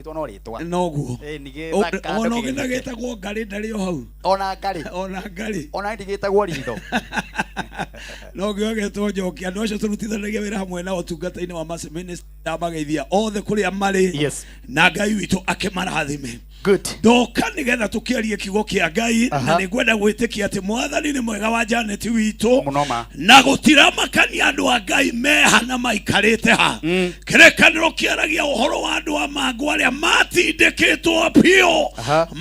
Rĩtwa no rĩtwa. Noguo. Ĩni gĩthaka Ona ũngĩ ndũkĩgeithĩke. ndagĩtagwo ngarĩ ndarĩ o hau. Ona ngarĩ. Ona ngarĩ. Ona ndigĩtagwo ritho. No ngĩ agetwo njoki. Andũ acio tũrutithanagia wĩra hamwe nao ũtungata-inĩ wa Mercy Ministry ndamageithia othe kũrĩa marĩ. Na Ngai witũ akĩmarathime. Good. Ndoka nĩgetha tũkĩarie kiugo kĩa Ngai na nĩ ngwenda gwĩtĩkia atĩ mwathani nĩ mwega wa Janet witũ. Mũno ma. Na gũtiramakania andũ a Ngai meha na maikarĩte ha. Kĩrĩkanĩro kĩaragia ũhoro wa andũ a mangũ arĩa matindĩkĩtwo biũ.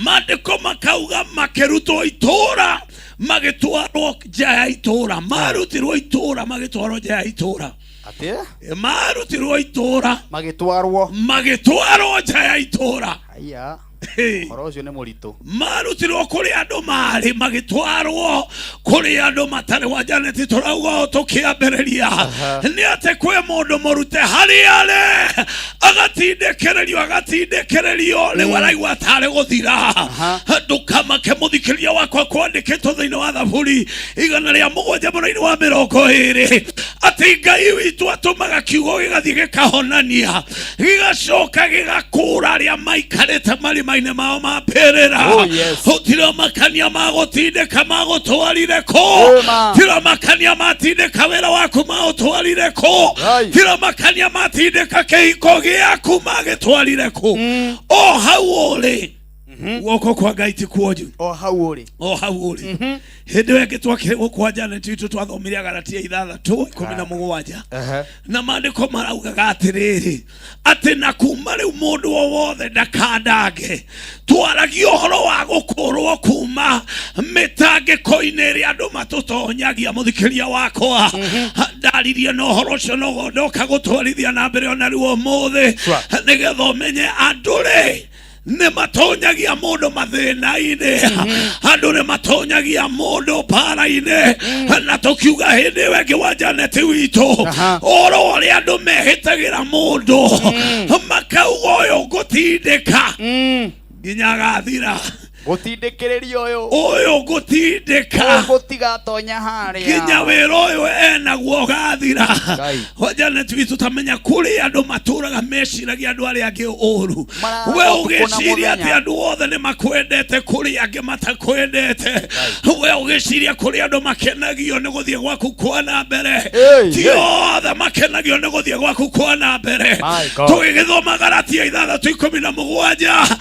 Maandĩko makauga makĩrutwo itũũra magĩtwarwo nja ya itũũra. Marutirwo itũũra magĩtwarwo nja ya itũũra. Atĩ? Marutirwo itũũra magĩtwarwo magĩtwarwo nja ya itũũra. Aya. Hey. Ũhoro ũcio nĩ mũritũ. Marutirwo kũrĩa andũ marĩ magĩtwarwo kũrĩa andũ matarĩ. Wa Janet tũrauga ũũ tũkĩambĩrĩria nĩ atĩ kwĩ mũndũ mũrute harĩa arĩ agatindĩkĩrĩrio agatindĩkĩrĩrio rĩu araigua tarĩ gũthira. Ndũkamake mũthikĩria wakwa, kwandĩkĩtwo thĩinĩ wa Thaburi 107 mũraini wa 20 atĩ Ngai witũ atũmaga kiugo gĩgathiĩ gĩkahonania gĩgacoka gĩgakũra arĩa maikarĩte marima-inĩ mao ma mbĩrĩra. Oh, yes. Tiramakania magũtindĩka magũtwarire kũ. Ĩma. Tiramakania matindĩka wĩra waku maũtwarire kũ. Tiramakania matindĩka kĩhiko gĩaku magĩtwarire kũ. O hau ũrĩ, guoko kwa Ngai ti kuonju. O hau ũrĩ. O hau ũrĩ. Hĩndĩ ĩyo ĩngĩ twakĩrĩ gũkũ wa Janet witũ twathomire Agalatia 6:17. Na maandĩko maraugaga atĩrĩrĩ atĩ na kuma rĩu mũndũ o wothe ndakandange. Twaragia ũhoro wa gũkũrwo kuma mĩtangĩko-inĩ ĩrĩa andũ matũtonyagia. Mũthikĩria wakwa, ndaririe na ũhoro ũcio no ndoka gũtwarithia na mbere ona rĩu ũmũthĩ nĩgetha ũmenye andũ rĩ nĩ matonyagia mũndũ mathĩna-inĩ, andũ nĩ matonyagia mũndũ mbara-inĩ. Na tũkiuga hĩndĩ ĩyo ĩngĩ wa Janet witũ ũhoro ũrĩa andũ mehĩtagĩra mũndũ makauga ũyũ ngũtindĩka nginya agathira. Gũtindĩkĩrĩria ũyũ. Ũyũ ngũtindĩka. Ũgũtigatonya harĩa. Nginya wĩra ũyũ enaguo ũgathira. Ngai. Wa Janet witũ tamenya kũrĩ andũ matũraga meciragia andũ arĩa angĩ ũru. Marara We ũtukũ na ũgĩciria atĩ mũthenya. andũ othe nĩ makwendete, kũrĩ angĩ matakwendete. We ũgĩciria kũrĩ andũ makenagio nĩ gũthiĩ gwaku kwa na mbere. Hey, Ti hey. othe makenagio nĩ gũthiĩ gwaku kwa na mbere. My God. Tũgĩgĩthoma Galatia 6:17,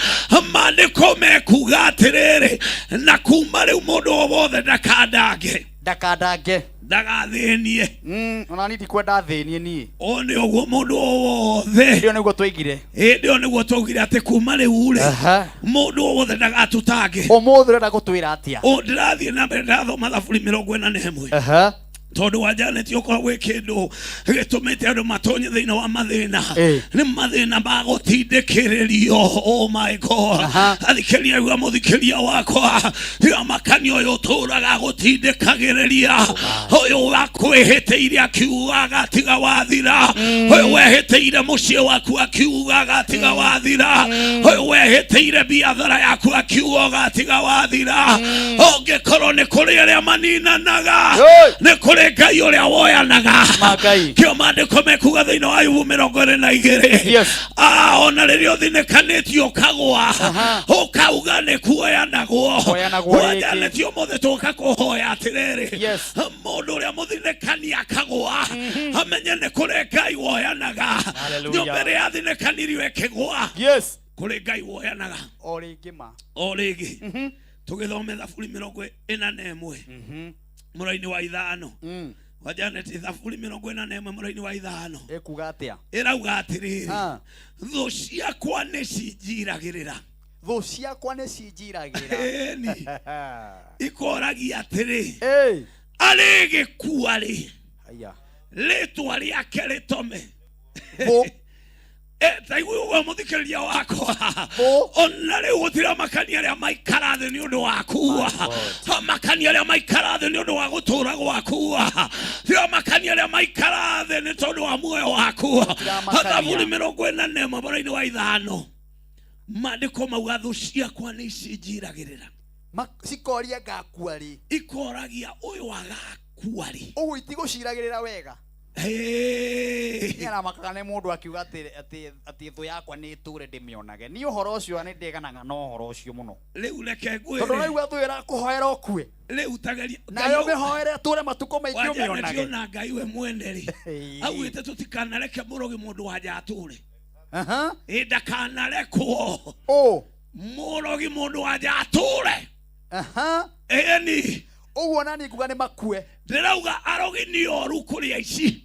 maandĩko mekuga atĩrĩrĩ, na kuma rĩu mũndũ o wothe ndakandange. Ndakandange. Ndagathĩnie. Ona niĩ ndikwenda thĩnie niĩ. O nĩ ũguo mũndũ o wothe. Hĩndĩ ĩyo nĩguo twaigire. Hĩndĩ ĩyo nĩguo twaugire atĩ kuma rĩu rĩ mũndũ o wothe ndagatũtange. Ũmũthĩ ũrenda gũtwĩra atĩa? O ndĩrathiĩ na mbere ndathoma Thaburi 41. Tondũ wa Janet okorwo gwĩ kĩndũ gĩtũmĩte andũ matonye thĩinĩ wa mathĩna nĩ mathĩna ma gũtindĩkĩrĩrio. Oh my God. Athikĩria igua mũthikĩria wakwa, tiga makania ũyũ ũtũraga gũtindĩkagĩrĩria, ũyũ wakwĩhĩtĩire akiugaga tiga wathira, ũyũ wehĩtĩire mũciĩ waku akiugaga tiga wathira, ũyũ wehĩtĩire biathara yaku akiugaga tiga wathira. Ũngĩkorwo nĩ kũrĩ arĩa maninanaga, Hey! nĩ kũrĩ Ngai ũrĩa woyanaga. Ma Ngai. Kĩo maandĩko mekuga thĩinĩ wa Ayubu 22. Ah, ona rĩrĩa ũthinĩkanĩtio ũkagwa ũkauga nĩ kuoyanagwo. Kuoyanagwo rĩngĩ. Wajanĩtio ũmũthĩ tũka kũhoya atĩrĩrĩ, Yes. mũndũ ũrĩa mũthinĩkani akagwa amenye nĩ kũrĩ Ngai woyanaga. Hallelujah. Nyũmba ĩrĩa yathinĩkanirio ĩkĩgwa, kũrĩ Ngai woyanaga. O rĩngĩ ma. O rĩngĩ tũgĩthome Thaburi 41 mũraini wa 5. Wa Janet, Thaburi 41 mũraini wa 5. Ĩkuga atĩa? Ĩrauga atĩrĩrĩ, thũ ciakwa nĩ cinjiragĩrĩra. Thũ ciakwa nĩ cinjiragĩra. Ĩni ikoragia atĩrĩ, Hey. arĩ gĩkua rĩ, Aya. rĩtwa rĩake rĩtome. Thũ. Ta igua ũguo mũthikĩrĩria wakwa, Thũ. ona rĩu gũtirĩ makania arĩa maikara thĩ nĩ ũndũ waku, My God. makania arĩa maikara thĩ nĩ ũndũ wa gũtũũra gwaku, tiga makania arĩa maikara thĩ nĩ tondũ wa muoyo waku. Gũtiramakania. Thaburi 41 mũraini wa 5, maandĩko mauga thũ ciakwa nĩ icinjiragĩrĩra. Cikoria ngakua rĩ. Ikoragia ũyũ agakua rĩ. Ũguo itigũciragĩrĩra wega. Hey. Niĩ aramakaga nĩ mũndũ akiuga atĩ atĩ atĩ thũ yakwa nĩ ĩtũre ndĩmĩonage. Niĩ ũhoro ũcio nĩ ndeganaga na ũhoro ũcio mũno. Rĩu reke Tondũ ngwĩre ũraigua thũ ĩrakũhoera ũkue. Rĩu tageria Nawe ũmĩhoere ĩtũre matukũ maingĩ Wanjanet ũmĩonage. ona Ngai we mwene rĩ Ĩĩ. augĩte tũtikanareke mũrogi mũndũ wanja atũre. Aha. Ĩ ndakanarekwo Ũ. mũrogi mũndũ wanja atũre. Aha. Ĩni Ũguo nani nguga nĩ makue. Ndĩrauga arogi nĩ oru kũrĩ aici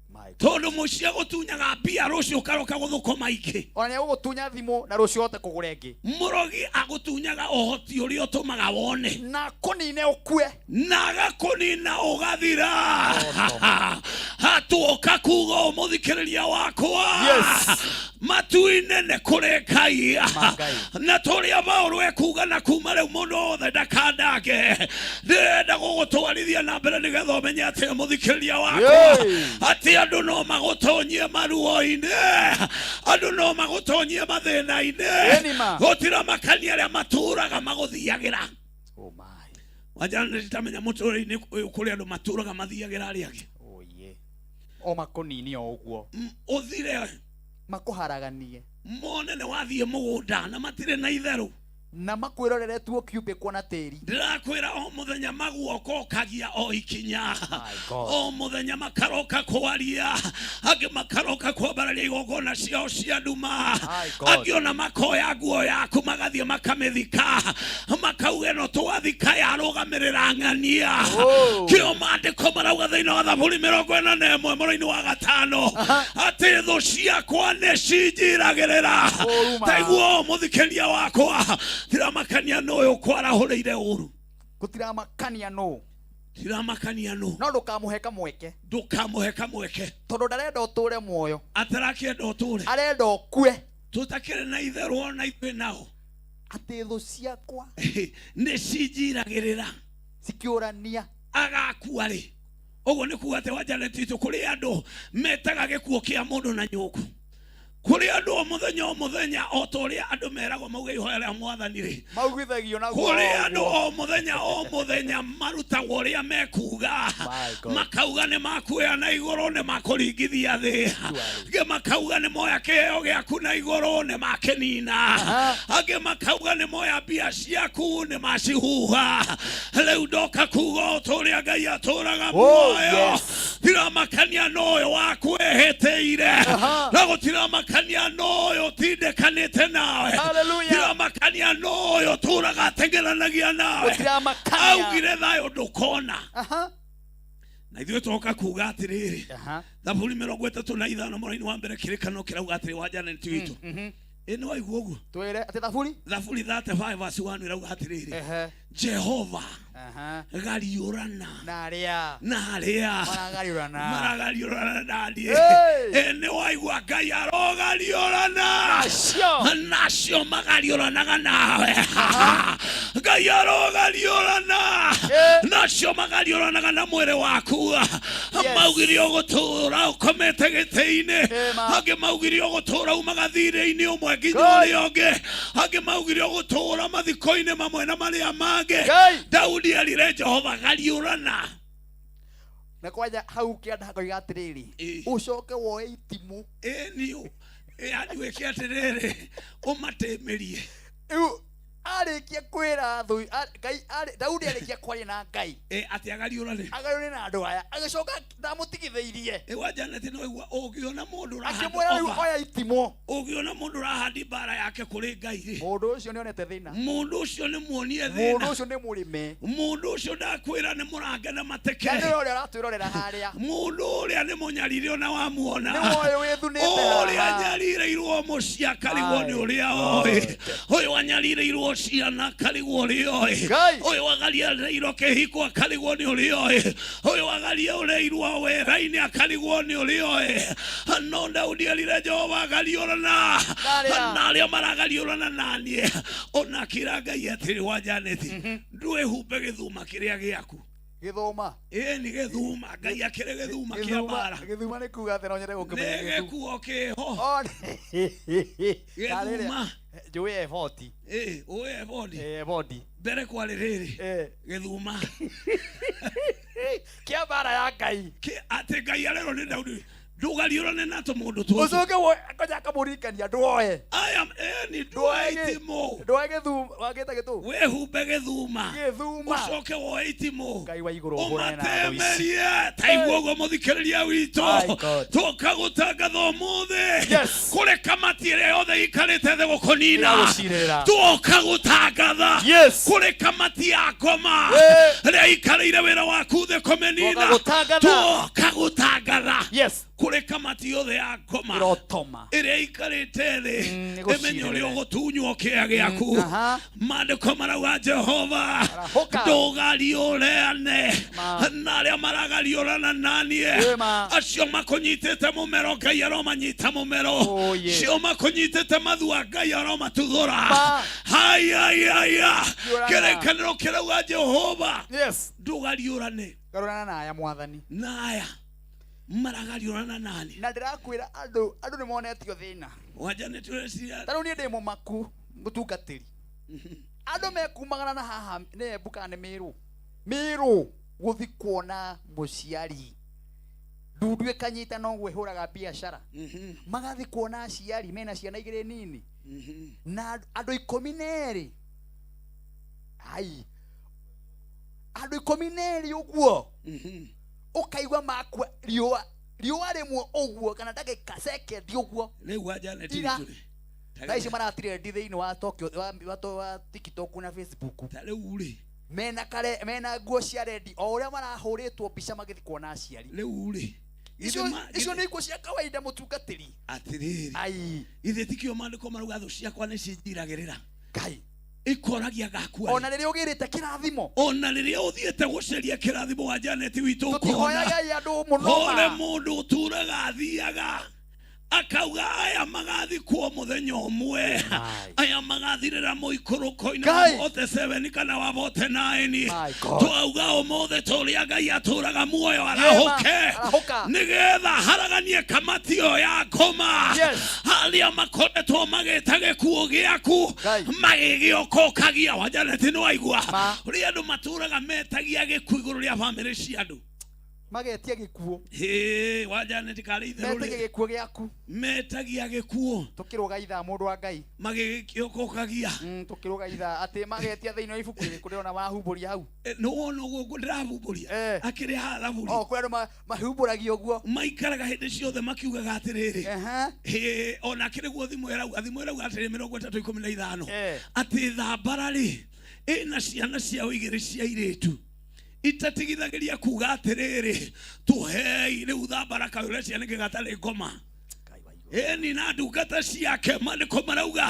My God. tondũ mũciĩ gũtunyaga mbia rũciũ ũkaroka gũthũkũma ingĩ. Ona nĩ egũgũtunya thimũ na rũciũ ũhote kũgũra ĩngĩ. Mũrogi agũtunyaga ũhoti ũrĩa ũtũmaga wone Na kũnine ũkue. Na agakũnina ũgathira. Hatuoka kuga ũmũthikĩrĩria wakwa Yes. matu-inĩ nĩ kũrĩ Ngai Ma Ngai. Na tũrĩa Paũlũ ekuga na kuma rĩu mũndũ wothe ndakandange. Ndĩrenda gũgũtwarithia na mbere nĩgetha ũmenye atĩ mũthikĩrĩria wakwa Yay. atĩ andũ no magũtonyie maruo-inĩ, andũ no magũtonyie mathĩna-inĩ. Ĩni ma. Gũtiramakania arĩa matũraga magũthiagĩra. Oh my. Wajana nditamenya mũtũrĩre-inĩ ũyũ kũrĩ andũ matũraga mathiagĩra arĩa angĩ. Oh yeah. O makũnini o ũguo. Ũthire. Makũharaganie. Mone nĩ wathiĩ mũgũnda na matirĩ na itherũ. Na makwĩrorere tu ũkĩumbĩkwo na tĩri. Ndĩrakwĩra o mũthenya maguoka ũkagia o ikinya. My God. O mũthenya makaroka kwaria, angĩ makaroka kwambararia igongona ciao cia nduma. My God. Angĩ ona makoya nguo yaku magathiĩ makamĩthika makauga ĩno twathika yarũgamĩrĩra ng'ania. Oh. Kĩo maandĩko marauga thĩinĩ wa Thaburi 41 mũraini wa 5 atĩ thũ ciakwa nĩ cinjiragĩrĩra. Ũru ma. Taiguo mũthikĩria wakwa tiramakania nũ ũyũ kwarahũrĩire ũru. Gũtiramakania nũ. Tiramakania nũ. No ndũkamũhe kamweke. Ndũkamũhe kamweke. Tondũ ndarenda ũtũre muoyo. Atarakĩenda ũtũre. Arenda ũkue. Tũtakĩrĩ na itherũ ona ithuĩ nao. Atĩ thũ ciakwa Nĩ cinjiragĩrĩra. Cikĩũrania. Agakua rĩ. Ũguo nĩ kuga atĩ wa Janet witũ kũrĩ andũ metaga gĩkuũ kĩa mũndũ na nyũngũ. Kũrĩ andũ o mũthenya o mũthenya o ta ũrĩa andũ meragwo mauge ihoya rĩa mwathani rĩ. Maugithagio na Kũrĩ andũ o mũthenya o mũthenya marutagwo ũrĩa mekuga. My God. Makauga nĩ makuoya na igũrũ nĩ makũringithia thĩ. Angĩ makauga nĩ moya kĩheo gĩaku na igũrũ nĩ makĩnina. Angĩ makauga nĩ moya mbia ciaku nĩ macihuha. Rĩu ndoka kuga o ta ũrĩa Ngai atũraga Oh, muoyo. yes. Tiramakania na ũyũ wakwĩhĩtĩire. Aha. Na gũtiramakania na ũyũ ũtindĩkanĩte nawe. Hallelujah. Tiramakania na ũyũ ũtũraga ateng'eranagia nawe. Gũtiramakania. Augire thayũ ndũkona. Aha. Na ithuĩ twoka kuga atĩrĩrĩ. Aha. Thaburi 35 mũraini wa mbere kĩrĩkanĩro kĩrauga atĩrĩ wa Janet witũ. Ĩ nĩ waigua ũguo? Twĩre atĩ thaburi? Thaburi 35 verse 1 ĩrauga atĩrĩrĩ. Ehe. Jehova Aha. gariũrana Na arĩa na arĩa maragariũrana. maragariũrana na niĩ. Hey! Ĩ nĩ waigua Ngai arogariũrana. Acio. Nacio magariũranaga nawe. Ngai arogariũrana. Eh. Nacio magariũranaga na mwĩrĩ waku. Yes. Maugire ũgũtũra ũkomete gĩtĩ-inĩ. Eh, ma. Angĩ maugire ũgũtũra umaga thirĩ-inĩ ũmwe nginya Ngai. ũrĩa ũngĩ. Angĩ maugire ũgũtũra mathiko-inĩ mamwe na marĩa mangĩ. Ngai. Daudi erire Jehova gariũrana. Na kwanja hau kĩanda hakoiga atĩrĩrĩ. Ĩ. Ũcoke woe itimũ. Ĩ niũ yani wĩke atĩrĩrĩ ũmatĩmĩrie. Rĩu arĩkia kwĩra thũ Ngai Daudi arĩkia kwaria na Ngai. Ĩ atĩ agariũrane. Agariũrane na andũ aya. Agĩcoka ndamũtigithĩirie. Ĩ wa Janet nĩ waigua ũngĩona mũndũ ũrahanda Akĩmwĩra rĩu over. oya itimũ. Ũngĩona mũndũ ũrahandi mbara yake kũrĩ Ngai rĩ. Mũndũ ũcio nĩonete thĩna. Mũndũ ũcio nĩ muonie Mũndũ thĩna. ũcio nĩ mũrĩme. Mũndũ ũcio ndakwĩra nĩ mũrange na mateke. Na nĩwe ũrĩa ũratwĩrorera harĩa. Mũndũ ũrĩa nĩ mũnyarire ona wamuona. Nĩwe ũyũ wĩthunĩte Ũrĩa haha. anyarirĩirwo mũciĩ akarigwo nĩ Aye. ũrĩa oĩ. Ũyũ anyarirĩirwo ciana akarigwo ũrĩa oĩ. Ngai. Ũyũ agariĩrĩirwo kĩhiko akarigwo nĩ ũrĩa oĩ. Ũyũ agariĩrĩirwo wĩra-inĩ akarigwo nĩ ũrĩa oĩ. No Daudi erire Jehova agariũrana Arĩa. na arĩa maragariũrana na niĩ. Ona akĩra Ngai atĩrĩ wa Janet, ndwĩhumbe gĩthuma kĩrĩa gĩaku. Gĩthũma. Ĩ nĩ gĩthuma, Ngai akĩrĩ gĩthuma kĩa mbara. Gĩthuma nĩ kuga atĩ no nyende Nĩ gũkĩmenya gĩthuma. gĩkuo kĩho. Oh, Gĩthuma. Njũĩ eboti. Ĩ, ũĩ ebodi. Ebodi. Mbere kwarĩ rĩrĩ. Eh. Gĩthuma. Kĩa mbara ya Ngai. Atĩ Ngai arerwo nĩ Daudi ndũgariũrane na tũmũndũ tũtũ. Ũcoke ngoja akamũririkania ndwoe. Aya eni ndwoe itimũ. Ndwoe gĩthuma, wagĩta gĩtũ. Wĩhumbe gĩthuma. Gĩthuma. Ũcoke woe itimũ. Ngai wa igũrũ ũhũrane na thũ ici. Ũmatemerie. Ta igua ũguo mũthikĩrĩria witũ. My God. Tũka gũtangatha ũmũthĩ. Yes. Kũrĩ kamati ĩrĩa yothe ikarĩte thĩ gũkũnina. Ĩgagũcirĩra. Tũka gũtangatha. Yes. Kũrĩ kamati ya ngoma. Eh. Ĩrĩa ikarĩire wĩra waku thĩ kũmĩnina. Tũka gũtangatha. Tũka gũtangatha. Yes. Kũrĩ kamati yothe ya ngoma. Ĩrotoma. Ĩrĩa ikarĩte thĩ Nĩgũcirĩrĩra. ĩmenye ũrĩa ũgũtunywo kĩea gĩaku. Aha. Maandĩko marauga Jehova Arahũka. ndũgariũrane Ma. na arĩa maragariũrana naniĩ Ĩ ma. acio makũnyitĩte mũmero Ngai aromanyita mũmero Oh, yeah. cio makũnyitĩte mathua Ngai aromatuthũra Ma. hayayaya Riũrana. kĩrĩkanĩro kĩrauga Jehova Yes. ndũgariũrane Garũrana na aya mwathani. na aya maragariũrana nani Na ndĩrakwĩra andũ andũ nĩ monetio thĩna. wanja nĩ tũreciria Ta rĩu niĩ ndĩ mũmaku mũtungatĩri. Andũ mekumagana na haha nĩ Embu kana nĩ Mĩrũ. Mĩrũ gũthi kuona mũciari. Ndundu ĩkanyita no ũguo ĩhũraga biacara. Magathi kuona aciari mena ciana igĩrĩ nini. Na andũ 12. Ai. Andũ 12 ũguo. Ũkaigua makua riũa riũa rĩmwe ũguo kana ndagĩka sekendi ũguo. Rĩu wanja nĩ Ira. tũrĩ Thaa ici maratirendi thĩinĩ wa Tokyo wa TikTok na Facebook. Ta rĩu rĩ Mena kare mena nguo cia rendi o ũrĩa marahũrĩtwo mbica magĩthiĩ kuona aciari. Rĩu rĩ Icio icio nĩ ikuũ cia kawaida mũtungatĩri. Atĩrĩrĩ Ai. ithe tikio maandĩko marauga thũ ciakwa nĩ cinjiragĩrĩra Ngai. Ikoragia gakua Ona rĩrĩa ũgĩrĩte kĩrathimo. Ona rĩrĩa ũthiĩte gũcaria kĩrathimo wa Janet witũ ũkona Tũtihoyaga andũ mũno hore ma. mũndũ ũturaga athiaga akauga aya magathikwo mũthenya ũmwe Ai. aya magathirĩra mũikũrũko-inĩ Ngai. wa vote 7 kana wa vote 9 My God. Twauga ũmũthĩ tũrĩa Ngai atũraga muoyo arahũke Arahũka. nĩgetha haraganie kamati ĩyo ya ngoma Yes. arĩa makoretwo magĩta gĩkuũ gĩaku Ngai. magĩgĩokokagia wa Janet nĩ waigua Ma. ũrĩa andũ matũraga metagia gĩkuũ igũrũ rĩa bamĩrĩ cia andũ Magetia gĩkuũ. Hĩ, wa Janet karĩ itherũ Metagia rĩ gĩkuũ gĩaku. Metagia gĩkuũ Tũkĩrũga ithaa mũndũ wa Ngai. Magĩgĩokokagia Tũkĩrũga ithaa atĩ magetia thĩinĩ wa ibuku rĩrĩkũ ndĩrona mahumbũria hau. Nĩ wona ũguo ndĩrahumbũria Eh. akĩrĩ haha thaburi O kwĩ andũ mahumbũragia ũguo. Maikaraga hĩndĩ ciothe makiugaga atĩrĩrĩ Ehe. hĩ ona kĩrĩ guo thimũ ĩrauga thimũ ĩrauga atĩrĩ 3015 Eh. Atĩ thambara rĩ ĩna ciana ciao igĩrĩ cia irĩtu itatigithagĩria kuga atĩrĩrĩ tũhei rĩu thambara kaĩ ũrecia nĩkĩ gatarĩ ngoma Ngai wa igũrũ. Ĩni na ndungata ciake maandĩko marauga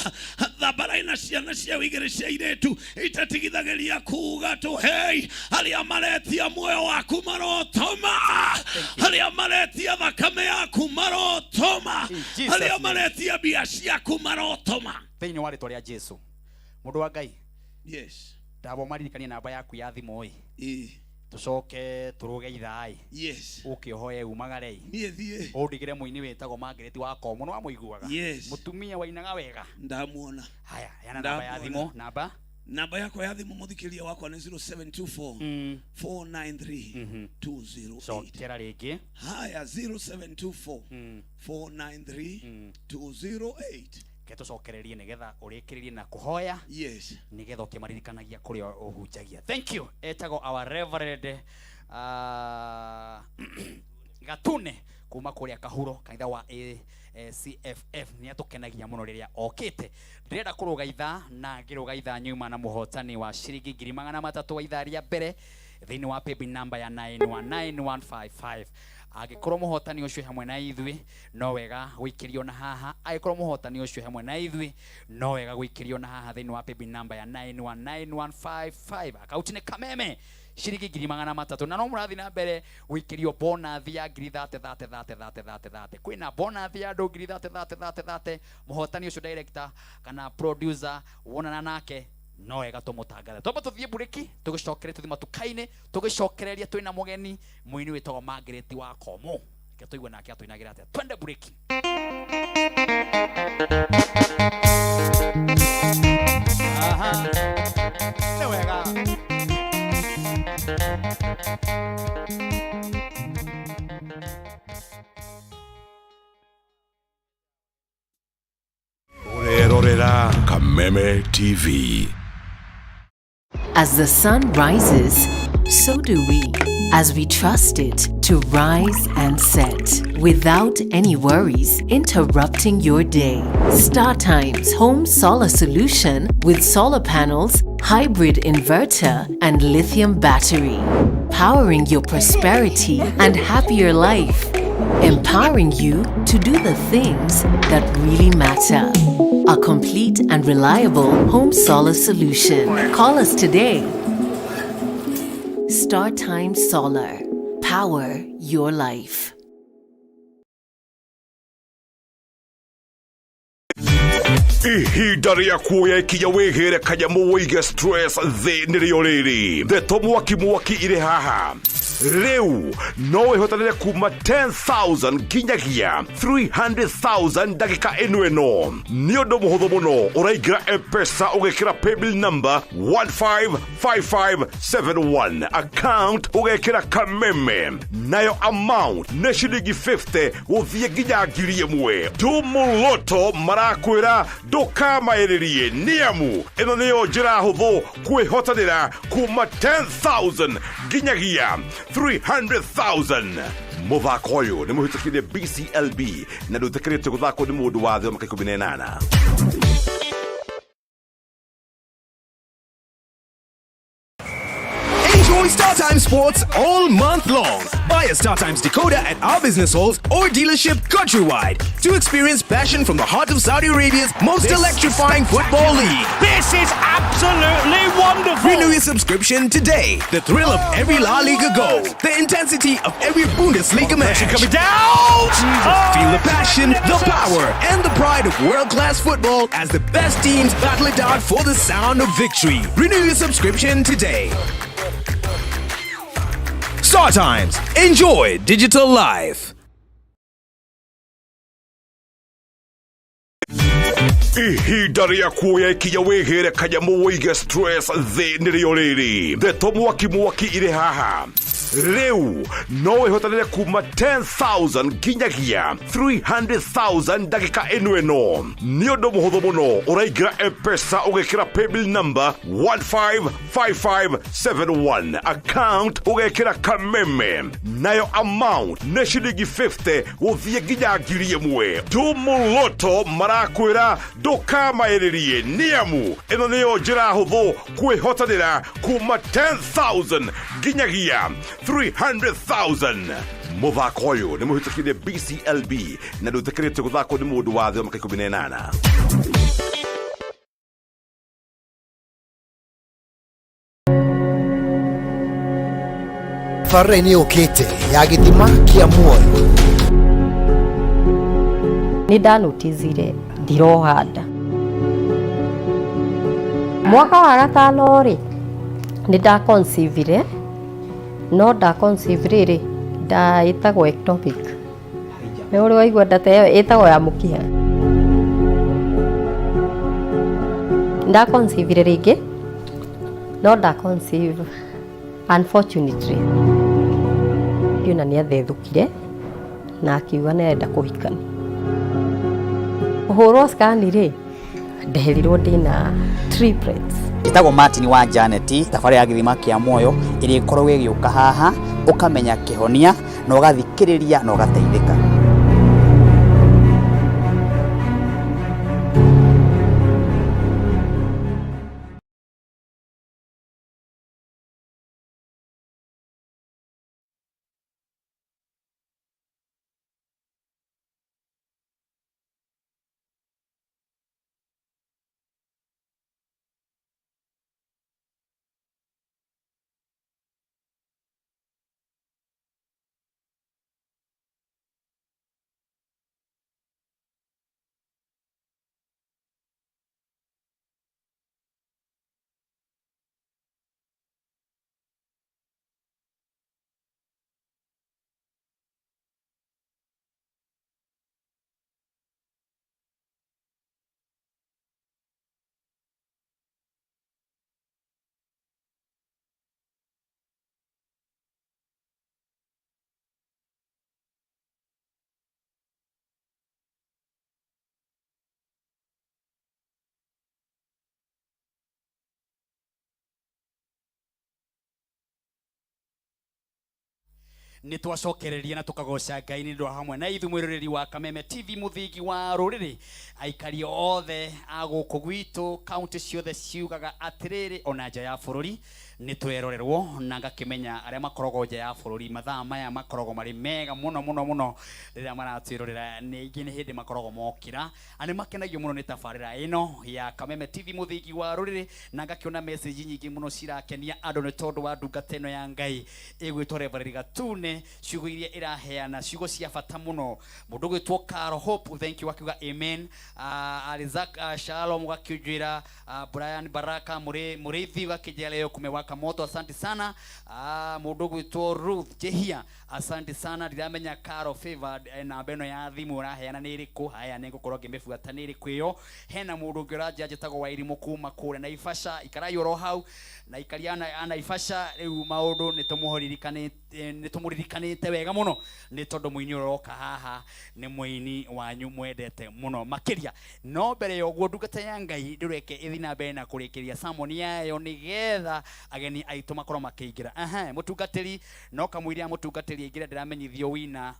thambara ĩna ciana ciao igĩrĩ cia irĩtu itatigithagĩria kuga tũhei arĩa maretia muoyo waku marotoma arĩa maretia thakame yaku marotoma In Jesus' arĩa name. maretia mbia ciaku marotoma Thĩinĩ wa rĩtwa rĩa Jesu. Mũndũ wa Ngai. Yes. Ndamba ũmaririkanie namba yaku ya thimũ ĩ. Ĩ. Tũcoke tũrũge ithaa ĩ. Yes. Ũke ũhoye umagare ĩ. Niĩ thiĩ Ũndigĩre mũini wĩtagwo Margaret wa Komo nĩ wamũiguaga. Yes. Mũtumia wainaga wega. Ndamuona. Haya, heana namba ya Ndamuona. thimũ, namba. Namba yakwa ya thimũ mũthikĩria wakwa nĩ 0724 493 208. Cokera rĩngĩ. Haya 0724 493 208. Ke tũcokererie nĩgetha ũrĩkĩrĩrie na kũhoya. Yes. Nĩgetha ũkĩmaririkanagia kũrĩa ũhunjagia. Thank you. Etagwo our Reverend Gatune kuma kũrĩa Kahuro kanitha wa CFF nĩ atũkenagia mũno rĩrĩa okĩte. Ndĩrenda kũrũga ithaa na ngĩrũga ithaa nyuma na mũhotani wa ciringi 300,000 wa ithaa rĩa mbere thĩinĩ wa paybill number ya 919155. Angĩkorwo mũhotani ũcio hamwe na ithuĩ no wega gũikĩrio na haha. Angĩkorwo mũhotani ũcio hamwe na ithuĩ no wega gũikĩrio na haha thĩinĩ wa paybill number ya 919155. Akaunti nĩ Kameme ciringi 300,000 na no mũrathiĩ na mbere gũikĩrio bonathi ya ngiri thate thate thate thate thate thate. Kwĩna bonathi ya andũ ngiri thate thate thate thate. Mũhotani ũcio director kana producer wonana nake no wega tũmũtangathe. Twamba tũthiĩ mburĩki tũgĩcokere tũthiĩ matuka-inĩ tũgĩcokereria twĩna mũgeni mũini wĩtagwo Margaret wa Komo. Reke tũigue nake atũinagĩra atĩa. Twende mburĩki. Aha. Nĩ wega. Kameme TV. As the sun rises, so do we, as we trust it to rise and set without any worries interrupting your day. StarTimes Home Solar Solution with solar panels, hybrid inverter, and lithium battery, powering your prosperity and happier life, empowering you to do the things that really matter. A complete and reliable home solar solution. Call us today. StarTime Solar. Power your life. Ihinda rĩa kuoya ikinya wĩgĩre kanyamũ wĩige stress thĩ nĩrĩo rĩrĩ. Ndeto mwaki mwaki irĩ haha. Rĩu no wĩhotanĩre kuma 10,000 nginyagia 300,000 ndagĩka ĩno ĩno. Nĩ ũndũ mũhũthũ mũno, ũraingĩra M-Pesa ũgekĩra paybill number 155571, account ũgekĩra Kameme, nayo amount nĩ ciringi 50 gũthiĩ nginya 1,000. Tumuloto marakwĩra ndũkamaĩrĩrie, nĩamu ĩno nĩyo njĩra hũthũ kwĩhotanĩra kuma 10,000 nginyagia 300,000. Mũthako ũyũ nĩ mũhĩtũkire BCLB na ndũĩtĩkĩrĩtio gũthakwo nĩ mũndũ wa thĩ wa mĩaka 18. Enjoy StarTimes Sports all month long. Buy a StarTimes decoder at our business halls or dealership countrywide to experience passion from the heart of Saudi Arabia's most electrifying football league. This is absolutely wonderful. Renew your subscription today. The thrill of every La Liga goal, the intensity of every Bundesliga match. Coming down. Feel the passion, the power, and the pride of world-class football as the best teams battle it out for the sound of victory. Renew your subscription today. StarTimes. Enjoy digital life. Ihinda rĩa kuoya ikinya wĩgĩre kanyamũ wĩige stress thĩ nĩrĩo rĩrĩ. Ndeto mwaki mwaki irĩ haha. Rĩu no wĩhotanĩre kuma 10,000 nginyagia 300,000 ndagĩka ĩno ĩno. Nĩ ũndũ mũhũthũ mũno, ũraingĩra M-Pesa ũgekĩra paybill number 155571, account ũgekĩra Kameme, nayo amount nĩ ciringi 50 gũthiĩ nginya 1,000. Tumuloto marakwĩra ndũkamaĩrĩrie, nĩamu ĩno nĩyo njĩra hũthũ kwĩhotanĩra kuma 10,000 nginyagia 300,000. Mũthako ũyũ nĩ mũhĩtũkire BCLB na ndũĩtĩkĩrĩtio gũthakwo nĩ mũndũ wa thĩ wa mĩaka 18. Tabarĩra nĩ yũkĩte ya gĩthima kĩa muoyo. Nĩ ndanotizire ndiroha nda mwaka wa gatano rĩ, nĩ ndaconceive, no ndaconceive rĩrĩ nda ĩtagwo ectopic. Nĩ ũrĩ waigua nda ta ĩyo ĩtagwo ya mũkiha. Ndaconceive rĩngĩ, no ndaconceive unfortunately ona nĩ athethũkire na akiuga nĩ arenda kũhikania. Kũhũrwo scan rĩ, ndeherirwo ndĩna triplets. Njĩtagwo Martin wa Janet. Thabarĩ ya gĩthima kĩa muoyo ĩrĩa ĩkoragwo ĩgĩũka haha, ũkamenya kĩhonia na ũgathikĩrĩria na ũgateithĩka. Nĩ twacokereria na tũkagoca Ngai nĩ ũndũ wa hamwe na ithuĩ mwĩroreri wa Kameme TV, mũthingi wa rũrĩrĩ. Aikari othe a gũkũ gwitũ, kaunti ciothe ciugaga atĩrĩrĩ, ona nja ya bũrũri nĩ twerorerwo, na ngakĩmenya arĩa makoragwo nja ya bũrũri mathaa maya makoragwo marĩ mega mũno mũno mũno rĩrĩa maratwĩrorera. Nĩ ingĩ nĩ hĩndĩ makoragwo mokĩra na nĩ makenagio mũno nĩ tabarĩra ĩno ya Kameme TV, mũthingi wa rũrĩrĩ, na ngakĩona message nyingĩ mũno cirakenia andũ nĩ tondũ wa ndungata ĩno ya Ngai ĩgwĩtwo Reverend Gatune, ciugo iria ĩraheana, ciugo cia bata mũno. Mũndũ ũgwĩtwo Caro Hope, thank you, akiuga amen. Isaac Shalom gakĩnjĩra, Brian Baraka Mũrĩithi gakĩnjĩra leo kumewaka moto, asante sana. Mũndũ ũgwĩtwo Ruth Jehia, asante sana. Ndiramenya Caro Favor, namba ĩno ya thimũ ũraheana nĩ ĩrĩkũ? Haya, nĩ ngũkorwo ngĩmĩbuata nĩ ĩrĩkũ ĩyo. Hena mũndũ ũngĩ ũranjia njĩtagwo Wairimũ kuma kũrĩa Naivasha, ikarai oro hau na ikaria a Naivasha. Rĩu maũndũ nĩ tũmũririkanĩte wega mũno nĩ tondũ mũini ũrĩa ũroka haha nĩ mũini wanyu mwendete mũno makĩria. No mbere ya ũguo, ndungata ya Ngai ndũreke ĩthiĩ na mbere na kũrĩkĩria sermon yayo nĩgetha ageni aitũ makorwo makĩingĩra. Ehe, mũtungatĩri no kamũiria mũtungatĩri aingĩre, ndĩramenyithio wina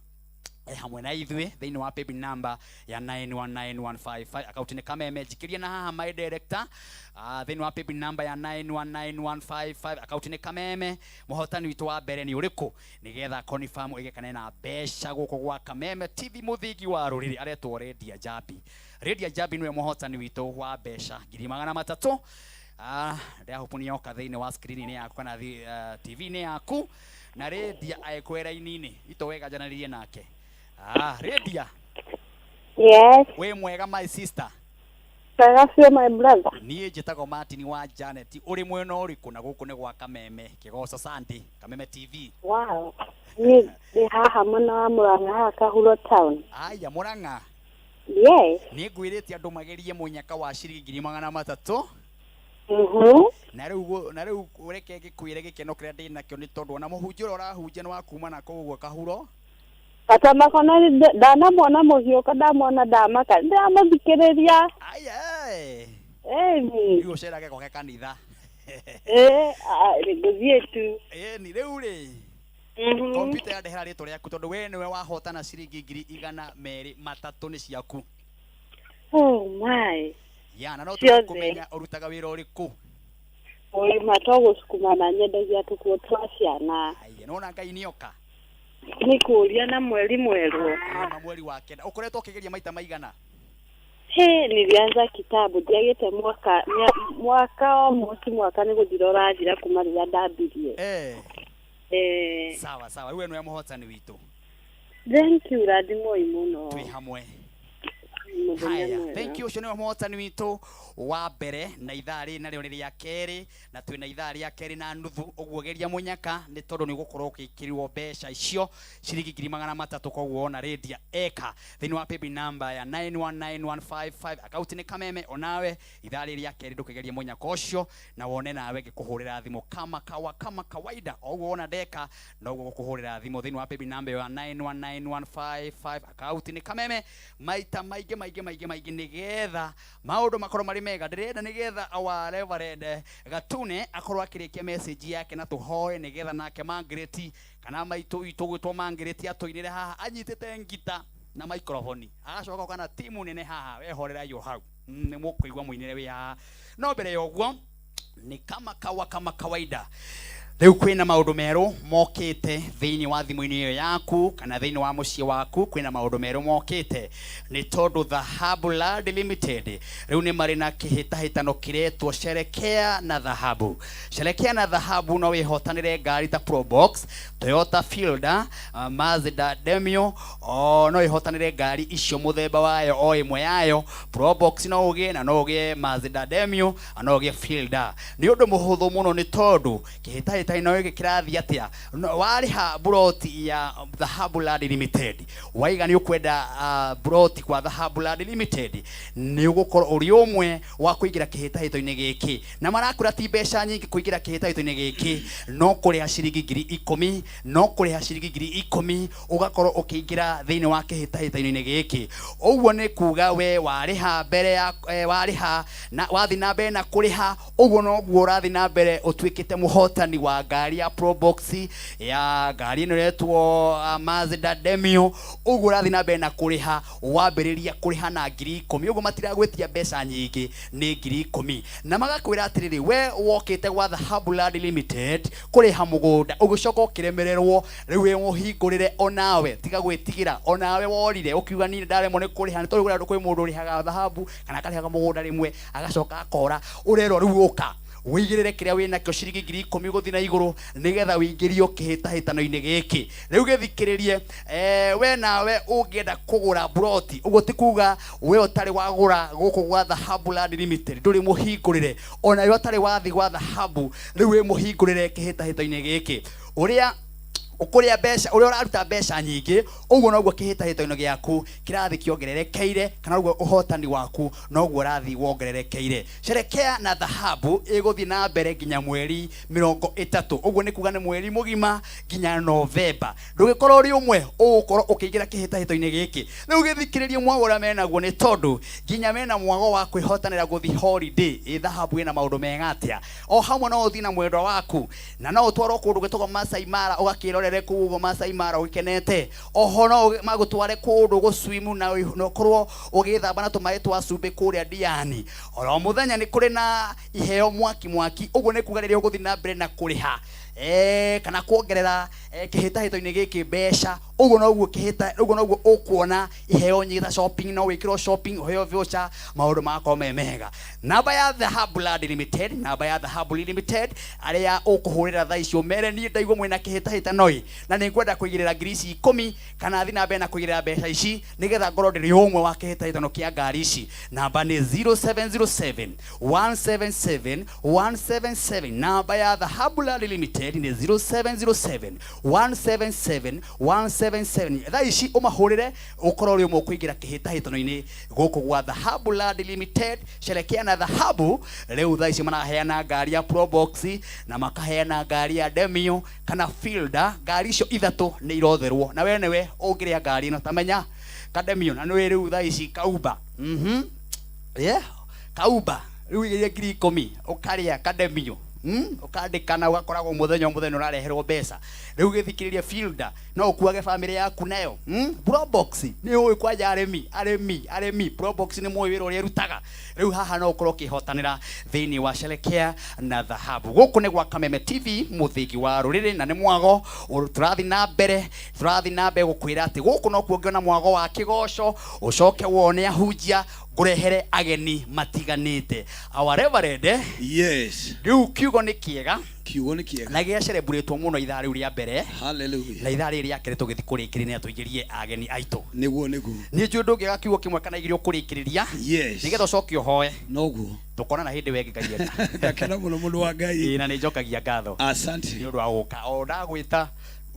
hamwe na ithuĩ thĩinĩ wa paybill number ya 919155, akaunti nĩ Kameme. Njikĩrie na haha, my director, thĩinĩ wa paybill number ya 919155, akaunti nĩ Kameme. Mũhotani witũ wa mbere nĩ ũrĩkũ, nĩgetha confirm ĩgekane na mbeca gũkũ gwa Kameme TV, mũthingi wa rũrĩrĩ? Aretwo Redia Njambi. Redia Njambi nĩwe mũhotani witũ wa mbeca 300,000. Ndĩrahope nĩyoka thĩinĩ wa screen-inĩ yaku kana TV-inĩ yaku, na Redia agĩkwe raini-inĩ ito wega njanĩrĩrie nake. Redia. Yes. Wĩ mwega, my sister? Wega biũ, my brother. Niĩ njĩtagwo Martin wa Janet. Ũrĩ mwena ũrĩkũ? Na gũkũ nĩ gwa Kameme Kĩgoco Sunday, Kameme TV. Wow. Niĩ ndĩ haha mwena wa Murang'a, haha Kahuro town. Aya, Murang'a. Yes. Nĩ ngwĩrĩte andũ magerie mũnyaka wa ciringi 300,000. Na rĩu reke ngĩkwĩre gĩkeno kĩrĩa ndĩ nakĩo nĩ tondũ ona mũhunjia ũrĩa ũrahunjia nĩ wa kuma na kũu ũguo Kahuro. Gatamako na ndanamwona mũhiũka, ndamwona ndamaka, ndĩramũthikĩrĩria. Aya. Ĩni. Rĩu ũcerage gwake kanitha. Ĩ, ngũthiĩ tu. Ĩni, rĩu rĩ, kompyuta yandehera rĩtwa rĩaku tondũ we nĩwe wahotana ciringi 203,000 nĩ ciaku. Oh my. Ya na no Ciothe. tũkũmenya ũrutaga wĩra ũrĩkũ? Ũrĩma to gũcukuma na nyendagia tũkuo twa ciana. Aya, nona Ngai nĩoka. Nĩ kũũria na mweri mwerũ. Ma mweri wa kenda ũkoretwo ũkĩgeria maita maigana? He, nilianza kitambo, ndiagĩte mwaka mwaka almost mwaka nĩ gũthira ũrathira kuma rĩrĩa ndambirie. Eh. Sawa sawa, rĩu we nĩwe mũhotani witũ. Thank you, rathimoi mũno. Twĩ hamwe. Mũthenya Haya. mwega. Thank you. Ũcio nĩwe mũhotani witũ wa mbere, na ithaa rĩ narĩo nĩ rĩa kerĩ, na twĩna ithaa rĩa kerĩ na nuthu. Ũguo geria mũnyaka nĩ tondũ nĩ ũgũkorwo ũgĩkĩrwo mbeca icio ciringi 300,000. Koguo ona Rĩndia eka thĩinĩ wa paybill number ya 919155, akaunti nĩ Kameme. Onawe ithaa rĩrĩ rĩa kerĩ ndũkĩgerie mũnyaka ũcio na wone nawe ngĩkũhũrĩra thimũ kama kawa kama kawaida. O ũguo wona ndeka, noguo gũkũhũrĩra thimũ thĩinĩ wa paybill number ya 919155, akaunti nĩ Kameme, maita maingĩ maingĩ maingĩ maingĩ nĩgetha maũndũ makorwo marĩ mega. Ndĩrenda nĩgetha our Reverend Gatune akorwo akĩrĩkia message yake na tũhoe, nĩgetha nake Margaret kana maitũ witũ gwĩtwo Margaret atũinĩre haha anyitĩte ngita na microphone, agacoka oka na timu nene haha. Wehorerai o hau. Nĩ mũkũigua mũinĩre wĩ haha. No mbere ya ũguo, nĩ kama kawa kama kawaida, rĩu kwĩna maũndũ merũ mokĩte thĩinĩ wa thimũ-inĩ ĩyo yaku kana thĩinĩ wa mũciĩ waku. Kwĩna maũndũ merũ mokĩte nĩ tondũ Dhahabu Land Limited rĩu nĩ marĩ na kĩhĩtahĩtano kĩretwo Sherekea na Dhahabu. Sherekea na Dhahabu, no wĩhotanĩre ngari ta Probox, Toyota Fielder, Mazda Demio. O no wĩhotanĩre ngari icio mũthemba wayo o ĩmwe yayo. Probox no ũgĩe, na no ũgĩe Mazda Demio, na no ũgĩe Fielder. Nĩ ũndũ mũhũthũ mũno nĩ tondũ kĩhĩtahĩtano gĩkĩ kĩrathiĩ atĩa? No, warĩha buroti ya Dhahabu Land Limited, waiga nĩ ũkwenda buroti kwa Dhahabu Land Limited, nĩ ũgũkorwo ũrĩ ũmwe wa kũingĩra kĩhĩtahĩto-inĩ gĩkĩ. Na marakwĩra ti mbeca nyingĩ kũingĩra kĩhĩtahĩto-inĩ gĩkĩ, no kũrĩha ciringi 10,000, no kũrĩha ciringi 10,000 ũgakorwo ũkĩingĩra thĩinĩ wa kĩhĩtahĩtano-inĩ gĩkĩ. Ũguo nĩ kuga we warĩha mbere ya warĩha na wathiĩ na mbere na kũrĩha, ũguo noguo ũrathiĩ na mbere ũtuĩkĩte mũhotani wa wa ngari ya Probox, ya ngari ĩno ĩretwo Mazda Demio. Ũguo ũrathiĩ na mbere na kũrĩha, wambĩrĩria kũrĩha na 10,000. Ũguo matiragwĩtia mbeca nyingĩ, nĩ 10,000, na magakwĩra atĩrĩrĩ, we wokĩte gwa Dhahabu Land Limited kũrĩha mũgũnda, ũgĩcoka ũkĩremererwo, rĩu wĩ mũhingũrĩre onawe, tiga gwĩtigĩra. Onawe worire ũkiuga niĩ ndaremwo nĩ kũrĩha, nĩ tondũ kwĩ mũndũ ũrĩhaga thahabu kana akarĩhaga mũgũnda rĩmwe agacoka akora. Ũrerwo rĩu ũka wĩigĩrĩre kĩrĩa wĩnakĩo, ciringi 10,000 gũthiĩ na igũrũ, nĩgetha wĩingĩrio kĩhĩtahĩtano-inĩ gĩkĩ. Rĩu gĩthikĩrĩrie, we nawe ũngĩenda kũgũra buroti, ũguo ti kuga we ũtarĩ wagũra gũkũ gwa Dhahabu Land Limited ndũrĩ mũhingũrĩre. Ona we ũtarĩ wathiĩ gwa Dhahabu, rĩu wĩ mũhingũrĩre kĩhĩtahĩtano-inĩ gĩkĩ. Ũrĩa ũkũrĩa mbeca, ũrĩa ũraruta mbeca nyingĩ, ũguo noguo kĩhĩtahĩtano gĩaku kĩrathiĩ kĩongererekeire, kana ũguo ũhotani waku noguo ũrathiĩ wongererekeire. Sherekea na Dhahabu ĩgũthiĩ na mbere nginya mweri 30. Ũguo nĩ kuga nĩ mweri mũgima nginya Novemba. Ndũgĩkorwo ũrĩ ũmwe ũgũkorwo ũkĩingĩra kĩhĩtahĩto-inĩ gĩkĩ. Rĩu gĩthikĩrĩrie mwago ũrĩa menaguo, nĩ tondũ nginya mena mwago wa kwĩhotanĩra gũthiĩ holiday. Ĩ Dhahabu ĩna maũndũ mega atĩa? O hamwe no ũthiĩ na mwendwa waku, na no ũtwarwo kũndũ gwĩtagwo Masai Mara, ũgakĩrorere kũu ũguo Masai Mara ũgĩkenete. Oho no magũtware kũndũ gũswimu na ũkorwo ũgĩthamba na tũmaĩ twa cumbĩ kũrĩa Diani. Oro mũthenya nĩ kũrĩ na iheo mwaki mwaki. Ũguo nĩ kuga rĩrĩa ũgũthiĩ na mbere na kũrĩha kana kuongerera kĩhĩtahĩto-inĩ gĩkĩ mbeca, ũguo noguo kĩhĩta, ũguo noguo ũkuona iheo nyingĩ ta shopping. No wĩkĩrwo shopping, ũheo voucher, maũndũ magakorwo me mega. Namba ya Dhahabu Land Limited, namba ya Dhahabu Limited arĩa ũkũhũrĩra thaa icio, mere niĩ ndaigua mwĩna kĩhĩtahĩtano ĩ, na nĩ ngwenda kũigĩrĩra 10,000 kana thiĩ na mbere na kũigĩrĩra mbeca ici nĩgetha ngorwo ndĩrĩ ũmwe wa kĩhĩtahĩtano kĩa ngari ici. Namba nĩ 0707 177 177. Namba ya Dhahabu Land Limited nĩ 0707 177 177. Thaa ici ũmahũrĩre, ũkorwo ũrĩ ũmwe ũkũingĩra kĩhĩtahĩtano-inĩ gũkũ gwa Dhahabu Land Limited. Sherekea na Dhahabu. Rĩu thaa ici maraheana ngari ya Probox na makaheana ngari ya Demio kana Fielder. Ngari icio ithatũ nĩ irotherwo, na we nĩwe ũngĩrĩa ngari ĩno. Tamenya Kademio na nĩwe rĩu thaa ici kauba, yeah, kauba rĩu igĩrĩire 10,000 ũkarĩa Kademio, Ũkandĩkana ũgakoragwo mũthenya o mũthenya ũrareherwo mbeca. Rĩu gĩthikĩrĩrie, Fielder no ũkuage bamĩrĩ yaku nayo, Probox nĩ ũĩ kwanja arĩmi, arĩmi, arĩmi, Probox nĩ mũĩ wĩra ũrĩa ĩrutaga. Rĩu haha no ũkorwo ũkĩhotanĩra thĩinĩ wa Sherekea na Dhahabu. Gũkũ nĩ gwa Kameme TV, mũthingi wa rũrĩrĩ, na nĩ mwago tũrathiĩ na mbere, tũrathiĩ na mbere gũkwĩra atĩ gũkũ nokuo ũngĩona mwago wa kĩgoco, ũcoke wone ahunjia, ngũrehere ageni matiganĩte. Our Reverend, Yes. rĩu kiugo nĩ kĩega. Kiugo nĩ kĩega. Na gĩa celebrate mũno ithaa rĩu rĩa mbere. Hallelujah. Na ithaa rĩrĩ rĩa kerĩ tũgĩthiĩ kũrĩkĩrĩria na tũingĩrie ageni aitũ. Nĩguo, nĩguo. Niĩ njũĩ ndũngĩaga kiugo kĩmwe kana igĩrĩ ũkũrĩkĩrĩria, nĩgetha ũcoke ũhoe. Noguo. Tũkonana hĩndĩ ĩyo ĩngĩ Ngai enda. Ndakena mũno, mũndũ wa Ngai. Ĩĩ, na nĩ njokagia ngatho Asante. nĩ ũndũ wa gũka. O ndagwĩta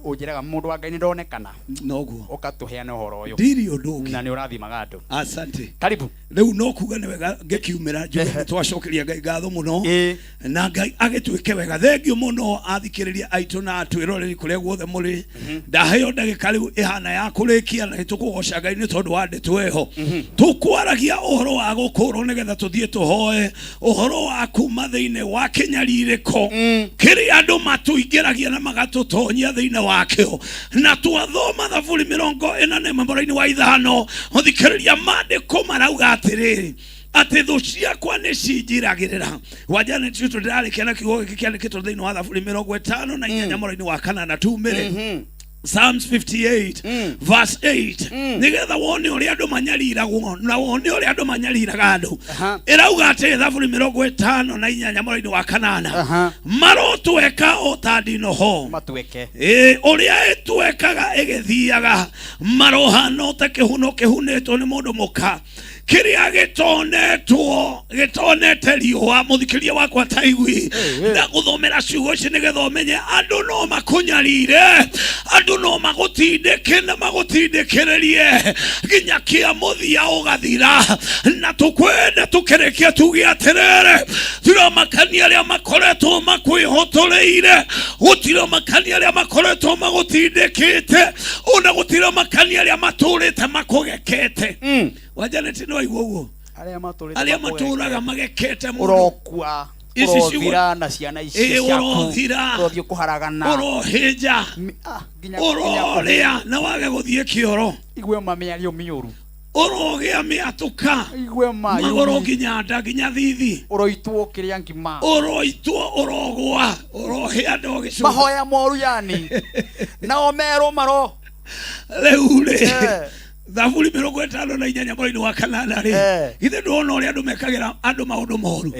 ũnjĩraga, mũndũ wa Ngai, nĩ ndonekana. Noguo. Ũkatũheana ũhoro ũyũ. Ndiri ũndũ ũngĩ. Na nĩ ũrathimaga andũ. Asante. Karibu. Rĩu no kuga nĩ wega ngĩkiumĩra njuge nĩ twacokeria Ngai ngatho mũno, na Ngai agĩtuĩke wega. Thengiũ mũno athikĩrĩria aitũ na atwĩroreri kũrĩa guothe mũrĩ. Ndaheo ndagĩka rĩu ĩhana ya kũrĩkia, na nĩtũkũgoca Ngai nĩ tondũ wa ndeto ĩho. Tũkwaragia ũhoro wa gũkũrwo nĩgetha tũthiĩ tũhoe ũhoro wa kuma thĩinĩ wa kĩnyarirĩko kĩrĩa andũ matũingĩragia na magatũtonyia thĩinĩ wakĩo. Na twathoma Thaburi 41 mũraini wa 5, mũthikĩrĩria, maandĩko marauga atĩrĩrĩ, atĩ thũ ciakwa nĩ cinjiragĩrĩra. Wanja citũ, ndĩrarĩkia na kiugo gĩkĩ kĩandĩkĩtwo thĩinĩ wa Thaburi 58 mũraini wa 8 tumĩre, Psalms 58 verse 8, nigetha wone ũrĩa andũ manyariragwo na wone ũrĩa andũ manyariraga andũ. Ĩrauga atĩ Thaburi 58 mũraini wa 8, marotweka o ta ndinoho. Matuĩke. Ĩ, ũrĩa ĩtwekaga ĩgĩthiaga, marohana ta kĩhuno kĩhunĩtwo nĩ mũndũ mũka kĩrĩa gĩtonetwo gĩtonete riũa. Mũthikĩria wakwa, taigui na gũthomera ciugo ici nĩgetha ũmenye andũ no makũnyarire, andũ no magũtindĩke na magũtindĩkĩrĩrie nginya kĩa mũthia ũgathira. Na tũkwenda tũkĩrĩkia tuge atĩrĩrĩ, tiramakania arĩa makoretwo makwĩhotoreire, gũtiramakania arĩa makoretwo magũtindĩkĩte, ona gũtiramakania arĩa matũrĩte makũgekete. Wa Janet, nĩ waigua ũguo? Arĩa matũrĩte arĩa matũraga magekete mũndũ. Ũrokua. Ici ciugo- Ũrothira na ciana icio Ĩĩ, ciaku. ũrothira. Ũrothiĩ kũharagana. Ũrohĩnja. Nginya Ũrorĩa na wage gũthiĩ kĩoro. Igue ma mĩario mĩũru. Ũrogĩa mĩatũka. Igue ma magũrũ nginya nda nginya thithi. Ũroitwo kĩrĩa ngima. Ũroitwo, ũrogwa, ũrohĩa ndogĩcũa. Mahoya moru yani. Nao merwo maro. Rĩu rĩ, Thaburi 58 mũraini wa 8 rĩ, githĩ ndũrona ũrĩa andũ mekagĩra andũ maũndũ moru?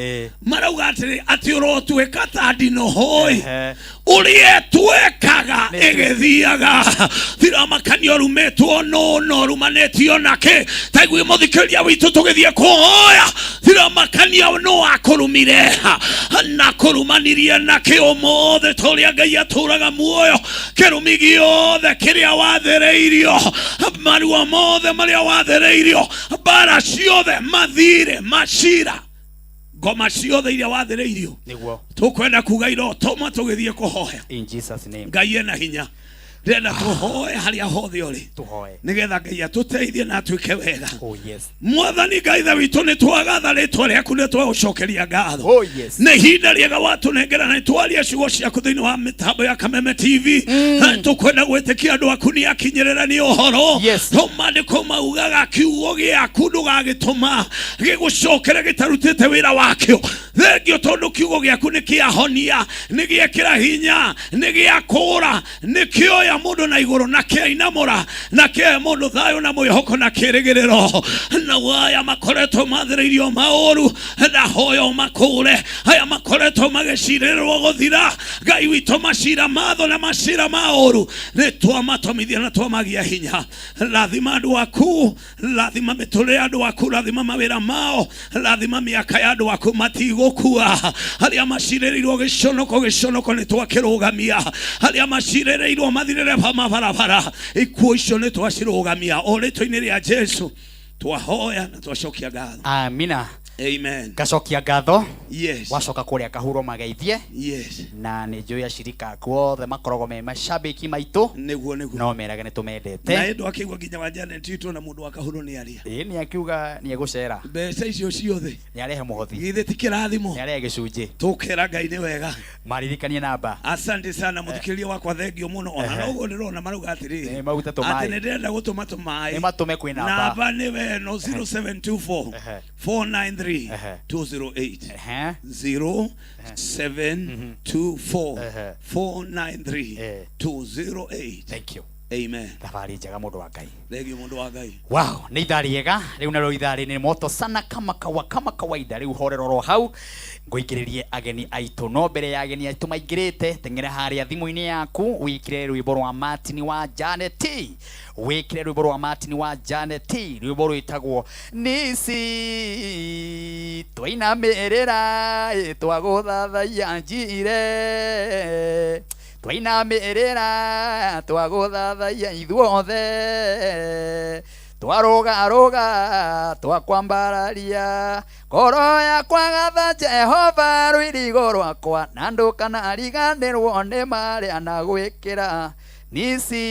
Marauga atĩrĩ, atĩ ũrotuĩka ta ndinohoi ũrĩa ĩtuĩkaga ĩgĩthiaga. Thiramakania ũrumĩtwo nũ na ũrumanĩtio nakĩ? Ta igue mũthikĩrĩria witũ tũgĩthiĩ kũhoya. Thiramakania nũ akũrumire na kũrumanirie nakĩ ũmũthĩ, ta ũrĩa Ngai atũraga muoyo. Kĩrumi gĩothe kĩrĩa wathĩrĩirio, maruo mothe marĩa wathĩrĩirio, mbara ciothe, mathirĩ, macira, ngoma ciothe iria wathĩrĩirio, Nĩguo. Tũkwenda kuga irotoma tũgĩthiĩ kũhoya. In Jesus name. Ngai ena hinya. Ndĩrenda tũhoe harĩa hothe ũrĩ, Tũhoe. Nĩgetha Ngai atũteithie na atuĩke wega. Oh yes. Mwathani Ngai Ithe witũ, nĩ twagatha rĩtwa rĩaku, nĩ twagũcokeria ngatho. Oh yes. Nĩ ihinda rĩega watũnengera na nĩtwaria ciugo ciaku thĩinĩ wa mĩtambo ya Kameme TV. Tũkwenda gwĩtĩkia andũ aku nĩ akinyĩrĩra nĩ ũhoro. To maandĩko maugaga kiugo gĩaku ndũgagĩtũma gĩgũcokere gĩtarutĩte wĩra wakĩo. Thengio tondũ kiugo gĩaku nĩ kĩahonia, nĩ gĩekĩra hinya, nĩ gĩakũra, nĩ kĩoya mũndũ na igũrũ na kĩainamũra na kĩoya mũndũ thayũ na mwĩhoko na kĩrĩgĩrĩro. Na aya makoretwo mathĩrĩirio maũru, ndahoya ũmakũre. Aya makoretwo magĩcirĩrwo gũthira, Ngai witũ, macira matho na macira maũru nĩ twamatomithia na twamagia hinya. Rathima andũ aku, rathima mĩtũrĩre ya andũ aku, rathima mawĩra mao, rathima mĩaka ya andũ aku, matigũkua. Arĩa macirĩrĩirwo gĩconoko, gĩconoko nĩ twakĩrũgamia. Arĩa macirĩrĩirwo mathirĩre mabarabara, ikuũ icio nĩ twacirũgamia. O rĩtwa-inĩ rĩa Jesu twahoya na twacokia ngatho. Amina. Amen. Ngacokia ngatho. Yes. Wacoka kũrĩa kahuro mageithie. Yes. Na nĩ njũĩ acirika aku othe makoragwo me macabiki maitũ. Nĩguo, nĩguo. No merage nĩ tũmendete. Na ĩndũ akĩigua nginya wa Janet witũ na mũndũ wa kahuro nĩ aria. Ĩĩ, nĩ akiuga nĩ egũcera. Mbeca icio ciothe. Nĩ arehe mũhothi. Githĩ ti kĩrathimo? Nĩ arehe gĩcunjĩ. Tũkera Ngai nĩ wega. Maririkanie namba. Asante sana mũthikĩrĩria wakwa, thengio mũno. Ona noguo ndĩrona marauga atĩrĩrĩ, Nĩ maguta tũmaĩ. atĩ nĩ ndĩrenda gũtũma tũmaĩ. Nĩ matũme kwĩ namba. Namba nĩ weno 0724 493 208, 0724 493 208. Thank you. Amen. Thabarĩ njega, mũndũ wa Ngai. Thengio, mũndũ wa Ngai. Wow, nĩ ithaa rĩega rĩu, narĩo ithaa rĩ nĩ moto sana kama kawa kama kawaida. Rĩu horera oro hau ngũingĩrĩrie ageni aitũ, no mbere ya ageni aitũ maingĩrĩte, teng'era harĩa thimũ-inĩ yaku wĩkĩre rwĩmbo rwa Martin wa Janet, wĩkĩre rwĩmbo rwa Martin wa Janet, rwĩmbo rwĩtagwo Nisi twainamĩrĩra twagũthathaiya njire, twainamĩrĩra twagũthathaiya ithuothe, twarũgarũga twakwambararia ngoro yakwa. Gatha Jehova rwĩrigo rwakwa na ndũkanariganĩrwo nĩ marĩa na gwĩkĩra. Nisi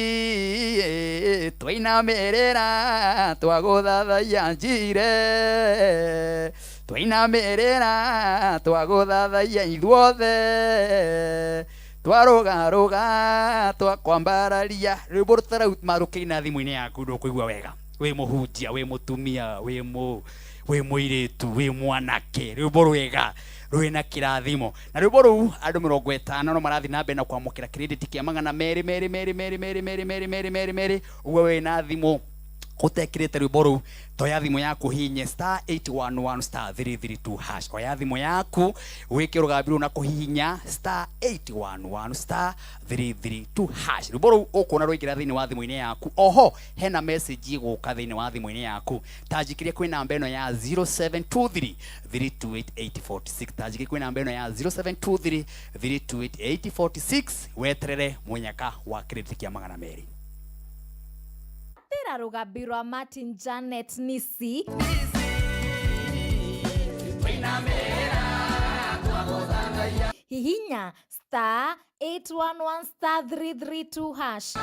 twainamĩrĩra twagũthathaiya njire, twainamĩrĩra twagũthathaiya ithuothe, twarũgarũga twakwambararia. Rwĩmbo rũtarauma rũkĩina thimũ-inĩ yaku ndũkũigua wega. Wĩ mũhunjia, wĩ mũtumia, wĩ mũirĩtu, wĩ mwanake, rwĩmbo rwega rwĩna kĩrathimo. Na rwĩmbo rũu andũ 50 no marathiĩ na mbere na kwamũkĩra credit kĩa 200 2 2 2 2 2 2 2 2 2 2. Ũguo wĩna thimũ ũtekĩrĩte rwĩmbo rũu, toya thimũ yaku hihinye *811*332#. Oya thimũ yaku wĩke rũgambi rũu na kũhihinya *811*332#. Rwĩmbo rũu ũkuona rwaingĩra thĩinĩ wa thimũ-inĩ yaku. Oho hena message ĩgũka thĩinĩ wa thimũ-inĩ yaku, ta njikĩrie kwĩ namba ĩno ya 0723 328846, ta njikĩrie kwĩ namba ĩno ya 0723 328846, weterere mũnyaka wa credit kĩa 200. Tĩra rũgambi rwa Martin Janet Nisi. Hihinya *811*332#.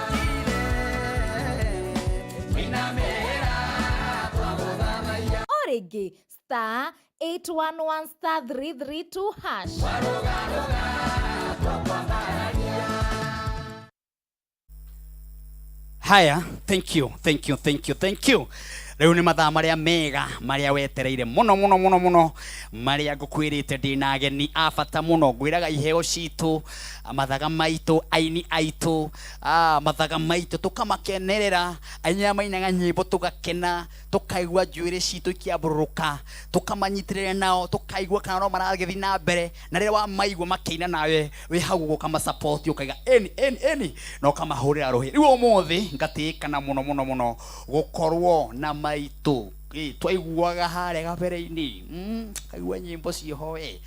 O rĩngĩ, star 811 star 332 hash. Haya, thank you, thank you, thank you, thank you. Rĩu nĩ mathaa marĩa mega marĩa wetereire mũno mũno mũno mũno, marĩa ngũkwĩrĩte ndĩna ageni a bata mũno. Ngwĩraga iheo citũ, mathaga maitũ, aini aitũ, mathaga maitũ tũkamakenerera, aini arĩa mainaga nyĩmbo tũgakena, tũkaigua njuĩrĩ citũ ikĩambũrũrũka, tũkamanyitĩrĩra nao, tũkaigua kana no maragĩthiĩ na mbere, na rĩrĩa wamaigua makĩina nawe wĩ hau ũguo ũkamasupport, ũkaiga ĩni ĩni ĩni, na ũkamahũrĩra rũhĩ. Rĩu ũmũthĩ ngatĩĩkana mũno mũno mũno gũkorwo na maitũ. Twaiguaga harĩa gabere-inĩ, kaigua nyĩmbo ciĩho ĩ,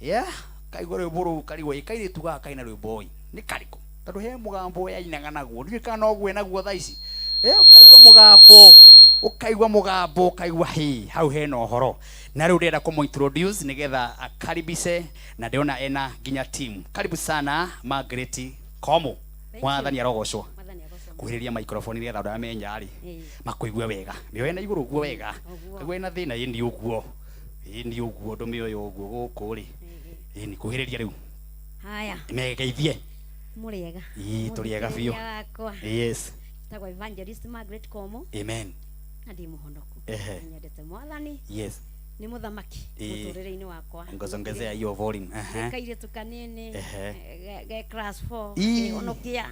yeah, kaigua rwĩmbo rũu karigwo ĩ kairĩtu gaka kaina rwĩmbo ĩ nĩ karĩkũ, tondũ he mũgambo yainaga naguo, ndiũĩ kana noguo naguo thaa ici. Ũkaigua mũgambo, ũkaigua mũgambo, ũkaigua hĩ hau hena ũhoro. Na rĩu ndĩrenda kũmũ introduce nĩgetha akaribishe, na ndĩrona ena nginya team. Karibu sana Margaret Komu. Mwathani arogocwo. Kuhĩrĩria microphone nĩgetha andũ arĩa me nja rĩ makũigue wega. Mĩoe na igũrũ ũguo wega. Kaigua ĩna thĩna, ĩni ũguo, ĩni ũguo, ndũmĩoe ũguo gũkũ rĩ, ĩni kuhĩrĩria rĩu. Haya. Megeithie. Mũrĩega. Ii, tũrĩega biũ. Mũthikĩrĩria wakwa. Yes. Tagwo Evangelist Margaret Komo. Amen. Na ndĩ mũhonoku. Ehe. Nyendete Mwathani. Yes. Nĩ mũthamaki mũtũrĩre-inĩ wakwa. Ngozongezea hiyo volume. Nĩ kairĩtu kanini. Ehe. Ge class 4. Ii. Ngĩhonokia.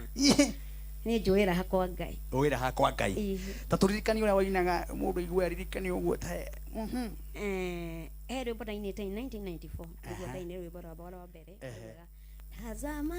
Nĩ njũĩra hakwa Ngai. Wĩra hakwa Ngai. Ii. Ta tũririkanie ũrĩa wainaga mũndũ aigue aririkane ũguo ta He rwĩmbo ndainĩte in 1994. Nĩguo ndainire rwĩmbo rwakwa rwa mbere. Tazama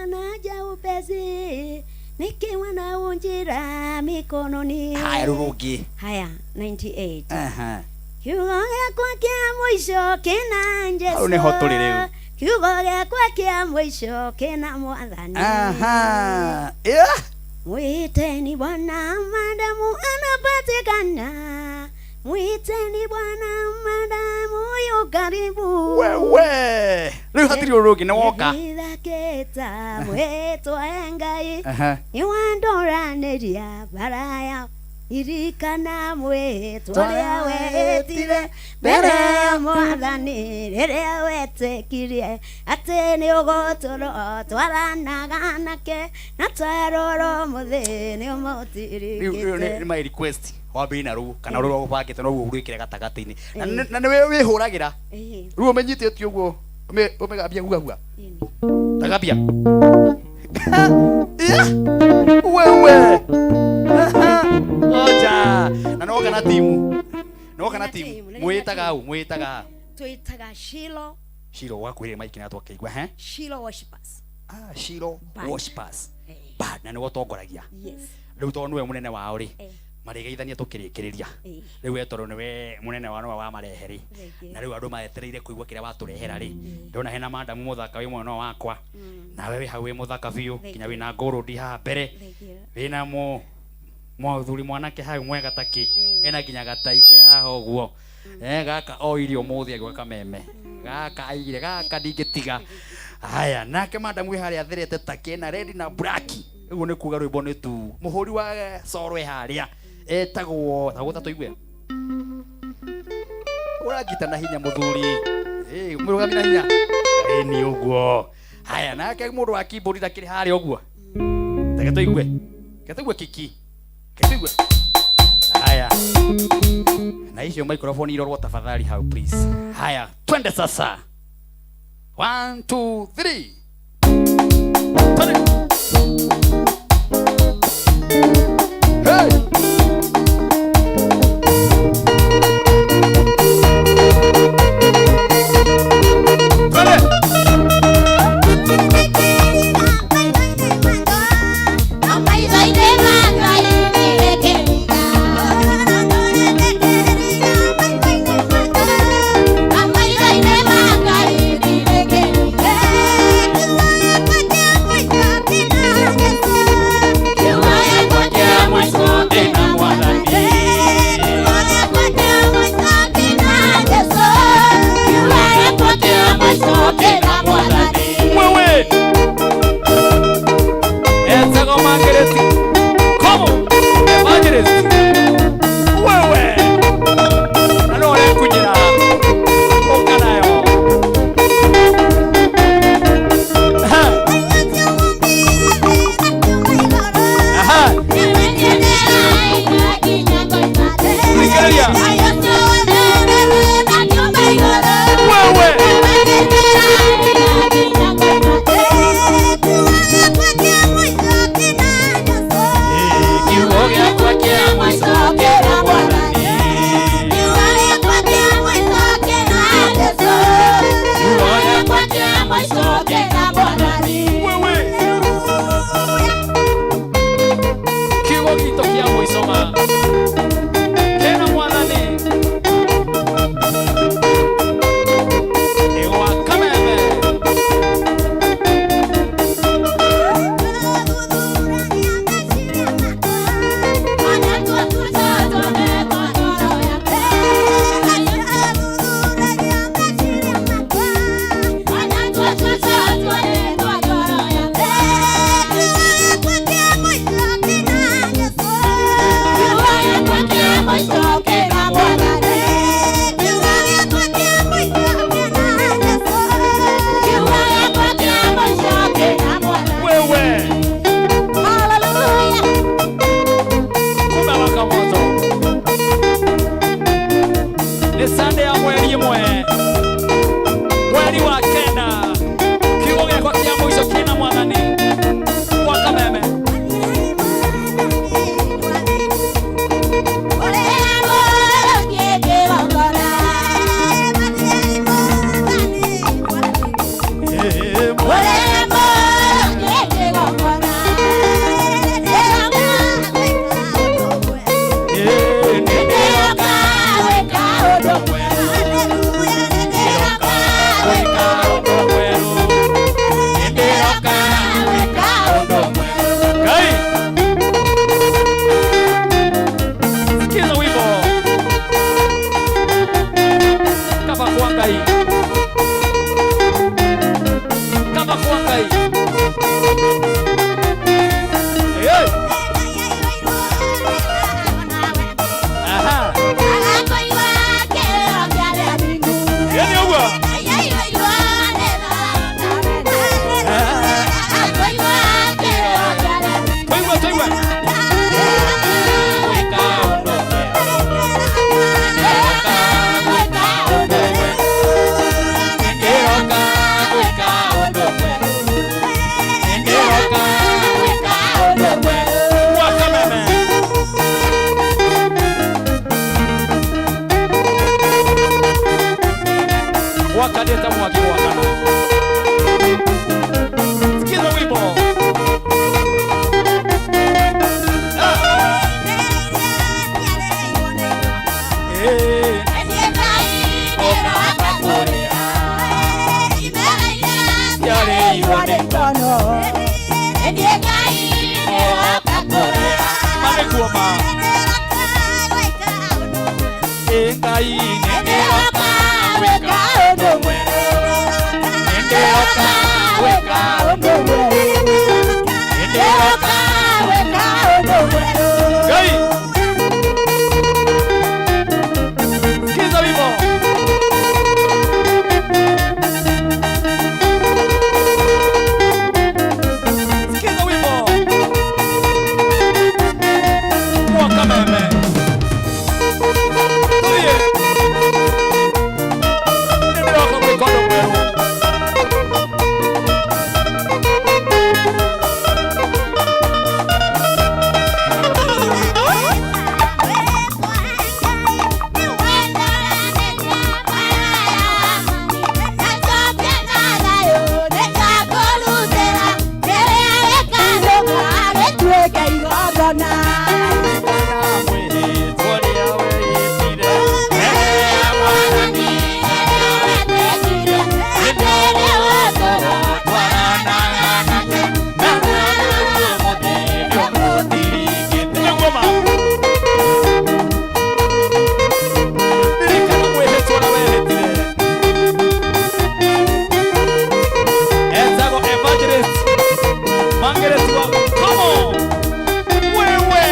naja upesi nikiwa na unjira mikononi. Haya rũu rũngĩ. Haya 98. Aha. Kiugo gĩakwa kĩa mũico kĩna Jesũ. Hau nĩho tũrĩ rĩu. Kiugo gĩakwa kĩa mũico kĩna Mwathani. Aha. Yeah. Mwiteni Bwana madamu anapatikana. Mwiteni Bwana madamu yu karibu. Wewe. Rĩu hatirĩ ũndũ ũngĩ nĩ woka. Ithakĩta mwĩtwa Ngai. Aha. Nĩwandoranĩria bara ya irikana mwĩtwa ũrĩa wetire mbere ya Mwathani rĩrĩa wetĩkirie atĩ nĩ ũgũtũrwo twaranaga nake na twarorwo mũthĩ nĩ Rĩu ũmũtirikĩte. nĩ my request wambĩrĩrie na rũu kana rũrĩa ũbangĩte noguo rwĩkĩre gatagatĩ-inĩ. Na nĩwe wĩhũragĩra. Rĩu ũmĩnyitĩte ũguo ũmĩgambia hua hua. Tagambia. Wewe. Oja. Na noka na timu. Noka na timu. Mwĩtaga au, mwĩtaga. Twĩtaga Shilo. Shilo wakwĩrĩ maiki na twakĩigua he? Shilo Worshipers. Ah, Shilo Band. Worshipers. Band na nĩwe ũtongoragia. Yes. Rĩu tondũ nĩwe mũnene wao rĩ. Marĩgeithania tũkĩrĩkĩrĩria. Rĩu we tondũ nĩwe mũnene wao nĩwe wamarehe rĩ. Na rĩu andũ maetereire kũigua kĩrĩa watũrehera rĩ. Ndĩrona hena madamu mũthaka wĩ mwena wakwa. Nawe wĩ hau wĩ mũthaka biũ nginya wĩna ngũrũndi haha mbere. Wĩna mũthuri mwanake hau mwega takĩ. Ena nginya gatai ke haha ũguo. Gaka oirie ũmũthĩ agĩũka kameme. Gaka aigire gaka ndingĩtiga. Haya nake madamu wĩ harĩa atherete takĩ na red na black. Ũguo nĩ kuga rwĩmbo nĩ tu. Mũhũri wa coro e harĩa etagwo tagũta tũigue. Ũrangita na hinya mũthuri. Mũrũgami na hinya. Ĩni ũguo. Haya nake mũndũ wa keyboard ndakĩrĩ harĩa ũguo. Reke tũigue. Reke tũigue kiki. Reke tũigue. Haya. Na icio microphone irorwo tafadhali hau please. Haya, twende sasa. 1 2 3. Twende. Hey! Twende. Thank you. Nĩguo. Twaigua, twaigua. Wakaleta mwaki wakana. Sikiza wimbo. Eh. Manĩkuoma. Ĩ Ngai nĩndĩroka gwĩka ũndũ mwerũ. Nĩndĩroka gwĩka ũndũ mwerũ. Nĩndĩroka gwĩka ũndũ mwerũ. Ngai. Sikiza wimbo. Sikiza wimbo. Mwaka meme. Tulie. Nĩndĩroka gwĩka ũndũ mwerũ. Etagwo Evangelist Mangeretwa. Come on. Wewe.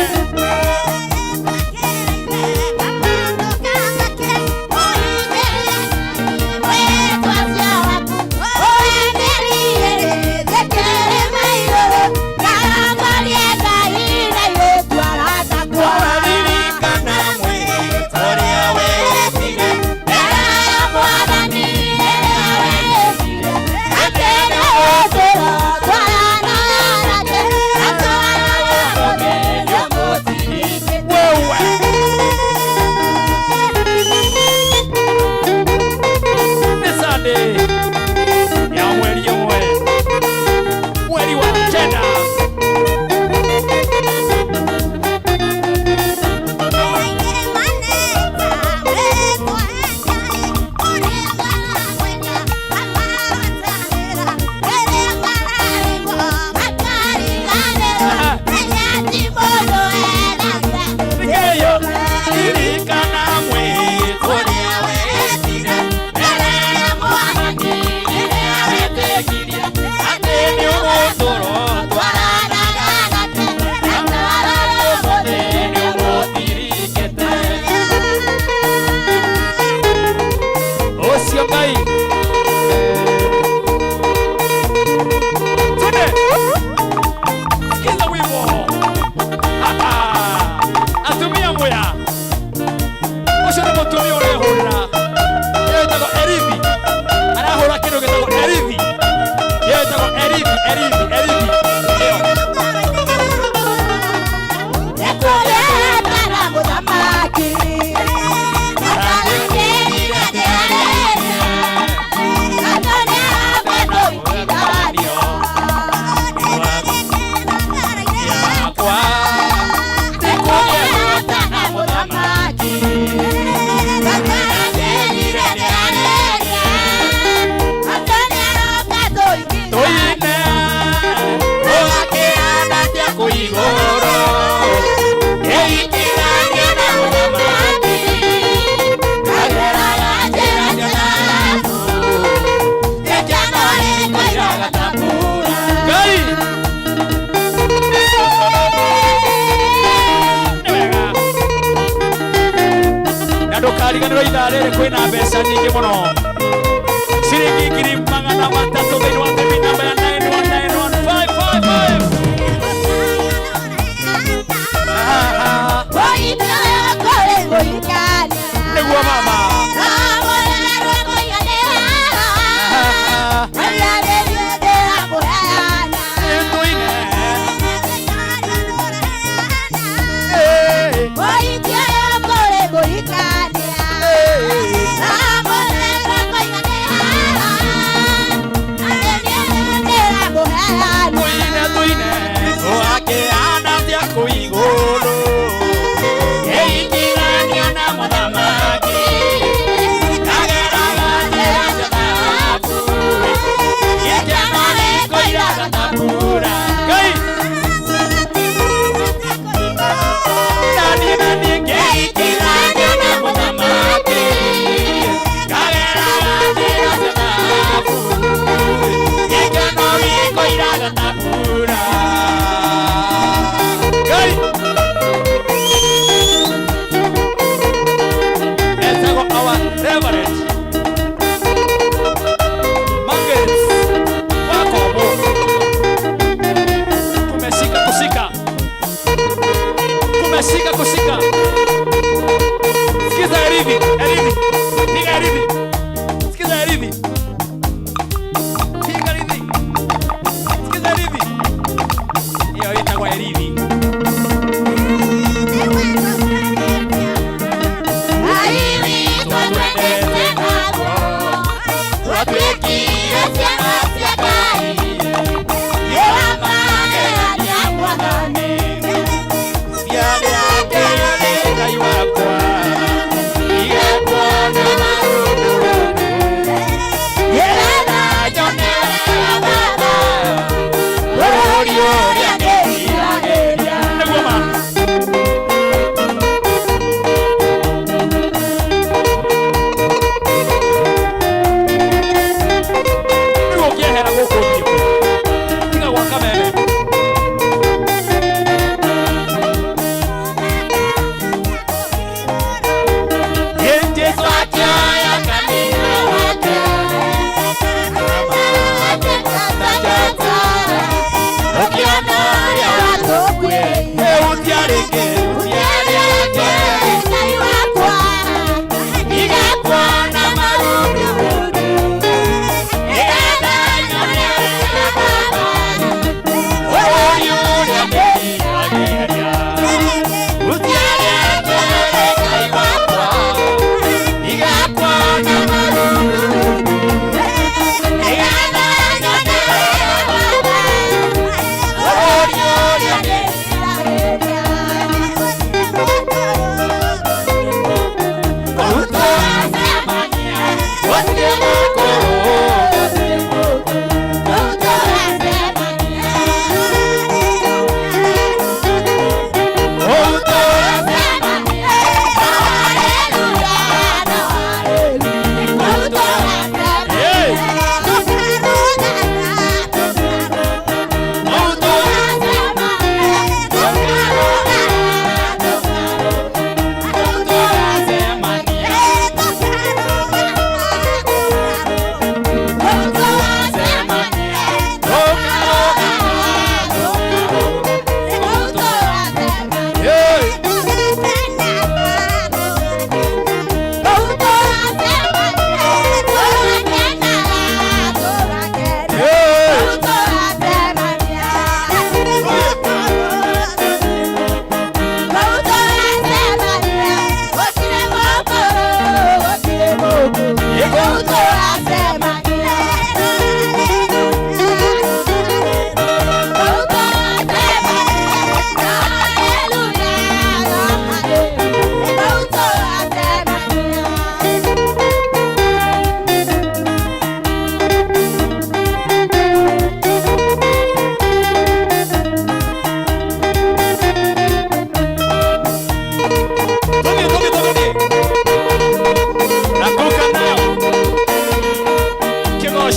Nĩ Sunday ya mweri ũmwe mweri wa kenda. Nĩkĩo ririkana mwĩtwo Ũcio Ngai. Twende. Sikiza wimbo. Ha, ha. Atumia mwea. Ũcio nĩ mũtumia ũrehũrĩra. Ĩyo ĩtagwo Erithi. Arahũra kĩndũ gĩtagwo Erithi. Ĩyo ĩtagwo Erithi, Erithi, Erithi. Ĩyo. Toine, igũrũ ĩitiragia na mũthamaki ageraga njĩra njarabu gĩkeno gĩkoiraga ta mbura. Ngai nĩ wega na ndũkariganĩrwo ithaa rĩrĩ kwĩna mbeca nyingĩ mũno.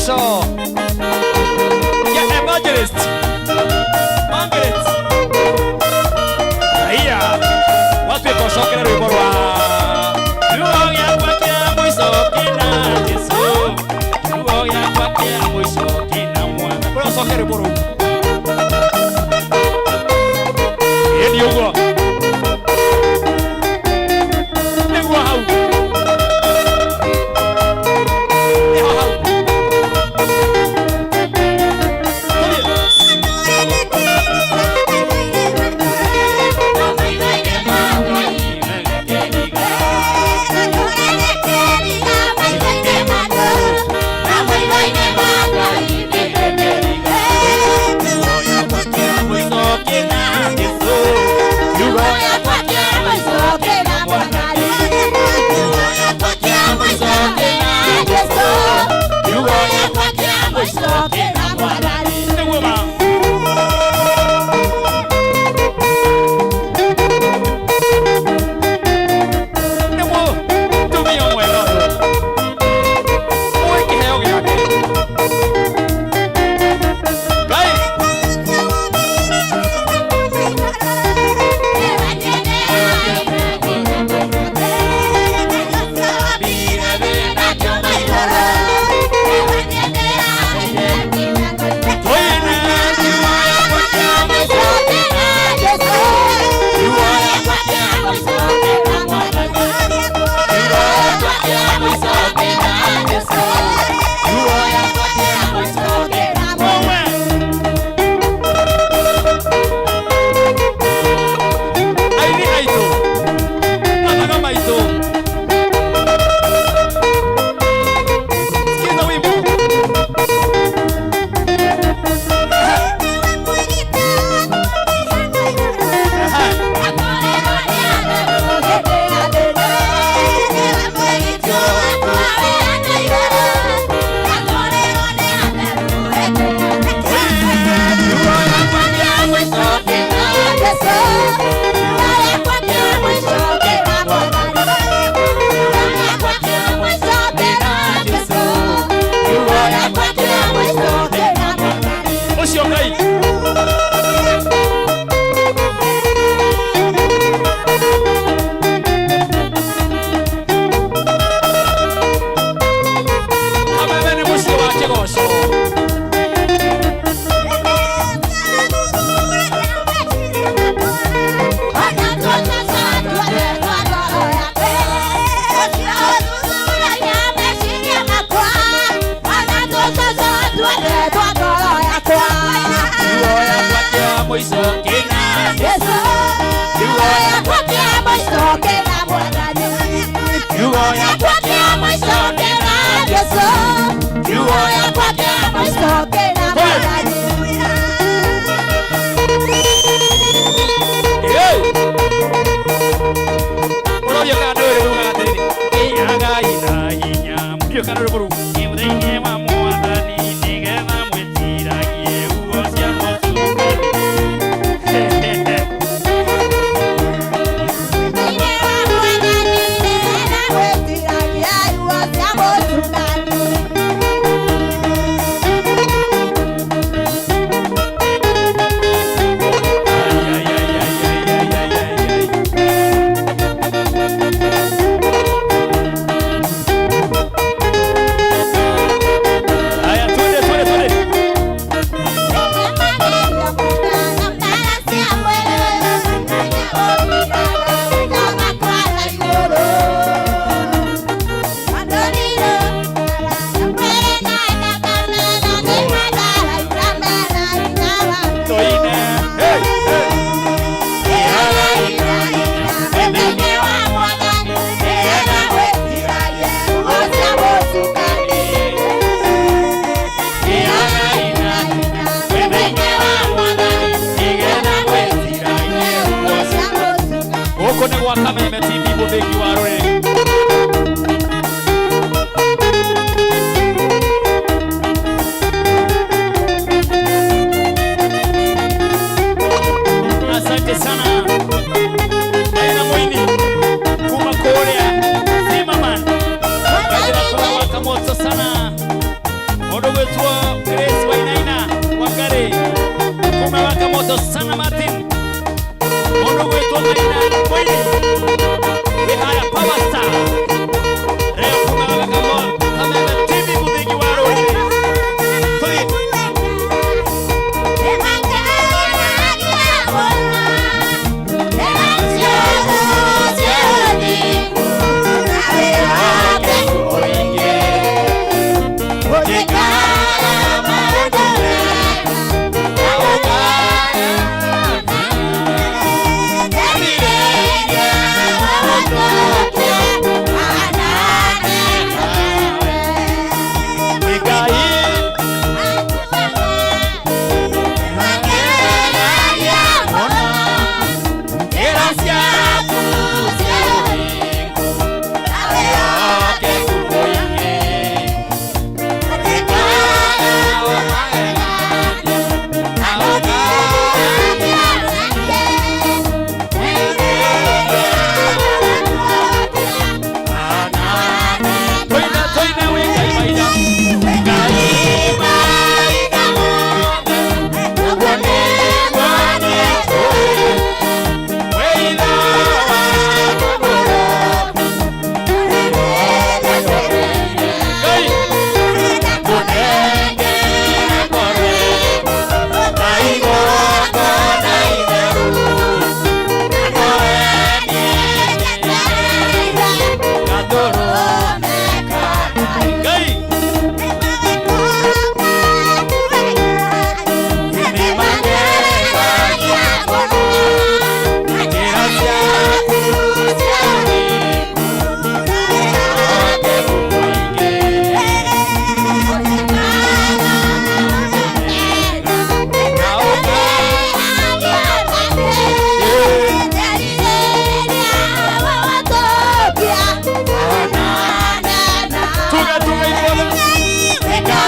Kĩgoco kĩa evangelist Margaret. Haiya, watuĩka ũcokere rwĩmbo rwa kiugo gĩakwa kĩa mũico kĩna Jesũ, kiugo gĩakwa kĩa mũico kĩna mwana. Kũrĩa ũcoke rwĩmbo rũu. Ĩni ũguo. Nĩguo hau. Nĩho hau. Nĩguo ma. Nĩguo tumia mwega ũĩ kĩheo gĩake. Ngai.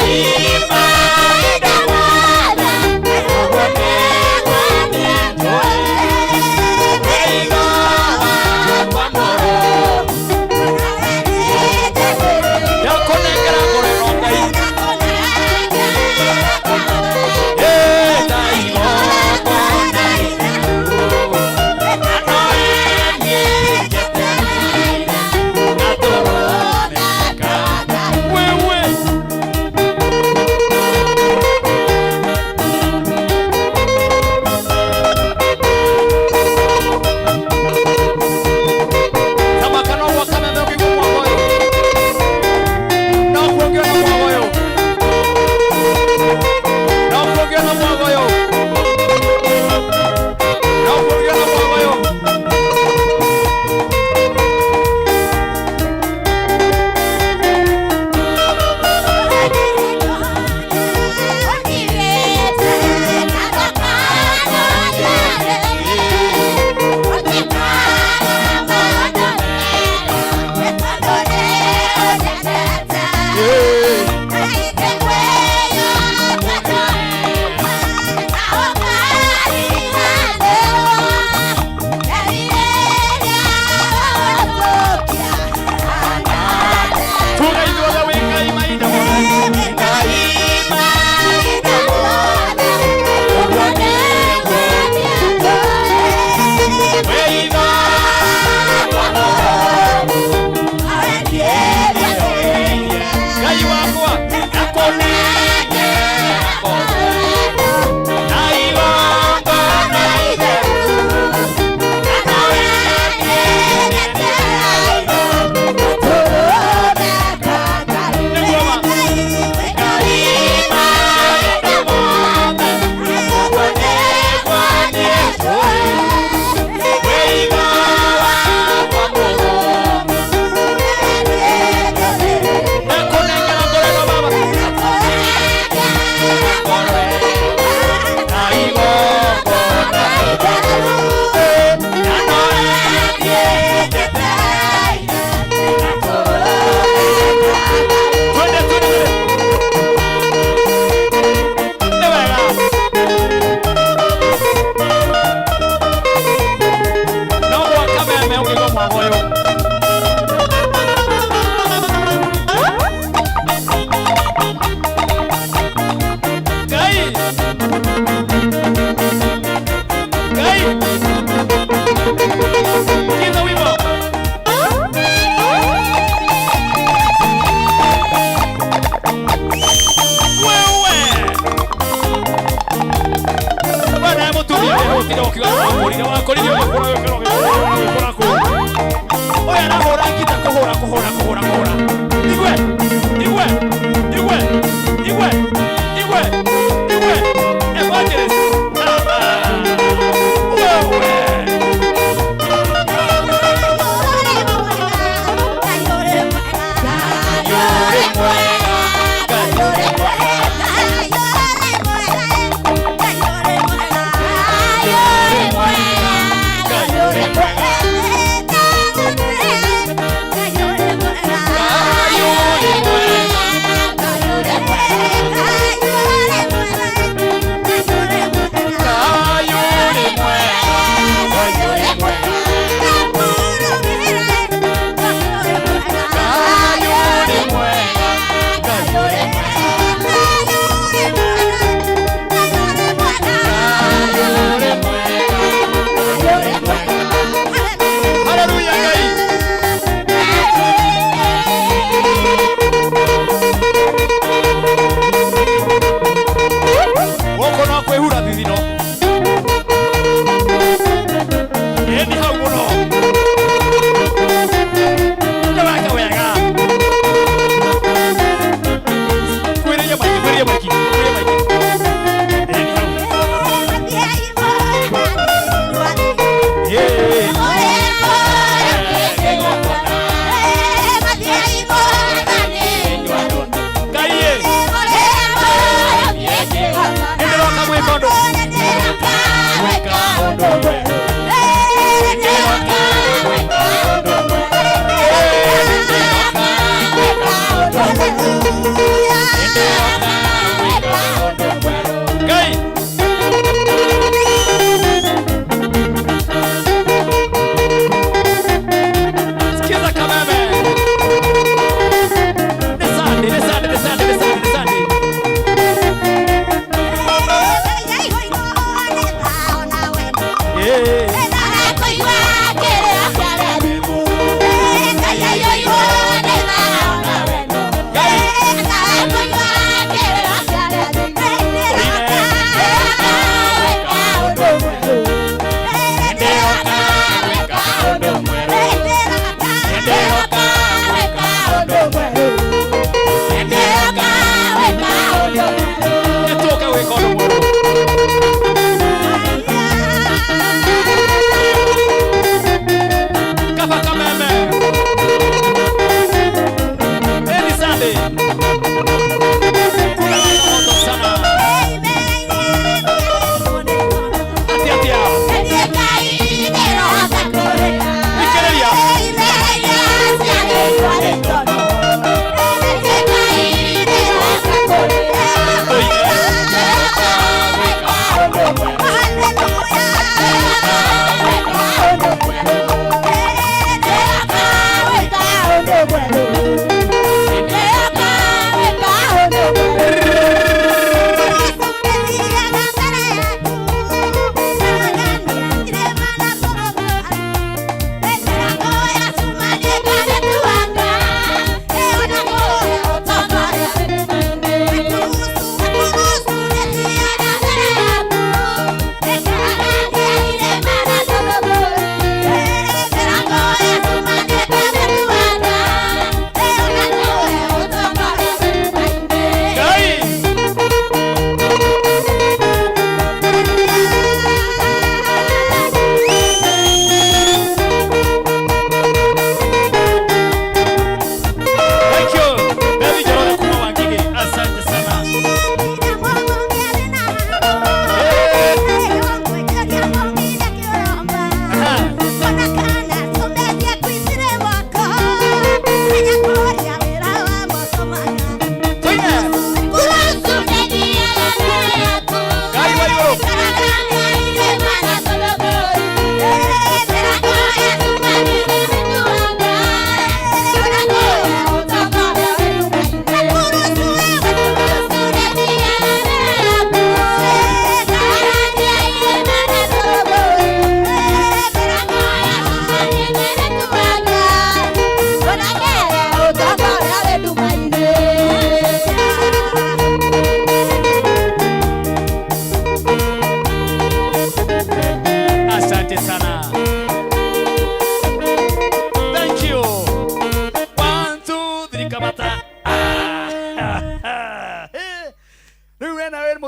Hallelujah.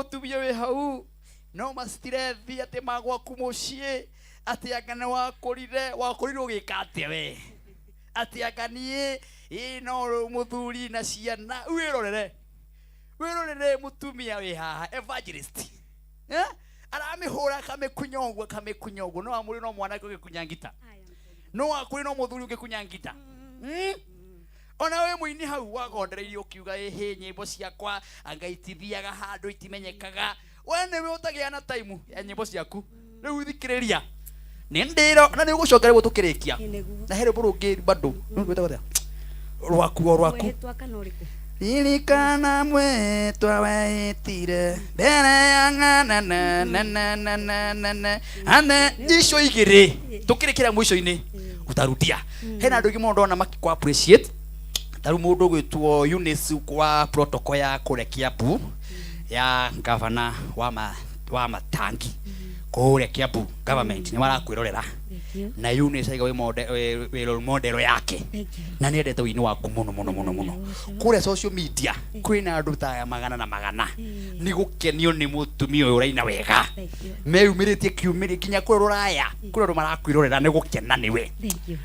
Mũtumia wĩ hau no mastirethi atĩ magwaku mũciĩ, atĩ anga nĩ wakũrire, wakũrirwo ũgĩka atĩa we, atĩ anga niĩ ĩ no mũthuri na ciana. Wĩrorere, wĩrorere mũtumia wĩ haha evangelist, eh? Aramĩhũra, akamĩkunya ũguo, akamĩkunya ũguo. No amũrĩ no mwanake ũgĩkunya ngita, no akũrĩ no mũthuri ũgĩkunya ngita. Ona wĩ mũini hau wagondereirie ũkiuga, ĩhĩ, nyĩmbo ciakwa anga itithiaga handũ, itimenyekaga. We nĩwe ũtagĩa na time ya nyĩmbo ciaku. Rĩu thikĩrĩria, nĩ ndĩro na nĩ ũgũcokera rĩu tũkĩrĩkia na he rwĩmbo rũngĩ bado rwĩtagwo atĩa, rwaku o rwaku. Mwĩhĩtwa kana ũrĩkũ? Ririkana mwĩtwa weitire mbere ya ng'ana na na na na na na na ane icio igĩrĩ tũkĩrĩkĩra mũico-inĩ utarudia. Hena andũ aingĩ mũno ndona makĩkũ appreciate, ta rĩu mũndũ ũgwĩtwo Eunice wa protocol ya kũrĩa Kiambu ya gavana wa Matangi kũrĩa Kiambu government, nĩ marakwĩrorera. Na Eunice aiga wĩ role model yake na nĩ endete wĩini waku mũno mũno mũno mũno. Kũrĩa social media kwĩna andũ ta magana na magana nĩ gũkenio nĩ mũtumia ũyũ ũraina wega, meyumĩrĩtie kiumĩrie nginya kũrĩa rũraya, kũrĩa andũ marakwĩrorera nĩ gũkena nĩwe.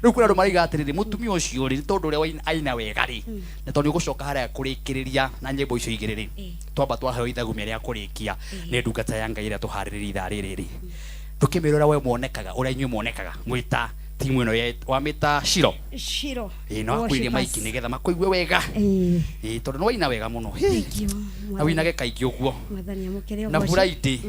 Rĩu kwĩna andũ maraiga atĩrĩrĩ, mũtumia ũcio rĩ, tondũ ũrĩa aina wega rĩ, na tondũ nĩ ũgũcoka harĩa kũrĩkĩrĩria na nyĩmbo icio igĩrĩ rĩ, twamba twaheo ithagumia rĩa kũrĩkia nĩ ndungata ya Ngai ĩrĩa tũharĩrĩrie ithaa rĩrĩ rĩ, ndũkĩmĩrora we mwonekaga ũrĩa inyuĩ mwonekaga mwĩta timu ĩno wamĩta Shiro. Shiro. Ĩĩ, no akwĩrie maiki nĩgetha makũigue wega. Ĩĩ, tondũ nĩ waina wega mũno. Na wĩinage kaingĩ ũguo. Mwathani amũkĩre Na ũgoci. Friday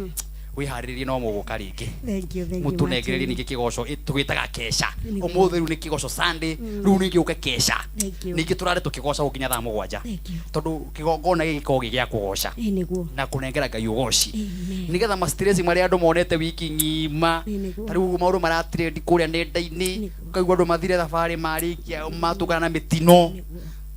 wĩharĩrĩrie no mũgũka rĩngĩ. Thank you, thank you, Mũtũnengererie Martin. ningĩ kĩgoco, tũgĩtaga kesha. Nĩguo. Ũmũthĩ rĩu nĩ kĩgoco Sunday, rĩu ningĩ ũke kesha. Thank you. Ningĩ tũrare tũkĩgoca nginya thaa 7. Thank you. Tondũ kĩgongona gĩkĩ gĩkoragwo gĩ gĩa kũgoca Ĩĩ, nĩguo. na kũnengera Ngai ũgoci Amen. nĩgetha ma-stress marĩa andũ monete wiki ng'ima. Ĩĩ, nĩguo. Ta rĩu maũndũ maratrend kũrĩa nenda-inĩ, ũkaigua andũ mathire thabarĩ, marĩkia matũngana na mĩtino.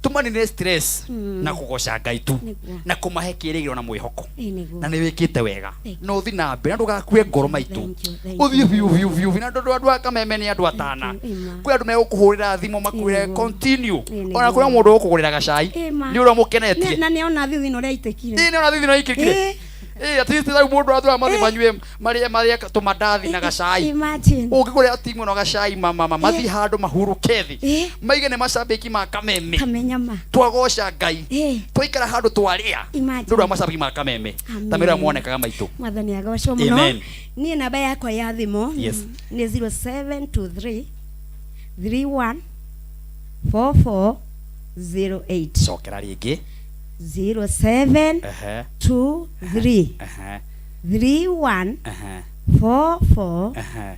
Tũmanine stress na kũgoca Ngai tu Nĩguo. na kũmahe kĩĩrĩgĩrĩro na mwĩhoko. Ĩĩ, nĩguo. Na nĩ wĩkĩte wega. Thank Na ũthi na mbere na ndũgakue ngoro maitũ. Thank you, thank Ũthiĩ you. biũ biũ biũ biũ. Na andũ a Kameme nĩ andũ atana. Ĩma. Kwĩ andũ megũkũhũrĩra thimũ makwĩre Nĩguo. continue. Ĩĩ, nĩguo. Ona kwĩna mũndũ ũgũkũgũrĩra gacai Ĩma. nĩ ũrĩa mũkenetie. Na nĩ ona thithino ũrĩa aitĩkire. Ĩĩ, nĩ ona thithino aikĩkire. Ĩĩ. Ĩĩ, at least rĩu mũndũ atũra mathi manyue marĩe marĩe tũmandathi na gacai. Imagine. Ũngĩgũrĩra timu ĩno gacai, mama mathiĩ handũ mahurũke thĩ, Ĩĩ. maige nĩ macambĩki ma Kameme. Kamenyama. Twagoca Ngai, Ĩĩ. twaikara handũ twarĩa. Imagine. Nĩ ũndũ wa macambĩki ma Kameme ta Amen. mĩrĩa mwonekaga maitũ. Mwathani agocwo mũno. Amen. Niĩ namba yakwa ya thimũ Yes. nĩ 0723 31 44 08. Cokera rĩngĩ. 07 2 3 3 1 4 4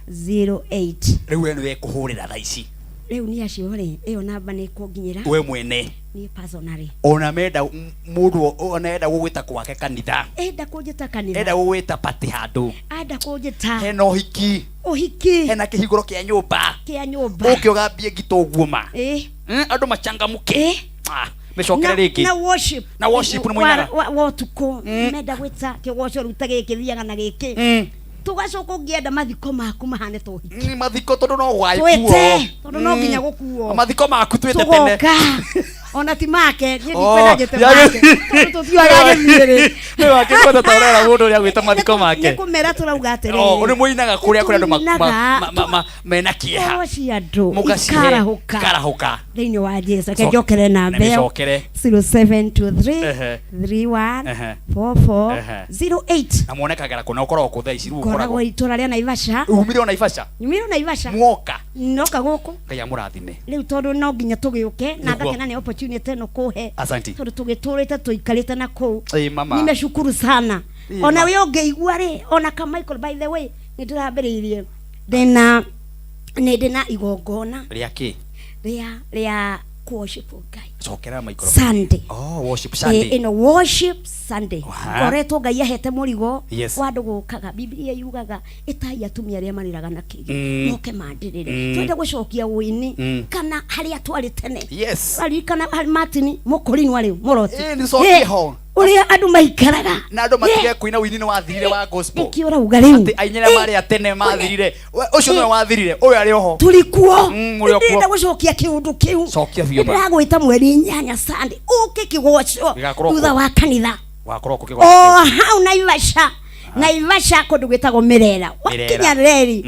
0 8. Rĩu we nĩwe kũhũrĩra thaa ici? Rĩu nĩ acio rĩ, ĩyo namba nĩ kũnginyĩra. We mwene. Niĩ personally. Ona menda mũndũ ona enda gũgwĩta gwake kanitha, enda kũnjĩta kanitha, enda gũgwĩta party handũ, enda kũnjĩta hena ũhiki, ũhiki, hena kĩhingũro kĩa nyũmba, kĩa nyũmba, ũke ũgambie ngito ũguo ma. Ĩĩ. Andũ machangamke. Ah, mĩcokere rĩngĩ. Na worship. Na worship nĩ mũinaga? Wa ũtukũ menda gwĩta kĩgoco rĩu ta gĩkĩ thiaga na gĩkĩ, tũgacoka ũngĩenda mathiko maku mahane ta ũhiki. Nĩ mathiko tondũ no gwaikuo. Twĩte tondũ no nginya gũkuo. Mathiko maku twĩte tene. Tũgoka ona ti make niĩ Oh, ndikwenda njĩte make tondũ tũtiũaga gĩthiĩ rĩ. Nĩ wakĩkwenda ta ũrera mũndũ ũrĩa gwĩta mathiko make. Nĩ kũmera tũrauga atĩrĩrĩ. Oh, nĩ mũinaga kũrĩa kũrĩa andũ Tũinaga, mena kĩeha. Ngoro cia andũ Mũgacihe ikarahũka ikarahũka. Thĩinĩ wa Jesu. Reke njokere namba Na ĩyo. mĩcokere. 0723 31 44 08. Na mwonekagĩra kũ na ũkoragwo kũ thaa ici rĩu? Ngoragwo ũkoragwo itũra rĩa Naivasha. Umire o Naivasha? Nyumire Naivasha. Mwoka? Noka gũkũ. Ngai amũrathime. Rĩu tondũ no nginya tũgĩũke na Nĩguo. ngakena nĩ opportunity ĩno kũhe. Asante. Tondũ tũgĩtũrĩte tũikarĩte na kũu. Ĩĩ mama. Nimeshukuru sana. Ĩĩ, Ona ma. we ũngĩigua rĩ, ona ka Michael, by the way, nĩ ndĩrambĩrĩirie ndĩna nĩ ndĩna igongona Rĩa kĩ? Rĩa worship Ngai. Cokera microphone. Sunday. Oh, worship Ĩ, Sunday. ĩno worship Sunday. Aha. Ngoretwo Ngai ahete mũrigo Yes. wa andũ gũkaga. Bibilia yugaga ĩtai atumia arĩa marĩraga na kĩgio moke mandĩrĩre. Twende gũcokia ũini kana harĩa twarĩ tene. Yes. Aririkana harĩ Martin Mũkũrinwa rĩu mũroti. Ĩ, nĩ cokie ho. Ũrĩa andũ maikaraga. Na andũ matige kuina ũini nĩ wathirire wa gospel. Nĩkĩo ũrauga rĩu. Atĩ aini arĩa marĩ a tene mathirire. Ũcio nĩwe wathirire, ũyũ arĩ oho. Tũrĩ kuo. Ũrĩ o kuo. Ndĩrenda gũcokia kĩũndũ kĩu. Cokia biũ ma. Ndĩragwĩta mweri 8 Sunday ũke kĩgoco Gĩgakorwo thutha kũ? wa kanitha. Wakorwo kũ O kĩgongona kĩu? hau Naivasha, Naivasha kũndũ gwĩtagwo Mĩrera. Wakinya reri,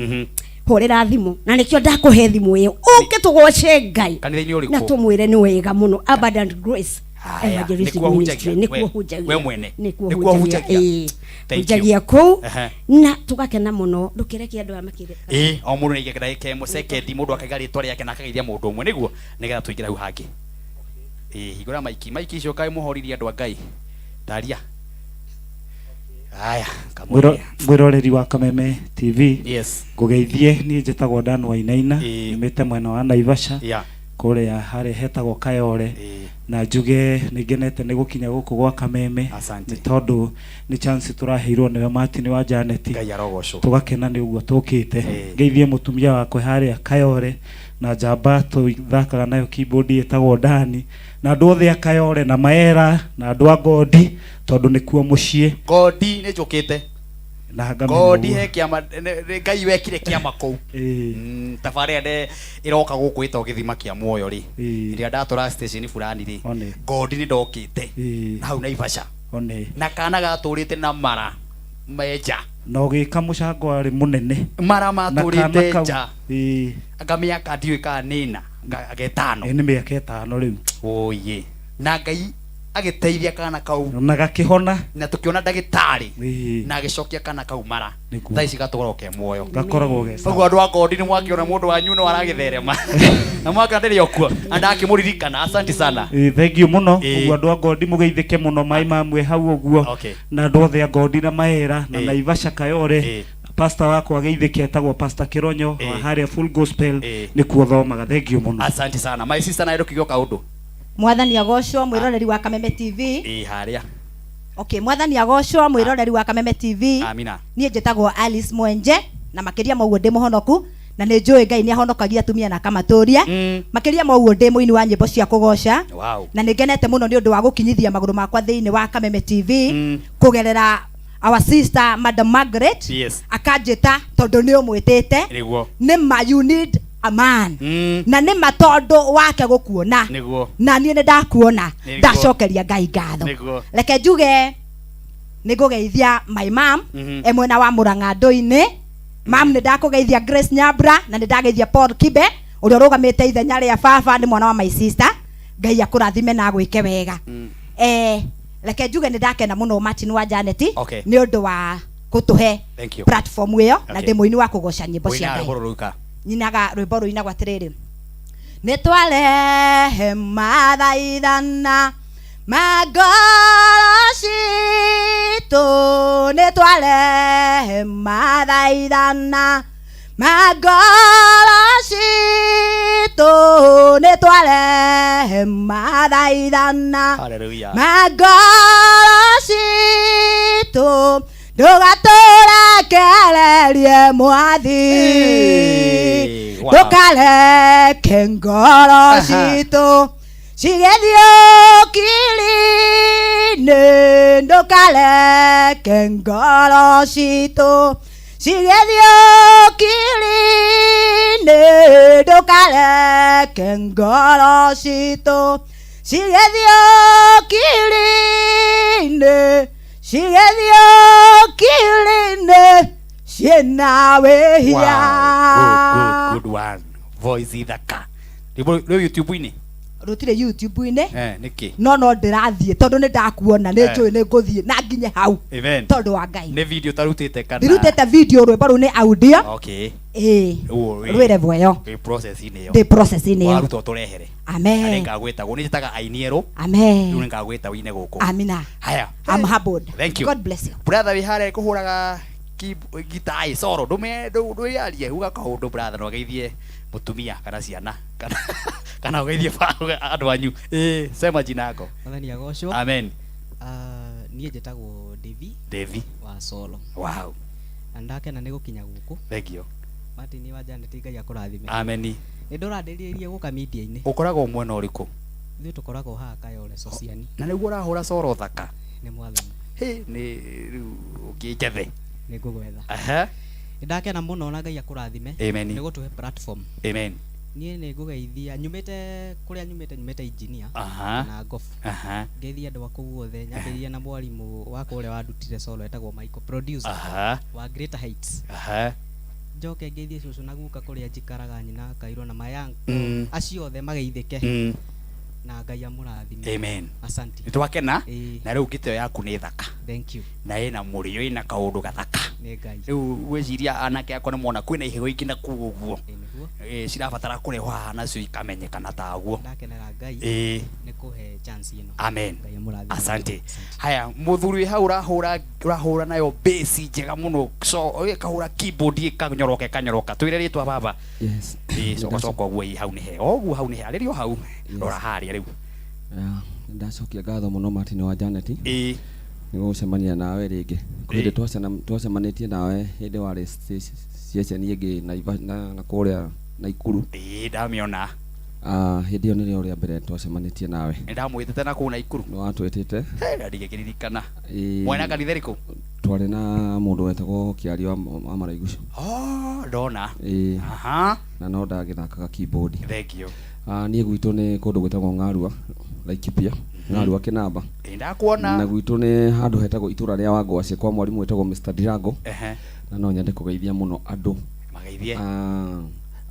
hũrĩra thimũ, na nĩkĩo ndakũhe thimũ ĩyo ũke tũgoce Ngai Kanitha-inĩ na ũrĩkũ? tũmwĩre nĩ wega mũno. Abundant Grace Haya, Evangelistic nĩkuo Ministry. hunjagia? Nĩkuo hunjagia. We mwene? Nĩkuo Nĩkuo hunjagia. hunjagia? Ĩĩ. Thank you. Hunjagia kũu Ehe. na tũgakena mũno. Ndũkĩreke andũ aya makĩre. Ĩĩ, o mũndũ nĩaige ndagĩka ĩmwe, sekendi, mũndũ akaiga rĩtwa rĩake na akageithia mũndũ ũmwe nĩguo nĩgetha tũingĩre hau hangĩ. Ĩĩ, hingũra maiki, maiki icio kaĩ mũhoririe andũ a Ngai. Taria. Haya, kamũria. Mwĩroreri wa Kameme TV. Yes. Ngũgeithie, niĩ njĩtagwo Dan Wainaina, nyumĩte mwena wa Naivasha, Yeah. kũrĩa harĩa hetagwo Kayore, na njuge nĩ ngenete nĩ gũkinya gũkũ gwa Kameme. Asante. Nĩ tondũ nĩ chance tũraheirwo nĩwe Martin wa Janet. Ngai arogocwo. Tũgakena nĩ ũguo tũkĩte. Ngeithie mũtumia wakwa harĩa Kayore na njamba tũthakaga nayo keyboard ĩtagwo Dani, na andũ othe a Kayore na Maera na andũ a Gondi, tondũ nĩkuo mũciĩ. Gondi nĩ njũkĩte. Na ngamenya Gondi ũguo. he kĩama nĩ Ngai wekire kĩama kũu. Tabarĩra nde ĩroka gũkũ ĩtagwo gĩthima kĩa muoyo rĩ. Ĩrĩa ndatũra station fulani rĩ. One. Gondi nĩ ndokĩte. Na hau Naivasha. One. Na kana gatũrĩte na mara menja. Na ũgĩka mũcango warĩ mũnene. Mara Na kana matũrĩte kau- nja. Ĩĩ. Anga mĩaka ndiũĩ kana nĩ ĩna, anga ĩtano. Ĩĩ, nĩ mĩaka ĩtano rĩu. Oye. Na Ngai agĩteithia kana kau. Na gakĩhona. Na tũkĩona ndagĩtarĩ. Ĩĩ. Na agĩcokia kana kau mara. Nĩguo. Thaa ici gatũkoragwo ke muoyo. Gakoragwo ge sawa. Ũguo andũ a Gondi nĩ mwakĩona mũndũ wanyu no aragĩtherema. Na mwakĩona ndĩrĩ o kuo. Na ndakĩmũririkana. Asante sana. Ĩĩ, thank you mũno. Ĩĩ. Ũguo andũ a Gondi mũgeithĩke mũno, maĩ mamwe hau ũguo. Okay. Na andũ othe a Gondi na Maera na Ĩĩ. Naivasha Kayore. Ĩĩ. Pastor wakwa ageithĩke etagwo Pastor Kĩronyo wa Ĩĩ. harĩa Full Gospel, Ĩĩ. nĩkuo thomaga. Thank you mũno. Asante sana. My sister nawe ndũkiuge kaũndũ. Mwathani agocwo, mwĩroreri wa Kameme TV. Ĩĩ, harĩa. Okay, mwathani agocwo, mwĩroreri wa Kameme TV. Amina. Niĩ njĩtagwo Alice Mwenje, na makĩria ma ũguo ndĩ mũhonoku, na nĩ njũĩ Ngai nĩ ahonokagia atumia na akamatũria. Makĩria ma ũguo ndĩ mũini wa nyĩmbo cia kũgoca. Wow. Na nĩ ngenete mũno nĩ ũndũ wa gũkinyithia magũrũ makwa thĩinĩ wa Kameme TV kũgerera our sister Madam Margaret. Yes. Akanjĩta tondũ nĩ ũmwĩtĩte. Nĩguo. Nĩ ma you need a man. Na nĩ ma tondũ wake gũkuona. Nĩguo. Na niĩ nĩ ndakuona. Nĩguo. Ndacokeria Ngai ngatho. Nĩguo. Reke njuge nĩ ngũgeithia my mom e mwena wa Mũrang'a ndũ-inĩ. Mam, nĩ ndakũgeithia Grace Nyambura, na nĩ ndageithia Paul Kibe ũrĩa ũrũgamĩte ithenya rĩa baba, nĩ mwana wa my sister. Ngai akũrathime na agwĩke wega. Reke njuge nĩ ndakena mũno Martin wa Janet Okay. nĩ ũndũ wa gũtũhe Thank you. platform ĩyo, na Okay. ndĩ mũini wa kũgoca nyĩmbo cia Ũinaga Ngai. rwĩmbo rũrũ Nyinaga rwĩmbo rũinagwo atĩrĩrĩ: nĩ twarehe mathaithana ma ngoro citũ, nĩ twarehe mathaithana ma ngoro citũ, nĩ twarehe mathaithana Hallelujah. ma ngoro citũ, ndũgatũrekererie mwathi, wow. ndũkareke ngoro Aha. citũ cigĩthiĩ ũkiri-inĩ, ndũkareke ngoro citũ cigĩthiĩ ũkiri-inĩ, ndũkareke ngoro citũ cigĩthiĩ ũkiri-inĩ, cigĩthiĩ ũkiri-inĩ ciĩna wĩhia. Wow. Good, good, good one. Voice ithaka. Rwĩmbo rwĩ YouTube-inĩ? Rũtirĩ YouTube-inĩ. Nĩkĩ? No ndĩrathiĩ tondũ nĩ ndakuona, nĩ Eh. njũĩ nĩ ngũthiĩ na nginye hau. Amen. Tondũ wa Ngai. Nĩ video ũtarutĩte kana? Ndirutĩte video, rwĩmbo rũu nĩ audio. Okay. Ĩĩ. Ũguo Rwĩ level ĩyo. Wĩ process-inĩ ĩyo. Ndĩ process-inĩ ĩyo. Waruta ũtũrehere. Amen. Na nĩngagwĩta. Nĩ njĩtaga aini erũ. Amen. Rĩu nĩngagwĩta wĩine gũkũ. Amina. Haya. I'm humbled. Thank you. God bless you. Brother wĩ harĩa kũhũraga gita ĩ solo, ndũme ndwĩyarie, uga kaũndũ brother, na ũgeithie mũtumia kana ciana kana ũgeithie andũ anyu. Ĩĩ, sema jina yako. Mwathani agocwo. Amen. Niĩ njĩtagwo Devi. Devi. Wa solo. Wow. Na ndakena nĩ gũkinya gũkũ. Thank you. Martin wa Janet, Ngai akũrathime. Ameni. Nĩ ndũrandĩrĩria gũka media-inĩ. Ũkoragwo mwena ũrĩkũ? Ithuĩ tũkoragwo haha Kayole Sociani. Na nĩguo ũrahũra solo thaka. Nĩ mwathani. Hĩ, nĩ rĩu ũkĩnjethe. Nĩ ngũgwetha. Aha. Nĩ ndakena mũno na Ngai akũrathime. Amen. Nĩ gũtũhe platform. Amen. Niĩ nĩ ngũgeithia nyumĩte kũrĩa nyumĩte nyumĩte engineer Aha. na ngobu. Aha. Ngeithie andũ a kũu othe nyambĩrĩrie na mwarimũ wakwa ũrĩa wandutire solo etagwo Michael producer Aha. wa Greater Heights. Aha. Njoke ngeithie cũcũ na guka kũrĩa njikaraga nyina Kairũ na mayangu acio othe mageithĩke na Ngai amũrathime. Amen. Asante. Nĩ twakena Ĩĩ. na rĩu ngĩtĩo yaku nĩ thaka Thank you. na ĩna mũrĩo ĩna kaũndũ gathaka. Nĩ Ngai. Rĩu gwĩciria anake akwa nĩ mona kwĩna iheo ingĩ na kũu ũguo. Nĩguo. Ĩĩ, cirabatara kũrehwo haha nacio ikamenyekana taguo. Ndakenera Ngai Ĩĩ. nĩ kũhe chance ĩno. Amen. Ngai amũrathime. Asante. Haya, muthuri wĩ hau ũrahũra ũrahũra nayo bass njega mũno so ĩkahũra keyboard ĩkanyoroka ĩkanyoroka. Twĩre rĩtwa baba. Yes. Ĩĩ, coka coka ũguo ĩ hau nĩ he. Ũguo hau nĩ he. Arĩrio hau. Rora harĩa rĩu. Yeah, ndacokia ngatho mũno Martin wa Janet. Ĩĩ. Nĩ gũcemania nawe rĩngĩ. Kwĩ hĩndĩ twacemanĩtie nawe hĩndĩ warĩ ceceni ĩngĩ na kũrĩa Naikuru. Ĩĩ, ndamĩona. Ah, hĩndĩ ĩyo nĩrĩo rĩa mbere twacemanĩtie nawe. Nĩ ndamwĩtĩte na kũu Naikuru. Nĩ watwĩtĩte. He, na ndigĩkĩririkana. Ĩĩ. Mwena kanitha ĩrĩkũ? Twarĩ na mũndũ wetagwo Kĩario wa Maraigucu. Oh, ndona. Ĩĩ. Aha. Na no ndagĩthakaga keyboard. Thank you. Ah, niĩ gwitũ nĩ kũndũ gwĩtagwo Ng'arua, Laikipia, Ng'arua Kĩnamba. Ĩĩ, ndakuona. Na gwitũ nĩ handũ hetagwo itũra rĩa Wangwacĩ kwa mwarimũ wĩtagwo Mr. Ndirango. Ehe. Na no nyende kũgeithia mũno andũ. Mageithie. Ah,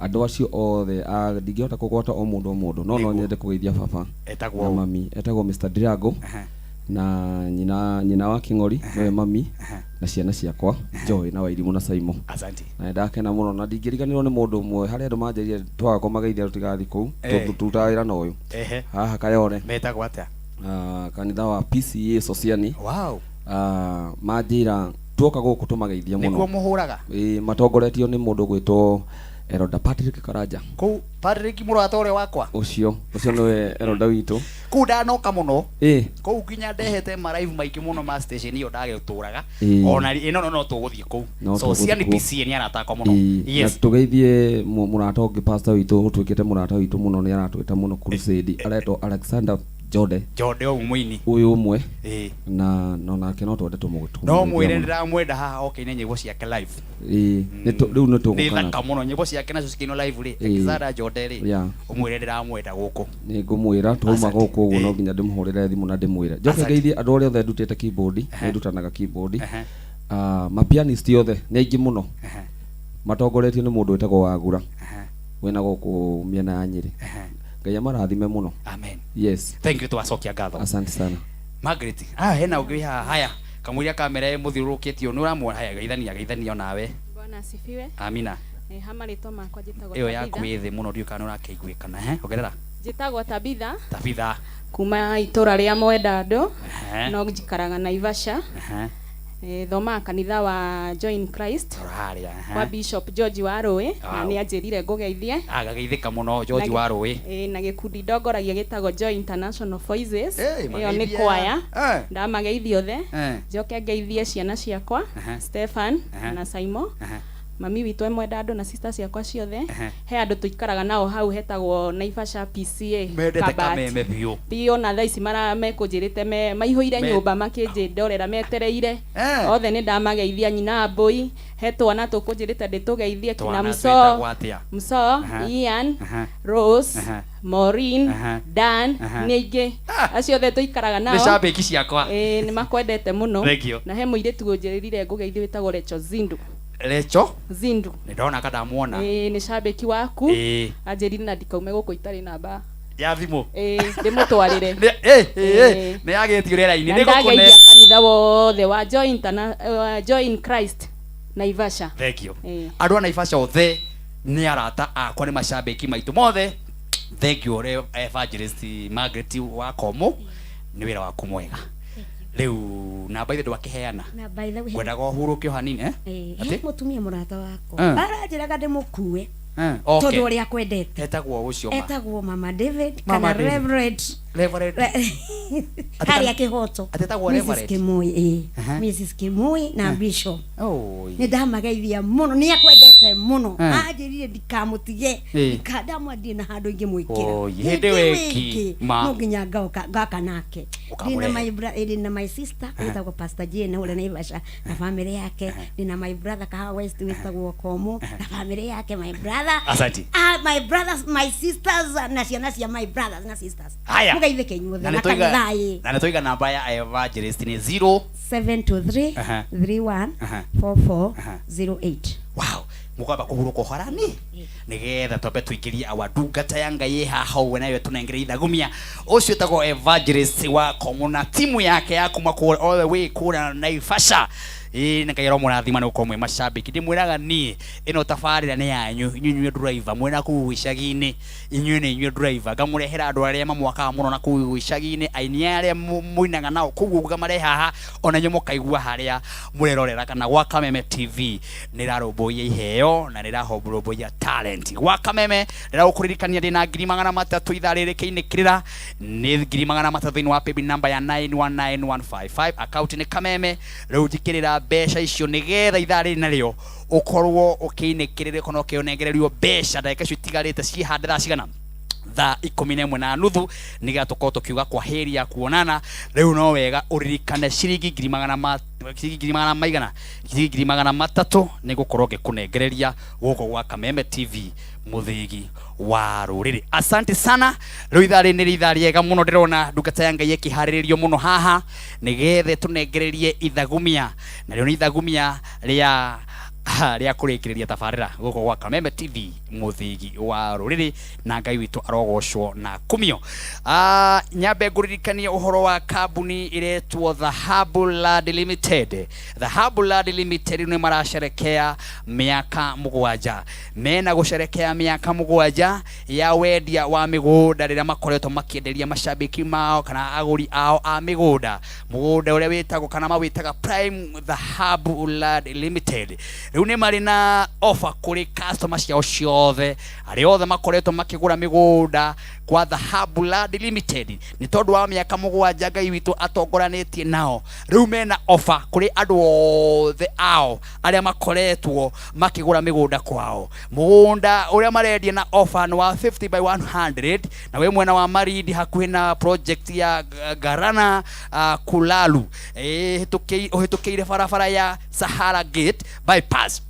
andũ acio othe ah, ndingĩhota kũgwata o mũndũ o mũndũ no no nyende kũgeithia baba Etagwo na ũ? mami etagwo Mr. Ndirango na nyina nyina wa Kĩng'ori nĩwe mami na ciana ciakwa Joy na Wairimũ na Saimo. Asante. Na nĩndakena mũno na ndingĩriganĩrwo nĩ mũndũ ũmwe harĩ andũ manjĩrire twaga kũmageithia tũtigathiĩ kũu Eh. tũrutaga wĩra na ũyũ Ehe. haha Kayole Metagwo atĩa? Ah, kanitha wa PCA Sociani. Wow. Ah, manjĩra tuoka gũkũ tũmageithie mũno. Nĩkuo mũhũraga? Ĩĩ, matongoretio nĩ mũndũ ũgwĩtwo Elder Patrick Karanja. Kũu Patrick mũrata ũrĩa wakwa. Ũcio ũcio nĩwe Elder witũ. Kũu ndanoka mũno. Ĩĩ. Kũu nginya ndehete maraivu maingĩ mũno ma station ĩyo ndagĩtũraga. Ĩĩ. Ona ĩ, no no no tũgũthiĩ kũu. No So tũgũthiĩ Ciani kũu. PCA nĩ arata akwa mũno. Ĩĩ, Yes. na tũgeithie mũrata ũngĩ pastor witũ ũtuĩkĩte mũrata witũ mũno nĩ aratwĩta mũno crusade aretwo Alexander Jode. Jode ũyũ mũini. Ũyũ ũmwe. Ĩĩ. Na no nake no twende No mwĩre tũmũgeithie mũno. ndĩramwenda haha oke-ine nyĩmbo ciake live. Ĩĩ, rĩu nĩ Nĩ tũgũka thaka mũno nyĩmbo ciake nacio cikĩinwo live rĩ. Ĩĩ. Alexander Jode rĩ. Yeah. Ũmwĩre ndĩramwenda gũkũ. Nĩ ngũmwĩra twauma gũkũ ũguo no nginya ndĩmũhũrĩre thimũ na ndĩmwĩre njoke Asante. ngeithie andũ arĩa othe ndutĩte keyboard nĩ ndutanaga keyboard Ah, mapianist othe nĩ aingĩ mũno matongoretio nĩ mũndũ wĩtagwo Wagura wĩna gũkũ mĩena ya Nyĩrĩ. Ngai amarathime mũno. Amen. Yes. Thank you twacokia ngatho. Asante sana. Margaret, ah hena ũngĩ wĩ haha haya kamũira kamera ĩmũthiũrũrũkĩtio nĩ ũramuona haya geithania geithania onawe. Bwana asifiwe. Amina. Eh, ha marĩtwa makwa njĩtagwo Ĩyo yaku Tabitha. ĩ thĩ mũno ndiũĩ kana nĩ ũrakĩiguĩkana he ongerera. Njĩtagwo Tabitha Tabitha. kuma itũra rĩa Mwendandũ Ehe. no njikaraga Naivasha. Ehe. Eh, thomaga kanitha wa Join Christ Rora harĩa. ehe. kwa Bishop George Warũĩ na Wow. nĩ anjĩrire ngũgeithie. Agageithĩka mũno George Na- wa Rũĩ. Eh, na gĩkundi ndongoragia gĩtagwo Joy International Voices. Hey, Ĩyo nĩ mageithia. kwaya. Eh. Ndamageithia othe. Eh. Njoke ngeithie ciana ciakwa Ehe. Stefan Ehe. na Saimo. Ehe. Mami witũ e Mwendandũ na sister ciakwa ciothe. Ehe. He andũ tũikaraga nao hau hetagwo Naivasha PCA. Mendete Kabati. kameme biũ. Biũ na thaa ici mara mekũnjĩrĩte me maihũire nyũmba makĩnjĩndorera metereire. Eh. Othe nĩ ndamageithia nyina mbũi he twana tũkũnjĩrĩte ndĩtũgeithie kina Twana Mso twĩtagwo atĩa? Mso Aha. Ian Aha. Rose Aha. Maureen Aha. Dan Aha. nĩ aingĩ acio othe tũikaraga nao. Nĩ cambĩki ciakwa. Ĩĩ nĩ makwendete mũno. Thank you. Na he mũirĩtu ũnjĩrĩire ngũgeithie wĩtagwo Recho Zindu. Recho Zindu. nĩ ndona ka ndamuona. Ĩĩ nĩ cambĩki waku. Ĩĩ. Anjĩrire na ndikaume gũkũ itarĩ namba. Ya thimũ. Ĩĩ ndĩmũtwarĩre. Ĩ ĩ nĩ yagĩtio rĩera-inĩ Na nĩ ngũkũne. ndageithia kanitha wothe wa Join, Join Christ Naivasha. Thank you. Ĩĩ. Andũ a Naivasha othe nĩ arata akwa nĩ macambĩki maitũ mothe. Thank you ũrĩa Evangelist Margaret wa Komũ nĩ wĩra waku mwega. Rĩu namba ithe ndwakĩheana. Na by the way, Ngwendaga ũhurũke o hanini eh? eh, Atĩ? he mũtumia mũrata wakwa Eh. aranjĩraga ndĩmũkue Eh, okay. tondũ ũrĩa akwendete Etagwo ũcio ma. etagwo mama David Mama kana David. Reverend Reverend. Harĩa Kĩhoto. Atetagwo Mrs. Reverend? Kimui, ĩĩ. Aha. Mrs. Kimui na Bishop. Oi. Nĩ ndamageithia mũno, nĩ akwendete mũno. Eh. Anjĩrire ndikamũtige. Ĩĩ. Ndamwendire na handũ ingĩmwĩkĩra. Oi, hĩndĩ wĩki, ma. No nginya ngoka ngaka nake. Ũkamũrehe. Ndĩna my ndĩna my sister wĩtagwo Pastor Jane ũrĩa Naivasha na family yake. Ndĩna my brother Kahawa West wĩtagwo Komo na family yake, my brother. Asante. Ah, my brothers, my sisters na ciana cia my brothers na sisters. Haya. Mũgeithĩke inyuothe Na na nĩ twaiga- kanitha ĩ. na nĩ twaiga namba ya evangelist nĩ 0 723 Aha. 31 Aha. 44 Aha. 08. Wow, mũkwamba kũhurũka ũhorani nĩgetha twambe tũingĩrie awa ndungata ya Ngai ĩ haha ũguo, nayo tũnengere ithagumia. Ũcio ũtagwo evangelist wa Komo na timu yake ya kuma kũrĩa all the way kũrĩa Naivasha. Ĩĩ, nĩ Ngai aromũrathima nĩ gũkorwo mwĩ macambĩki. Ndĩmwĩraga niĩ ĩno tabarĩra nĩ yanyu inyuĩ, inyuĩ driver mwĩna kũu icagi-inĩ, inyuĩ nĩ inyuĩ driver. Ngamũrehera andũ arĩa mamwakaga mũno na kũu icagi-inĩ, aini arĩa mũinaga nao kũu ũguo, ngamarehe haha ona inyuĩ mũkaigua harĩa mũrerorera kana gwa Kameme TV nĩ ĩrarũmbũiya iheo na nĩ ĩrarũmbũiya talent. Gwa Kameme ndĩragũkũririkania ndĩna 300,000 ithaa rĩrĩ kĩinĩkĩrĩra nĩ 300,000 thĩinĩ wa paybill number ya 919155, account nĩ Kameme. Rĩu njikĩrĩra mbeca icio nĩgetha ithaa rĩrĩ narĩo ũkorwo ũkĩinĩkĩrĩra kana ũkĩonengererio mbeca. Ndagĩka icio itigarĩte ciĩhande thaa cigana? Thaa 11:30, nĩgetha tũkorwo tũkiuga kwa heri ya kuonana. Rĩu no wega ũririkane ciringi ngiri magana ma ciringi ngiri magana maigana, ciringi 300,000 nĩ gũkorwo ngĩkũnengereria gũkũ gwa Kameme TV, mũthĩgi wa rũrĩrĩ. Asante sana. Rĩu ithaa rĩrĩ nĩ ithaa rĩega mũno, ndĩrona ndungata ya Ngai ĩkĩharĩrĩrio mũno haha nĩgetha tũnengererie ithagumia, narĩo nĩ ithagumia rĩa kũrĩkĩrĩria tabarĩra gũkũ gwa Kameme TV, mũthĩgi wa rũrĩrĩ, na Ngai witũ arogocwo na kumio. Nyambe ngũririkanie ũhoro wa kambuni ĩretwo Dhahabu Land Limited. Dhahabu Land Limited nĩ maracerekea mĩaka 7, mena gũcerekea mĩaka 7 ya wendia wa mĩgũnda rĩrĩa makoretwo makĩenderia macambĩki mao kana agũri ao a mĩgũnda, mũgũnda ũrĩa wĩtagwo kana mawĩtaga Prime Dhahabu Land Limited. Rĩu nĩ marĩ na offer kũrĩ customer ciao ciothe, arĩa othe makoretwo makĩgũra mĩgũnda kwa Dhahabu Land Limited, nĩ tondũ wa mĩaka 7 Ngai witũ atongoranĩtie nao. Rĩu mena offer kũrĩ andũ othe ao arĩa makoretwo makĩgũra mĩgũnda kwao. Mũgũnda ũrĩa marendia na offer nĩ wa 50 by 100 na wĩ mwena wa Marindi hakuhĩ na project ya Garana Kulalu, ũhĩtũkĩire barabara ya Sahara Gate bypass.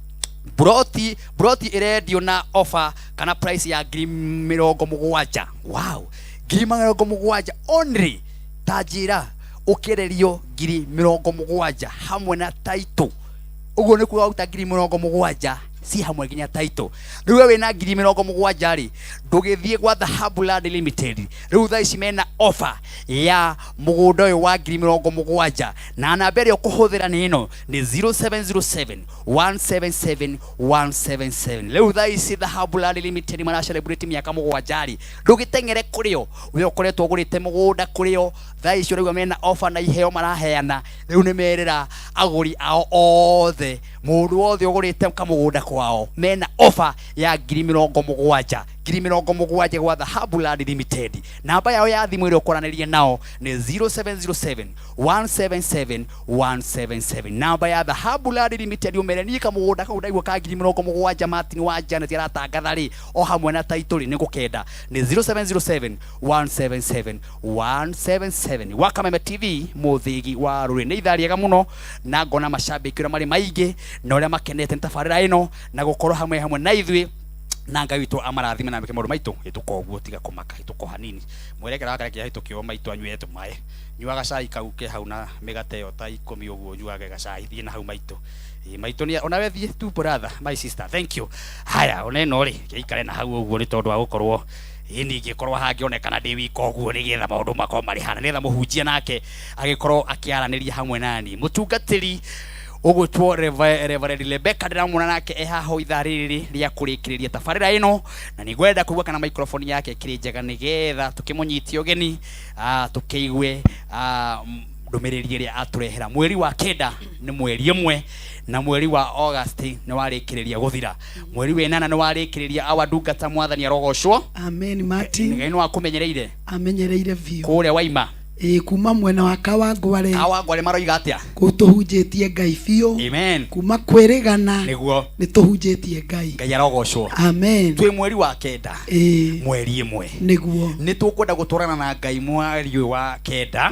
Broti ĩrendio na offer kana price ya 70,000. Wow, 70,000 only. Ta njĩra ũkĩenderio 70,000 hamwe na title, ũguo nĩ kuga ũta 70,000 ci hamwe nginya title. Rĩu we wĩna 70,000 rĩ, ndũgĩthiĩ gwa Dhahabu Land Limited. Rĩu thaa ici mena offer ya mũgũnda ũyũ wa 70,000, na namba ĩrĩa ũkũhũthĩra nĩ ĩno, nĩ 0707 177 177. Rĩu thaa ici Dhahabu Land Limited mara celebrate mĩaka 7 rĩ, ndũgĩteng'ere kũrĩo we ũkoretwo ũgũrĩte mũgũnda kũrĩo. Thaa ici ũraigua mena offer na iheo maraheana. Rĩu nĩ merĩra agũri ao othe, mũndũ wothe ũgũrĩte kamũgũnda kwao, mena offer ya 70,000, 70,000 gwa Dhahabu Land Limited. Namba yao ya thimũ ĩrĩa ũkwaranĩria nao nĩ 0707 177 177. Namba ya Dhahabu Land Limited, ũmere niĩ kamũgũnda kau ndaigua ka 70,000 Martin wa Janet aratangatha rĩ, o hamwe na title rĩ, nĩ ngũkenda, nĩ 0707 177 177. Wa Kameme TV, mũthĩgi wa rũrĩrĩ. Nĩ ithaa rĩega mũno na ngona macambĩki ũrĩa marĩ maingĩ na ũrĩa makenete nĩ tabarĩra ĩno na gũkorwo hamwe hamwe na ithuĩ, na Ngai witũ amarathime na meke maũndũ maitũ. Hĩtũka ũguo, tiga kũmaka, hĩtũka o hanini. Mwerekera wa kareke hĩtũke o maitũ anyue tũmaĩ. Nyua gacai kau ke hau na mĩgate ĩyo ta 10 ũguo, nyuage gacai, thiĩ na hau maitũ. Ĩ, maitũ nĩ ona we thiĩ tu, brother, my sister, thank you. Haya, ona ĩno rĩ, gĩikare na hau ũguo nĩ tondũ wa gũkorwo ĩ ningĩkorwo hangĩonekana ndĩ wika ũguo, nĩgetha maũndũ makorwo marĩ hana, nĩgetha mũhunjia nake agĩkorwo akĩaranĩria hamwe nani. Mũtungatĩri ũgwĩtwo Reverend Rebecca ndĩramuona nake e haha ithaa rĩrĩ rĩa kũrĩkĩrĩria tabarĩra ĩno, na nĩngwenda kũigua kana microphone yake ĩkĩrĩ njega nĩgetha tũkĩmũnyitie ũgeni, tũkĩigue Ndũmĩrĩri ĩrĩa atũrehera mweri wa kenda nĩ mweri ĩmwe, na mweri wa August nĩ warĩkĩrĩria gũthira, mweri wa ĩnana nĩ warĩkĩrĩria. Awa ndungata, mwathani arogocwo. Amen, Martin. Ngai nĩ wakũmenyereire. Amenyereire biũ. Kũrĩa waima? Ĩĩ, kuma mwena wa Kawangware. Kawangware maroiga atĩa? Kũu tũhunjĩtie Ngai biũ. Amen. Kuma kwĩrĩgana. Nĩguo. Nĩ tũhunjĩtie Ngai. Ngai arogocwo. Amen. Twĩ mweri wa kenda. Ĩĩ. Mweri ĩmwe. Nĩguo. Nĩ tũkwenda gũtwarana na Ngai mweri ũyũ wa kenda.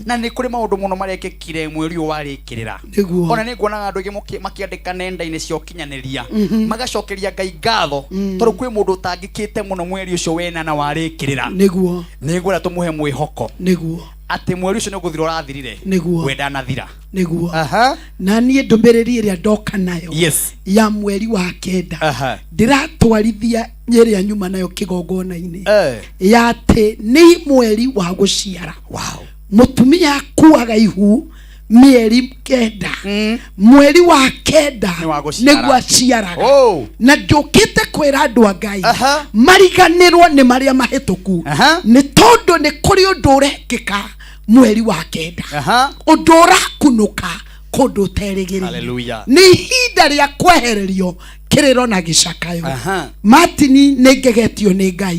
Na nĩ kũrĩ maũndũ mũno marekĩkire mweri ũyũ warĩkĩrĩra. Nĩguo. Ona nĩ nguonaga andũ aingĩ makĩandĩka nenda-inĩ cia ũkinyanĩria. Magacokeria Ngai ngatho. Tondũ kwĩ mũndũ ũtangĩkĩte mũno mweri ũcio wenana warĩkĩrĩra. Nĩguo. Nĩ ngwenda tũmũhe mwĩhoko. Nĩguo. Atĩ mweri ũcio nĩ gũthira ũrathirire. Nĩguo. We ndanathira. Nĩguo. Na niĩ ndũmĩrĩri ĩrĩa ndoka nayo ya mweri wa kenda, ndĩratwarithia ĩrĩa nyuma nayo kĩgongona-inĩ, ya atĩ nĩ mweri wa gũciara. Mũtumia akuaga ihu mĩeri 9, mweri wa kenda Nĩ wa gũciara. Nĩguo aciaraga. Oh. Na njũkĩte kwĩra andũ a Ngai mariganĩrwo nĩ marĩa mahĩtũku, nĩ tondũ nĩ kũrĩ ũndũ ũrekĩka mweri wa kenda, ũndũ ũrakunũka kũndũ ũterĩgĩrĩire. Hallelujah. Nĩ ihinda rĩa kwehererio kĩrĩro na gĩcakayo. Martin, nĩ ngegetio nĩ Ngai,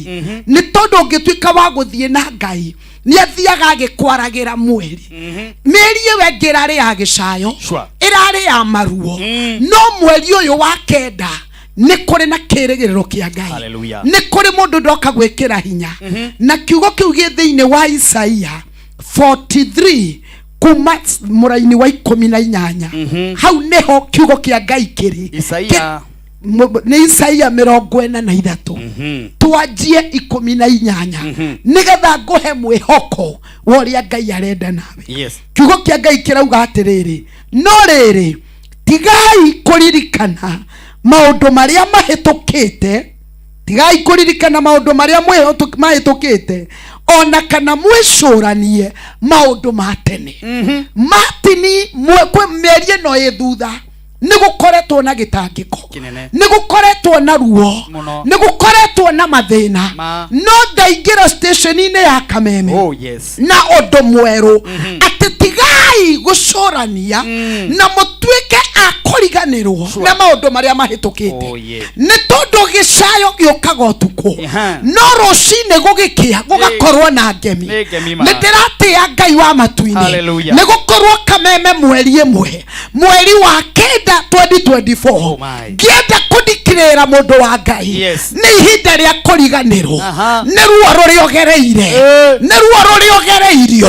nĩ tondũ ũngĩtuĩka wa gũthiĩ na Ngai, nĩ athiaga agĩkwaragĩra mweri. Mĩeri ĩyo ĩngĩ ĩrarĩ ya gĩcayo, ĩrarĩ ya maruo, no mweri ũyũ wa kenda nĩ kũrĩ na kĩrĩgĩrĩro kĩa Ngai. Hallelujah. Nĩ kũrĩ mũndũ ndoka gwĩkĩra hinya, na kiugo kĩu gĩ thĩinĩ wa Isaia 43 kuma mũraini wa 18. Hau nĩho kiugo kĩa Ngai kĩrĩ. Isaia. Nĩ Isaia 43. Twanjie 18, nĩgetha ngũhe mwĩhoko wa ũrĩa Ngai arenda nawe. Kiugo kĩa Ngai kĩrauga atĩrĩrĩ, no rĩrĩ, tigai kũririkana maũndũ marĩa mahĩtũkĩte, tigai kũririkana maũndũ marĩa mahĩtũkĩte, ona kana mwĩcũranie maũndũ ma tene. Martin, kwĩ mĩeri ĩno ĩ thutha nĩ gũkoretwo na gĩtangĩko, Kĩnene. nĩ gũkoretwo na ruo, Mũno. nĩ gũkoretwo na mathĩna, Ma. no ndaingĩra station-inĩ ya Kameme Oh yes. na ũndũ mwerũ, atĩ tigai gũcũrania na mũtuĩke a kũriganĩrwo na maũndũ marĩa mahĩtũkĩte, Oh yeah. nĩ tondũ gĩcayo gĩũkaga ũtukũ, no rũcinĩ gũgĩkĩa gũgakorwo na ngemi. Nĩ ngemi ma. Nĩ ndĩratĩa Ngai wa matu-inĩ, Hallelujah. nĩ gũkorwo Kameme mweri ĩmwe, mweri wa kenda 2024, Oh my. ngĩenda kũndikĩrĩra mũndũ wa Ngai, nĩ ihinda rĩa kũriganĩrwo nĩ ruo rũrĩa ũgereire, nĩ ruo rũrĩa ũgereirio.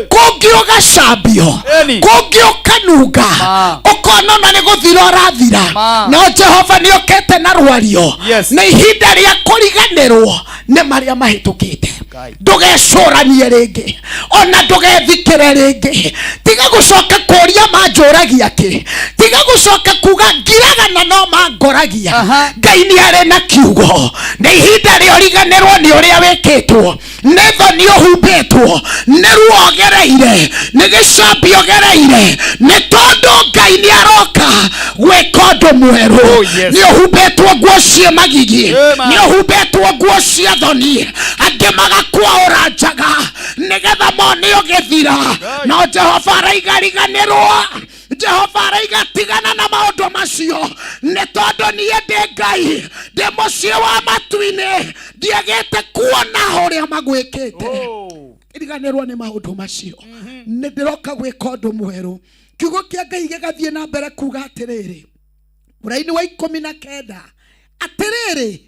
Kũngĩ ũgacambio, kũngĩ ũkanunga, ũkona ona nĩ gũthira ũrathira, no Jehova nĩ okete na rwario. Nĩ ihinda rĩa kũriganĩrwo nĩ marĩa mahĩtũkĩte. Ndũgecũranie rĩngĩ, ona ndũgethikĩre rĩngĩ. Tiga gũcoka kũria manjũragia kĩ, tiga gũcoka kuga ngiraga na no mangoragia. Ngai nĩ arĩ na kiugo. Nĩ ihinda rĩa ũriganĩrwo nĩ ũrĩa wĩkĩtwo, nĩ thoni ũhumbĩtwo, nĩ ruo ũgereire, nĩ gĩcambi ũgereire, nĩ tondũ Ngai nĩ aroka gwĩka ũndũ mwerũ. Oh, yes. Nĩ ũhumbĩtwo nguo cia magigi, Amen. nĩ ũhumbĩtwo nguo cia thoni, angĩ magakwaũra njaga nĩgetha mone ũgĩthira, no Jehova araiga riganĩrwo. Jehova araiga tigana na maũndũ macio, nĩ tondũ niĩ ndĩ Ngai, ndĩ mũciĩ wa matu-inĩ, ndiagĩte kuona ũrĩa magwĩkĩte. Riganĩrwo nĩ maũndũ macio, nĩ ndĩroka gwĩka ũndũ mwerũ. Kiugo kĩa Ngai gĩgathiĩ na mbere kuga atĩrĩrĩ, mũraini wa 19, atĩrĩrĩ,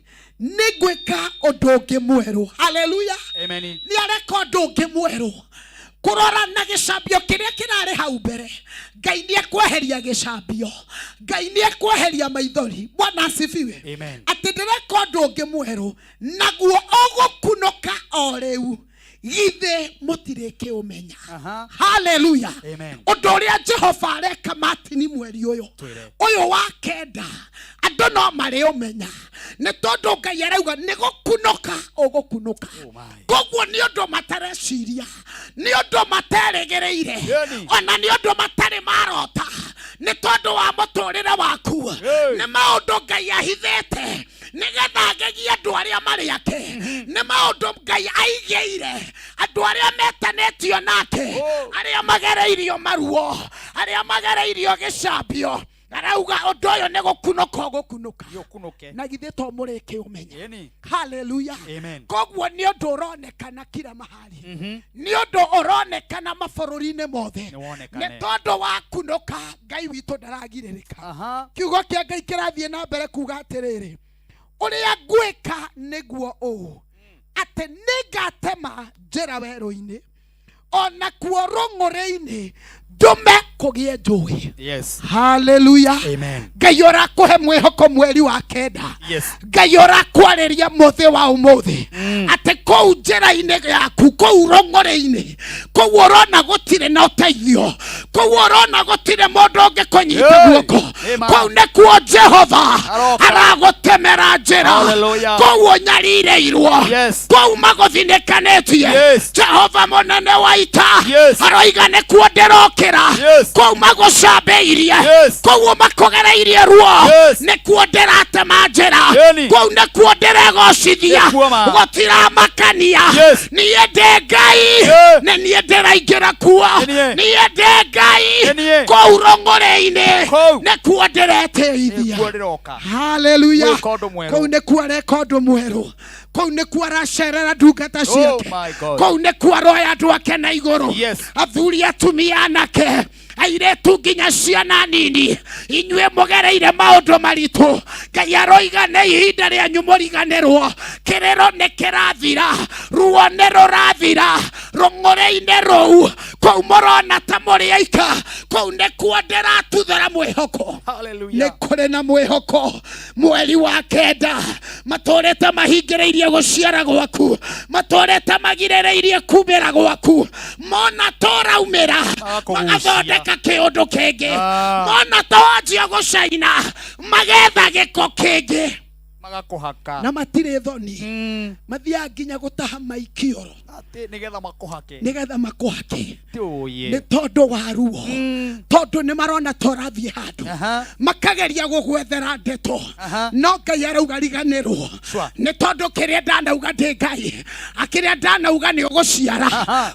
nĩ ngwĩka ũndũ ũngĩ mwerũ. Haleluya. Amen. Nĩ areka ũndũ ũngĩ mwerũ. Kũrora na gĩcambio kĩrĩa kĩrarĩ hau mbere, Ngai nĩ ekweheria gĩcambio, Ngai nĩ ekweheria maithori. Bwana asifiwe. Amen. Atĩ ndĩreka ũndũ ũngĩ mwerũ, naguo ũgũkunũka o rĩu, githĩ mũtirĩkĩũmenya? Haleluya. Amen. Ũndũ ũrĩa Jehova areka, Martin, mweri ũyũ Twĩre. ũyũ wa kenda, andũ no marĩũmenya, nĩ tondũ Ngai arauga nĩ gũkunũka ũgũkunũka. Koguo nĩ ũndũ matareciria, nĩ ũndũ materĩgĩrĩire, ona nĩ ũndũ matarĩ marota, nĩ tondũ wa mũtũrĩre waku. Nĩ maũndũ Ngai ahithĩte nĩgetha agegie andũ arĩa marĩ ake. Nĩ maũndũ Ngai aigĩire Andũ arĩa metanĩtio nake, arĩa magereirio maruo, arĩa magereirio gĩcambio, arauga ũndũ ũyũ nĩ gũkunũka ũgũkunũka. Ũkunũke. Na githĩ to mũrĩkĩũmenya? Ĩni. Haleluya. Amen. Koguo nĩ ũndũ ũronekana kila mahali, nĩ ũndũ ũronekana mabũrũri-inĩ mothe. Nĩwonekane. Nĩ tondũ wa kunũka, Ngai witũ ndaragirĩrĩka. Kiugo kĩa Ngai kĩrathiĩ na mbere kuga atĩrĩrĩ, ũrĩa ngwĩka nĩguo ũũ, atĩ nĩngatema njĩra werũ-inĩ, ona kuo rũng'ũrĩ-inĩ ndũme kũgĩe njũĩ. Yes. Haleluya. Amen. Ngai ũrakũhe mwĩhoko mweri wa kenda. Yes. Ngai ũrakwarĩria mũthĩ wa ũmũthĩ atĩ kũu njĩra-inĩ yaku, kũu rũng'ũrĩ-inĩ, kũu ũrona gũtirĩ na ũteithio, kũu ũrona gũtirĩ mũndũ ũngĩkũnyita Hey! guoko, Amen. kũu nĩkuo Jehova Aroka. aragũtemera njĩra. Hallelujah. Kũu ũnyarirĩirwo, Yes. kũu magũthinĩkanĩtie, Yes. Jehova mũnene wa ita Yes. aroiga nĩkuo ndĩrokĩra. Yes. Kũu magũcambĩirie, Yes. kũu makũgereirie ruo, Yes. nĩkuo ndĩratema njĩra. Yeni. Kũu nĩkuo ndĩregocithia. Nĩkuo ma. Gũtiramakania. Yes. Niĩ ndĩ Ngai, Yeah. nĩ niĩ ndĩraingĩra kuo. Nĩ niĩ. Niĩ ndĩ Ngai. Nĩ niĩ. Kũu rũng'ũrĩ-inĩ Kũu. nĩkuo ndĩretĩithia. Nĩkuo ndĩroka. Haleluya. Gwĩka ũndũ mwerũ. Kũu nĩkuo areka ũndũ mwerũ. Kũu nĩkuo aracerera ndungata Oh ciake. my God. Kũu nĩkuo aroya andũ ake na igũrũ. Yes. Athuri, atumia, anake, airĩtu nginya ciana nini, inyuĩ mũgereire maũndũ maritũ, Ngai aroiga nĩ ihinda rĩanyu mũriganĩrwo. Kĩrĩro nĩ kĩrathira, ruo nĩ rũrathira rũng'ũrĩ-inĩ rũu. Kũu mũrona ta mũrĩ aika, kũu nĩkuo ndĩratuthũra mwĩhoko. Hallelujah. Nĩ kũrĩ na mwĩhoko mweri wa kenda. Matũrĩte mahingĩrĩirie gũciara gwaku, matũrĩte magirĩrĩirie kumĩra gwaku, mona tũraumĩra Magakũgucia. magathondeka kĩũndũ kĩngĩ. Ah. Mona twanjia gũcaina, magetha gĩko kĩngĩ Magakũhaka. Na matirĩ thoni, mathiaga nginya gũtaha maikioro Atĩ nĩgetha makũhake. Nĩgetha makũhake. Tũye. Nĩ tondũ wa ruo, tondũ nĩ marona ta ũrathiĩ handũ, makageria gũgwethera ndeto, no Ngai arauga riganĩrwo. Sure. Nĩ tondũ kĩrĩa ndanauga ndĩ Ngai, akĩrĩa ndanauga nĩ ũgũciara.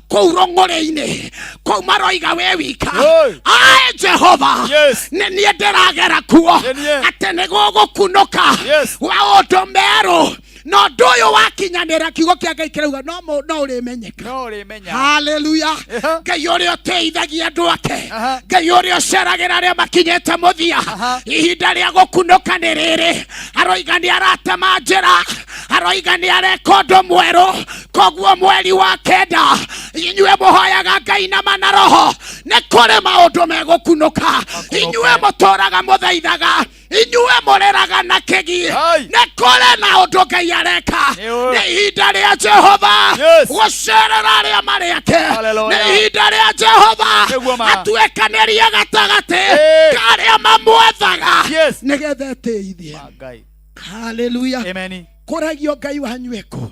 Kũu rũng'ũrĩ-inĩ kũu maroiga wĩ wika. Hey. Ae Jehova, Yes. nĩ niĩ ndĩragera kuo. Nĩ niĩ. Atĩ nĩ gũgũkunũka Yes. wa ũndũ merũ, na ũndũ ũyũ wakinyanĩra, kiugo kĩa Ngai kĩrauga no no ũrĩmenyeka. No ũrĩmenya. Haleluya. Eha. Ngai ũrĩa ũtĩithagia andũ ake, Aha. Ngai ũrĩa ũceragĩra arĩa makinyĩte mũthia. Aha. Ihinda rĩa gũkunũka nĩ rĩrĩ. Aroiga nĩ aratema njĩra, aroiga nĩ areka ũndũ mwerũ. Koguo mweri wa kenda, inyuĩ mũhoyaga Ngai na mana roho, nĩ kũrĩ maũndũ megũkunũka. Inyuĩ mũtũraga mũthaithaga, inyuĩ mũrĩraga na kĩgi, Ai. nĩ kũrĩ na ũndũ Ngai areka. Nĩ Nĩ ihinda rĩa Jehova Yes. gũcerera arĩa marĩ ake. Hallelujah. Nĩ ihinda rĩa Jehova Nĩguo ma. atuĩkanĩrie gatagatĩ Hey. ka arĩa mamwethaga, Yes. nĩgetha etĩithie. Ngai. Haleluya. Amen. Kũragio Ngai wanyu ekũ,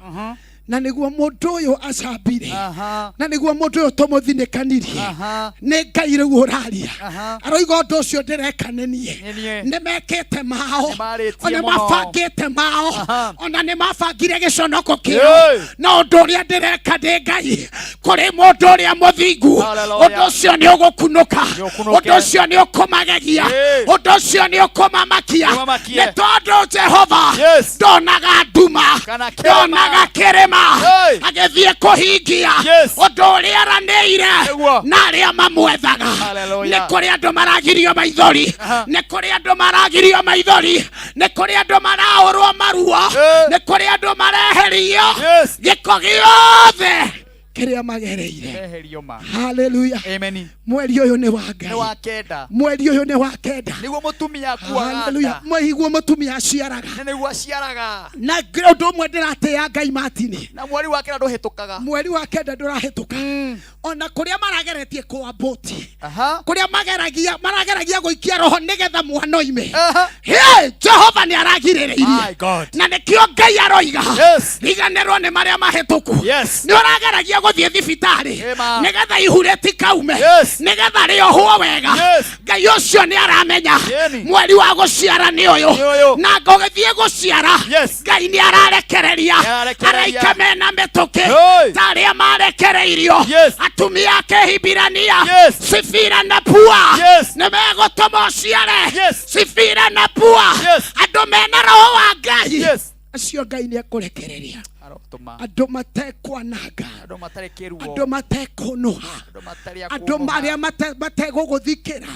na nĩguo mũndũ ũyũ acambire, Aha. na nĩguo mũndũ ũyũ tũmũthinĩkanirie. Aha. Nĩ Ngai rĩu ũraria. Aha. Aroiga ũndũ ũcio ndĩreka nĩ niĩ. Nĩ niĩ. Nĩ mekĩte mao. Nĩmarĩtie Ona mũno. mabangĩte mao. Aha. Ona nĩ mabangire gĩconoko kĩao, Hey. na ũndũ ũrĩa ndĩreka ndĩ Ngai kũrĩ mũndũ ũrĩa mũthingu, Hallelujah. ũndũ ũcio nĩ ũgũkunũka. Nĩ ũkunũke. Ũndũ ũcio nĩ ũkũmagegia. Hey. Ũndũ ũcio nĩ ũkũmamakia. Nĩũmamakie. Nĩ tondũ Jehova Yes. ndonaga nduma, Kana kĩrĩma. ndonaga kĩrĩma Hey. agĩthiĩ kũhingia Yes. ũndũ ũrĩa aranĩire Nĩguo. na arĩa mamwethaga. Hallelujah. Nĩ kũrĩ andũ maragirio maithori. Aha. Nĩ kũrĩ andũ maragirio maithori. Nĩ kũrĩ andũ maraũrwo maruo. Hey. Nĩ kũrĩ andũ mareherio Yes. gĩko gĩothe kĩrĩa magereire. Meherio ma. Haleluya. Amen. Mweri ũyũ nĩ wa Nĩ Ngai. wa kenda. Mweri ũyũ nĩ wa kenda. Nĩguo mũtumia akuaga Haleluya. nda. Mwĩiguo mũtumia aciaraga. Na nĩguo aciaraga. Na ũndũ ũmwe ndĩratĩĩa Ngai matini. Na mweri wa kenda ndũhĩtũkaga. Mweri wa kenda ndũrahĩtũka. Ona kũrĩa marageretie kũambũti, Aha. kũrĩa mageragia marageragia gũikia roho nĩgetha mwana oime. Aha. Hey, Jehova nĩ aragirĩrĩirie. My God. Na nĩkĩo Ngai aroiga Yes. riganĩrwo nĩ marĩa mahĩtũku. Yes. Nĩ ũrageragia gũthiĩ thibitarĩ Ĩma. nĩgetha ihu rĩtikaume, Yes. nĩgetha rĩohwo wega. Yes. Ngai Ngai ũcio nĩ aramenya mweri wa gũciara nĩ ũyũ na ngũgĩthiĩ gũciara Ngai nĩ ararekereria Nĩararekereria. araika mena mĩtũkĩ ta arĩa marekereirio atumia a Kĩhibirania Sifira na Pua nĩ megũtũma ũciare Sifira na Pua andũ mena roho wa Ngai acio Ngai nĩ ekũrekereria Arotũma. andũ matekwananga Andũ matarĩ kĩruo. andũ matekũnũha Andũ matarĩ a andũ kũnũha. arĩa mategũgũthikĩra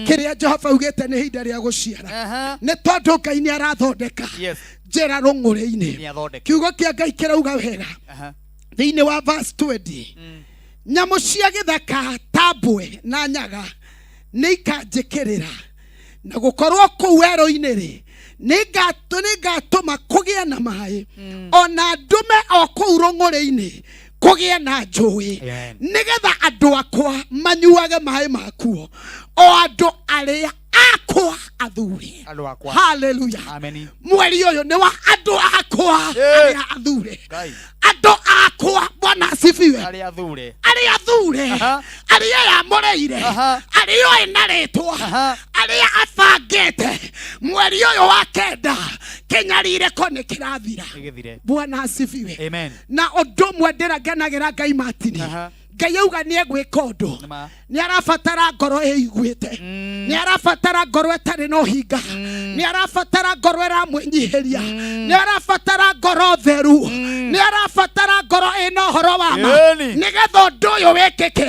kĩrĩa Jehova augĩte nĩ ihinda rĩa gũciara nĩ tondũ Ngai nĩ arathondeka njĩra rũng'ũrĩ-inĩ Nĩathondeka. kiugo kĩa Ngai kĩrauga wega thĩinĩ wa verse 20 nyamũ cia gĩthaka ta mbwe na nyaga nĩ ikanjĩkĩrĩra na gũkorwo kũu werũ-inĩ rĩ nĩngatũma kũgĩe na maĩ ona ndũme o kũu rũng'ũrĩ-inĩ kũgĩe na njũĩ nĩgetha andũ akwa manyuage maĩ makuo o andũ arĩa akwa athure Andũ akwa. Haleluya. Ameni. Mweri ũyũ nĩ wa andũ akwa arĩa athure Ngai. andũ akwa Bwana asifiwe Arĩa athure. arĩa athure arĩa yamũrĩire arĩa oĩ na rĩtwa arĩa abangĩte mweri ũyũ wa kenda kĩnyarirĩko nĩ kĩrathira Nĩgĩthire. Bwana asifiwe Amen. Na ũndũ ũmwe ndĩrakenagĩra Ngai Martin Ngai auga nĩ egwĩka ũndũ nĩ arabatara ngoro ĩiguĩte nĩ arabatara ngoro ĩtarĩ na ũhinga nĩ arabatara ngoro ĩramwĩnyihĩria nĩ arabatara ngoro theru nĩ arabatara ngoro ĩna ũhoro wa ma Ĩni. nĩgetha ũndũ ũyũ wĩkĩke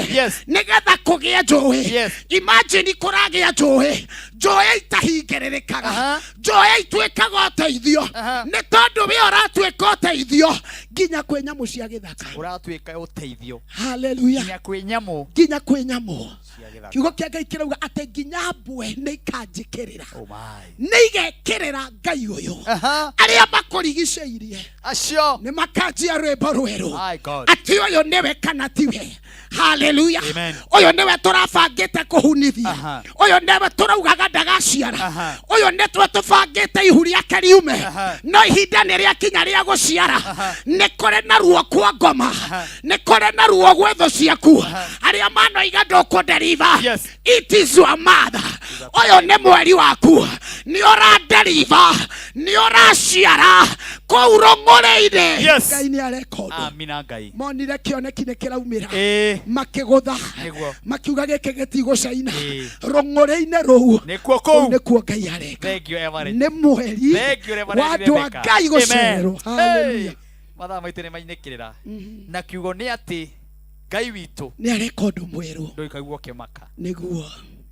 nĩgetha kũgĩe njũĩ imagine kũragĩa njũĩ njũĩ itahingĩrĩrĩkaga njũĩ ituĩkaga ũteithio nĩ tondũ we ũratuĩka ũteithio nginya kwĩ nyamũ cia gĩthaka Ũratuĩka ũteithio. Haleluya. Nginya kwĩ nyamũ. Nginya kwĩ nyamũ Cia gĩthaka. Kiugo kĩa Ngai kĩrauga atĩ nginya mbwe nĩ ikanjĩkĩrĩra Oh my. Nĩ igekĩrĩra Ngai ũyũ arĩa makũrigicĩirie acio nĩ makanjia rwĩmbo rwerũ My God. atĩ ũyũ nĩwe kana tiwe Haleluya. Amen. Ũyũ nĩwe tũrabangĩte kũhunithia ũyũ nĩwe tũraugaga ndagaciara ũyũ nĩtwe tũbangĩte ihu rĩake riume no ihinda nĩ rĩakinya rĩa gũciara nĩ kũrĩ na ruo kwa ngoma nĩ kũrĩ na ruo gwĩ thũ ciaku arĩa manoiga ndũkũnderiva it is your mother ũyũ nĩ mweri waku nĩ ũranderiva nĩ ũraciara kũu rũng'ũrĩ-inĩ Ngai nĩ areka ũndũ Amina Ngai. Monire kĩoneki nĩ kĩraumĩra Ĩĩ. Makĩgũtha Nĩguo. Makiuga gĩkĩ gĩtigũcaina Ĩĩ. Rũng'ũrĩ-inĩ rũu Nĩkuo kũu. Nĩkuo Ngai areka Thank you, Everett. Nĩ mweri Thank you, Reverend wa andũ a Rebecca. Ngai Amen. gũcererwo Hallelujah. Hey. Mathaa maitũ nĩ mainĩkĩrĩra na kiugo nĩ atĩ Ngai witũ Nĩ areka ũndũ mwerũ ndũikaigua ũkĩmaka nĩguo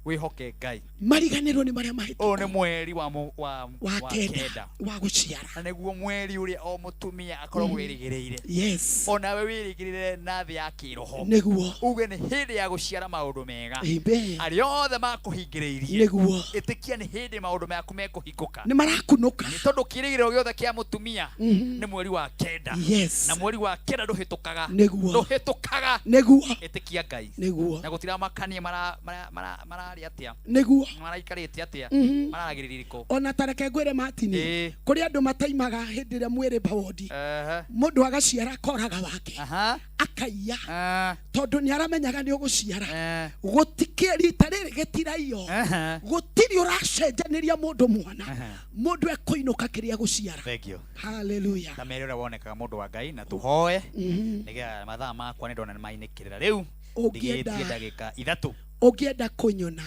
wĩhoke Ngai Mariganĩrwo nĩ marĩa mahĩtũku Ũyũ nĩ mweri wa wa Wa wa kenda kenda wa gũciara na nĩguo mweri ũrĩa o mũtumia akoragwo wĩrĩgĩrĩire Yes. Onawe wĩrĩgĩrĩre na thĩ ya kĩroho Nĩguo. Uge nĩ hĩndĩ ya gũciara maũndũ mega Amen. Arĩa othe makũhingĩrĩirie Nĩguo. Ĩtĩkia nĩ hĩndĩ maũndũ maku mekũhingũka Nĩ marakunũka nĩ tondũ kĩrĩgĩrĩro gĩothe kĩa mũtumia nĩ mweri wa kenda Yes. Na mweri wa kenda ndũhĩtũkaga Nĩguo. Ndũhĩtũkaga Nĩguo. Ĩtĩkia Ngai Nĩguo. Na gũtiramakania mararĩa atĩa Nĩguo. Maraikarĩte atĩa mararagĩrĩria irĩkũ Ona tareke ngwĩre Martin Ĩĩ. Kũrĩ andũ mataimaga hĩndĩ ĩrĩa mwĩrĩ bawondi Ehe. Mũndũ agaciara akoraga wake akaiya tondũ nĩ aramenyaga nĩ ũgũciara gũtikĩ rita rĩrĩ gĩtiraiyo gũtirĩ ũracenjanĩria mũndũ mwana mũndũ ekũinũka kĩrĩa gũciara Thank you. Haleluya. Na mere ũrĩa wonekaga mũndũ wa Ngai na tũhoe nĩgetha mathaa makwa nĩ ndona nĩ mainĩkĩrĩra rĩu Ũngĩenda- ndigĩtie ndagĩka ithatũ Ũngĩenda kũnyona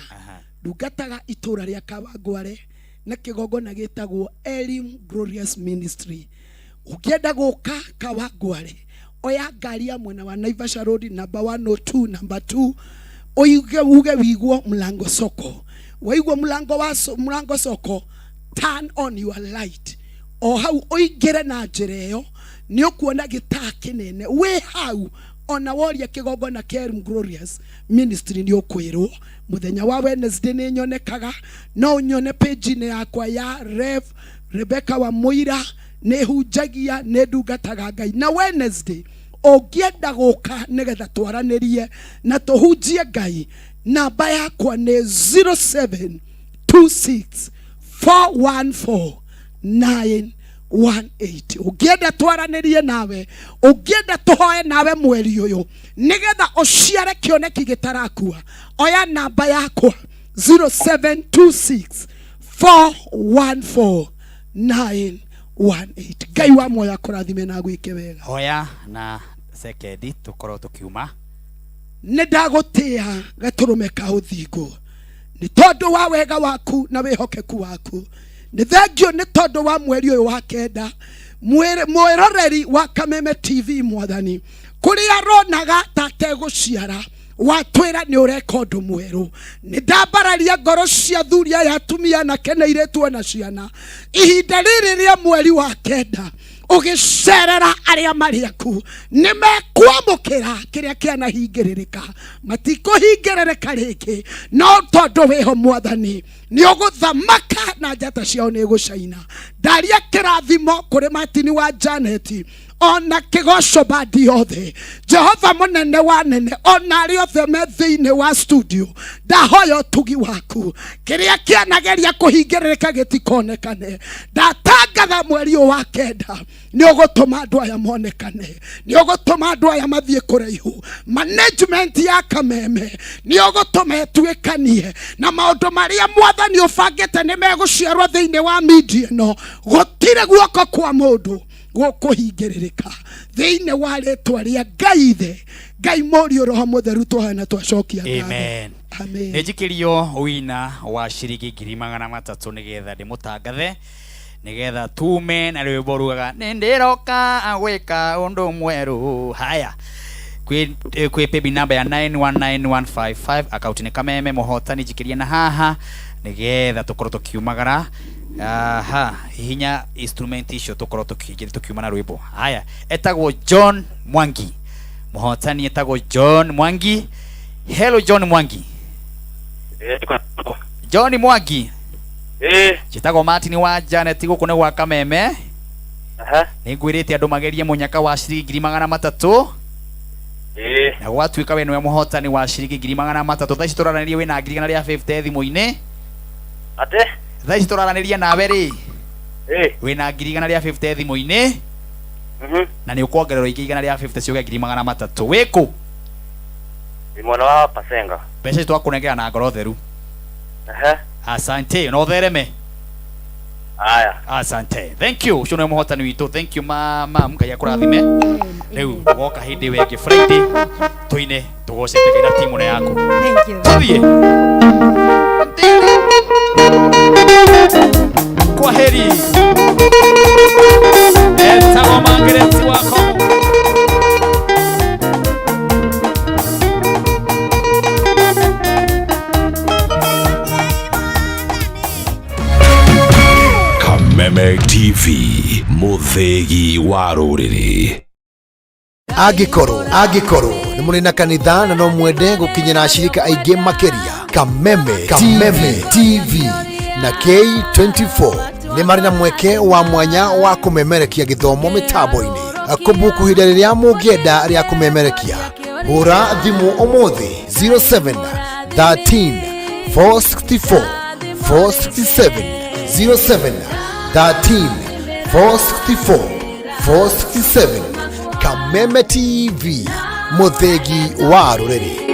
ndungataga itũra rĩa Kawangware na kĩgongona gĩtagwo Elim Glorious Ministry ũngĩenda gũka Kawangware oya ngari ya mwena wa Naivasha Road number 102 number 2 uige uge wigwo mlango soko waigwo mlango wa mlango soko turn on your light o hau ũingĩre na njĩra ĩyo nĩ ũkuona gĩtaa kĩnene wĩ hau ona woria kĩgongona kĩa Elim Glorious Ministry nĩ ũkwĩrwo mũthenya wa Wednesday nĩ nyonekaga no ũnyone page-inĩ yakwa ya Rev Rebecca wa Mũira nĩ hunjagia nĩ ndungataga Ngai na Wednesday ũngĩenda gũka nĩgetha twaranĩrie na tũhunjie Ngai namba yakwa nĩ 0726 414 918 ũngĩenda twaranĩrie nawe ũngĩenda tũhoe nawe mweri ũyũ nĩgetha ũciare kĩoneki gĩtarakua oya namba yakwa. 0726 414 918. Ngai wa muoyo akũrathime na agwĩke wega. Hoya na sekendi tukorwo tukiuma. Nĩ ndagũtĩa gatũrũme ka ũthingu nĩ tondũ wa wega waku na wĩhokeku waku. Nĩ thengio nĩ tondũ wa mweri ũyũ wa kenda, mwĩroreri wa Kameme TV mwathani, kũrĩa aronaga ta ategũciara watwĩra nĩ ũreka ũndũ mwerũ. Nĩ ndambararia ngoro cia athuri aya, atumia, anake na airĩtu ona ciana, ihinda rĩrĩ rĩa mweri wa kenda ũgĩcerera arĩa marĩ aku nĩ mekwamũkĩra kĩrĩa kĩanahingĩrĩrĩka, matikũhingĩrĩrĩka rĩngĩ, no tondũ wĩho mwathani nĩ ũgũthamaka na njata ciao nĩ ĩgũcaina. Ndaria kĩrathimo kũrĩ Martin wa Janet ona kĩgoco bandi yothe, Jehova mũnene wa nene, ona arĩa othe me thĩinĩ wa studio, ndahoya ũtugi waku, kĩrĩa kĩanageria kũhingĩrĩrĩka gĩtikonekane. Ndatangatha mweri ũyũ wa kenda nĩ ũgũtũma andũ aya monekane, nĩ ũgũtũma andũ aya mathiĩ kũraihu. Management ya Kameme nĩ ũgũtũma ĩtuĩkanie na maũndũ marĩa mwathani ũbangĩte nĩ megũciarwo thĩinĩ wa media ĩno. Gũtirĩ guoko kwa mũndũ gũkũhingĩrĩrĩka thĩinĩ wa rĩtwa rĩa Ngai Ithe, Ngai Mũriũ, Roho Mũtheru, tũhana twacokia ngatho. Amen. Amen. Nĩ njikĩrio wina wa ciringi 300,000 nĩgetha ndĩmũtangathe, nĩgetha tume na rwĩmbo rugaga nĩ ndĩroka gwĩka ũndũ mwerũ. Haya, kwĩ paybill number ya 919155, akaunti nĩ Kameme, mũhotani njikĩrie na haha nĩgetha tũkorwo tũkiumagara. Aha, hihinya instrument icio tũkorwo tũkiuma na rwĩmbo. Haya, etagwo John Mwangi, mũhotani etagwo John Mwangi. Hello John Mwangi. John Mwangi. Njĩtagwo Martin wa Janet, gũkũ nĩ gwa Kameme. Nĩ ngwĩrĩte andũ magerie mũnyaka wa ciringi 300,000. Na gwatuĩka we nĩwe mũhotani wa ciringi 300,000. Thaa ici tũraranĩria wĩna 150,000 thimũ-inĩ. Atĩ? Thaa ici tũraranĩria nawe rĩ, wĩna 150,000 thimũ-inĩ. Na nĩ ũkuongererwo ingĩ 150 ciũke 300,000. Wĩkũ? Ni mwana wa Pasenga. Mbeca ici twakũnengera na ngoro theru. Asante, no thereme. Aya. Asante. Thank you. Ũcio nĩwe mũhotani witũ. Thank you mama, Ngai akũrathime. Rĩu ũgoka hĩndĩ ĩyo ĩngĩ Friday tũine tũgocete Ngai na timu yaku. Thank you. Tũthiĩ. Kwa heri. Etagwo Margaret wako. Kameme TV, mũthĩgi wa rũrĩrĩ. Angĩkorwo nĩ mũrĩ na kanitha na no mwende gũkinyĩra ashirika aingĩ makĩria, Kameme TV na K24 nĩ marĩ na mweke wa mwanya wa kũmemerekia gĩthomo mĩtambo-inĩ. Kũbuku ihinda rĩrĩa mũngĩenda rĩa kũmemerekia, hũra thimũ ũmũthĩ 07 13 464 467, 07 13 464 467. Kameme TV, mũthĩgi wa rũrĩrĩ.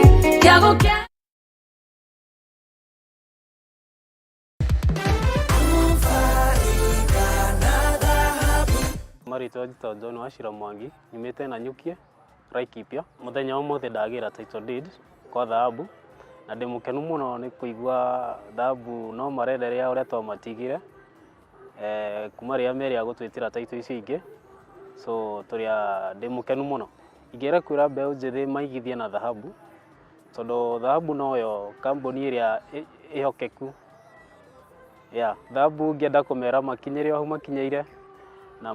Marĩtwa njĩtagwo John Wachira Mwangi, nyumĩte Nanyukie, Laikipia. Mũthenya ũmũthĩ ndagĩra title deed kwa thahabu, na ndĩ mũkenu mũno nĩ kũigua thahabu no marenderea ũrĩa twamatigire, kuma rĩrĩa merĩa gũtwĩtĩra title icio ingĩ, so tũrĩa ndĩ mũkenu mũno. Ingĩenda kwĩra mbeũ njĩthĩ maigithie na thahabu, tondũ thahabu noyo kambuni ĩrĩa ĩhokeku. Yeah, thahabu ngĩenda kũmera makinyĩre o hau makinyĩire, na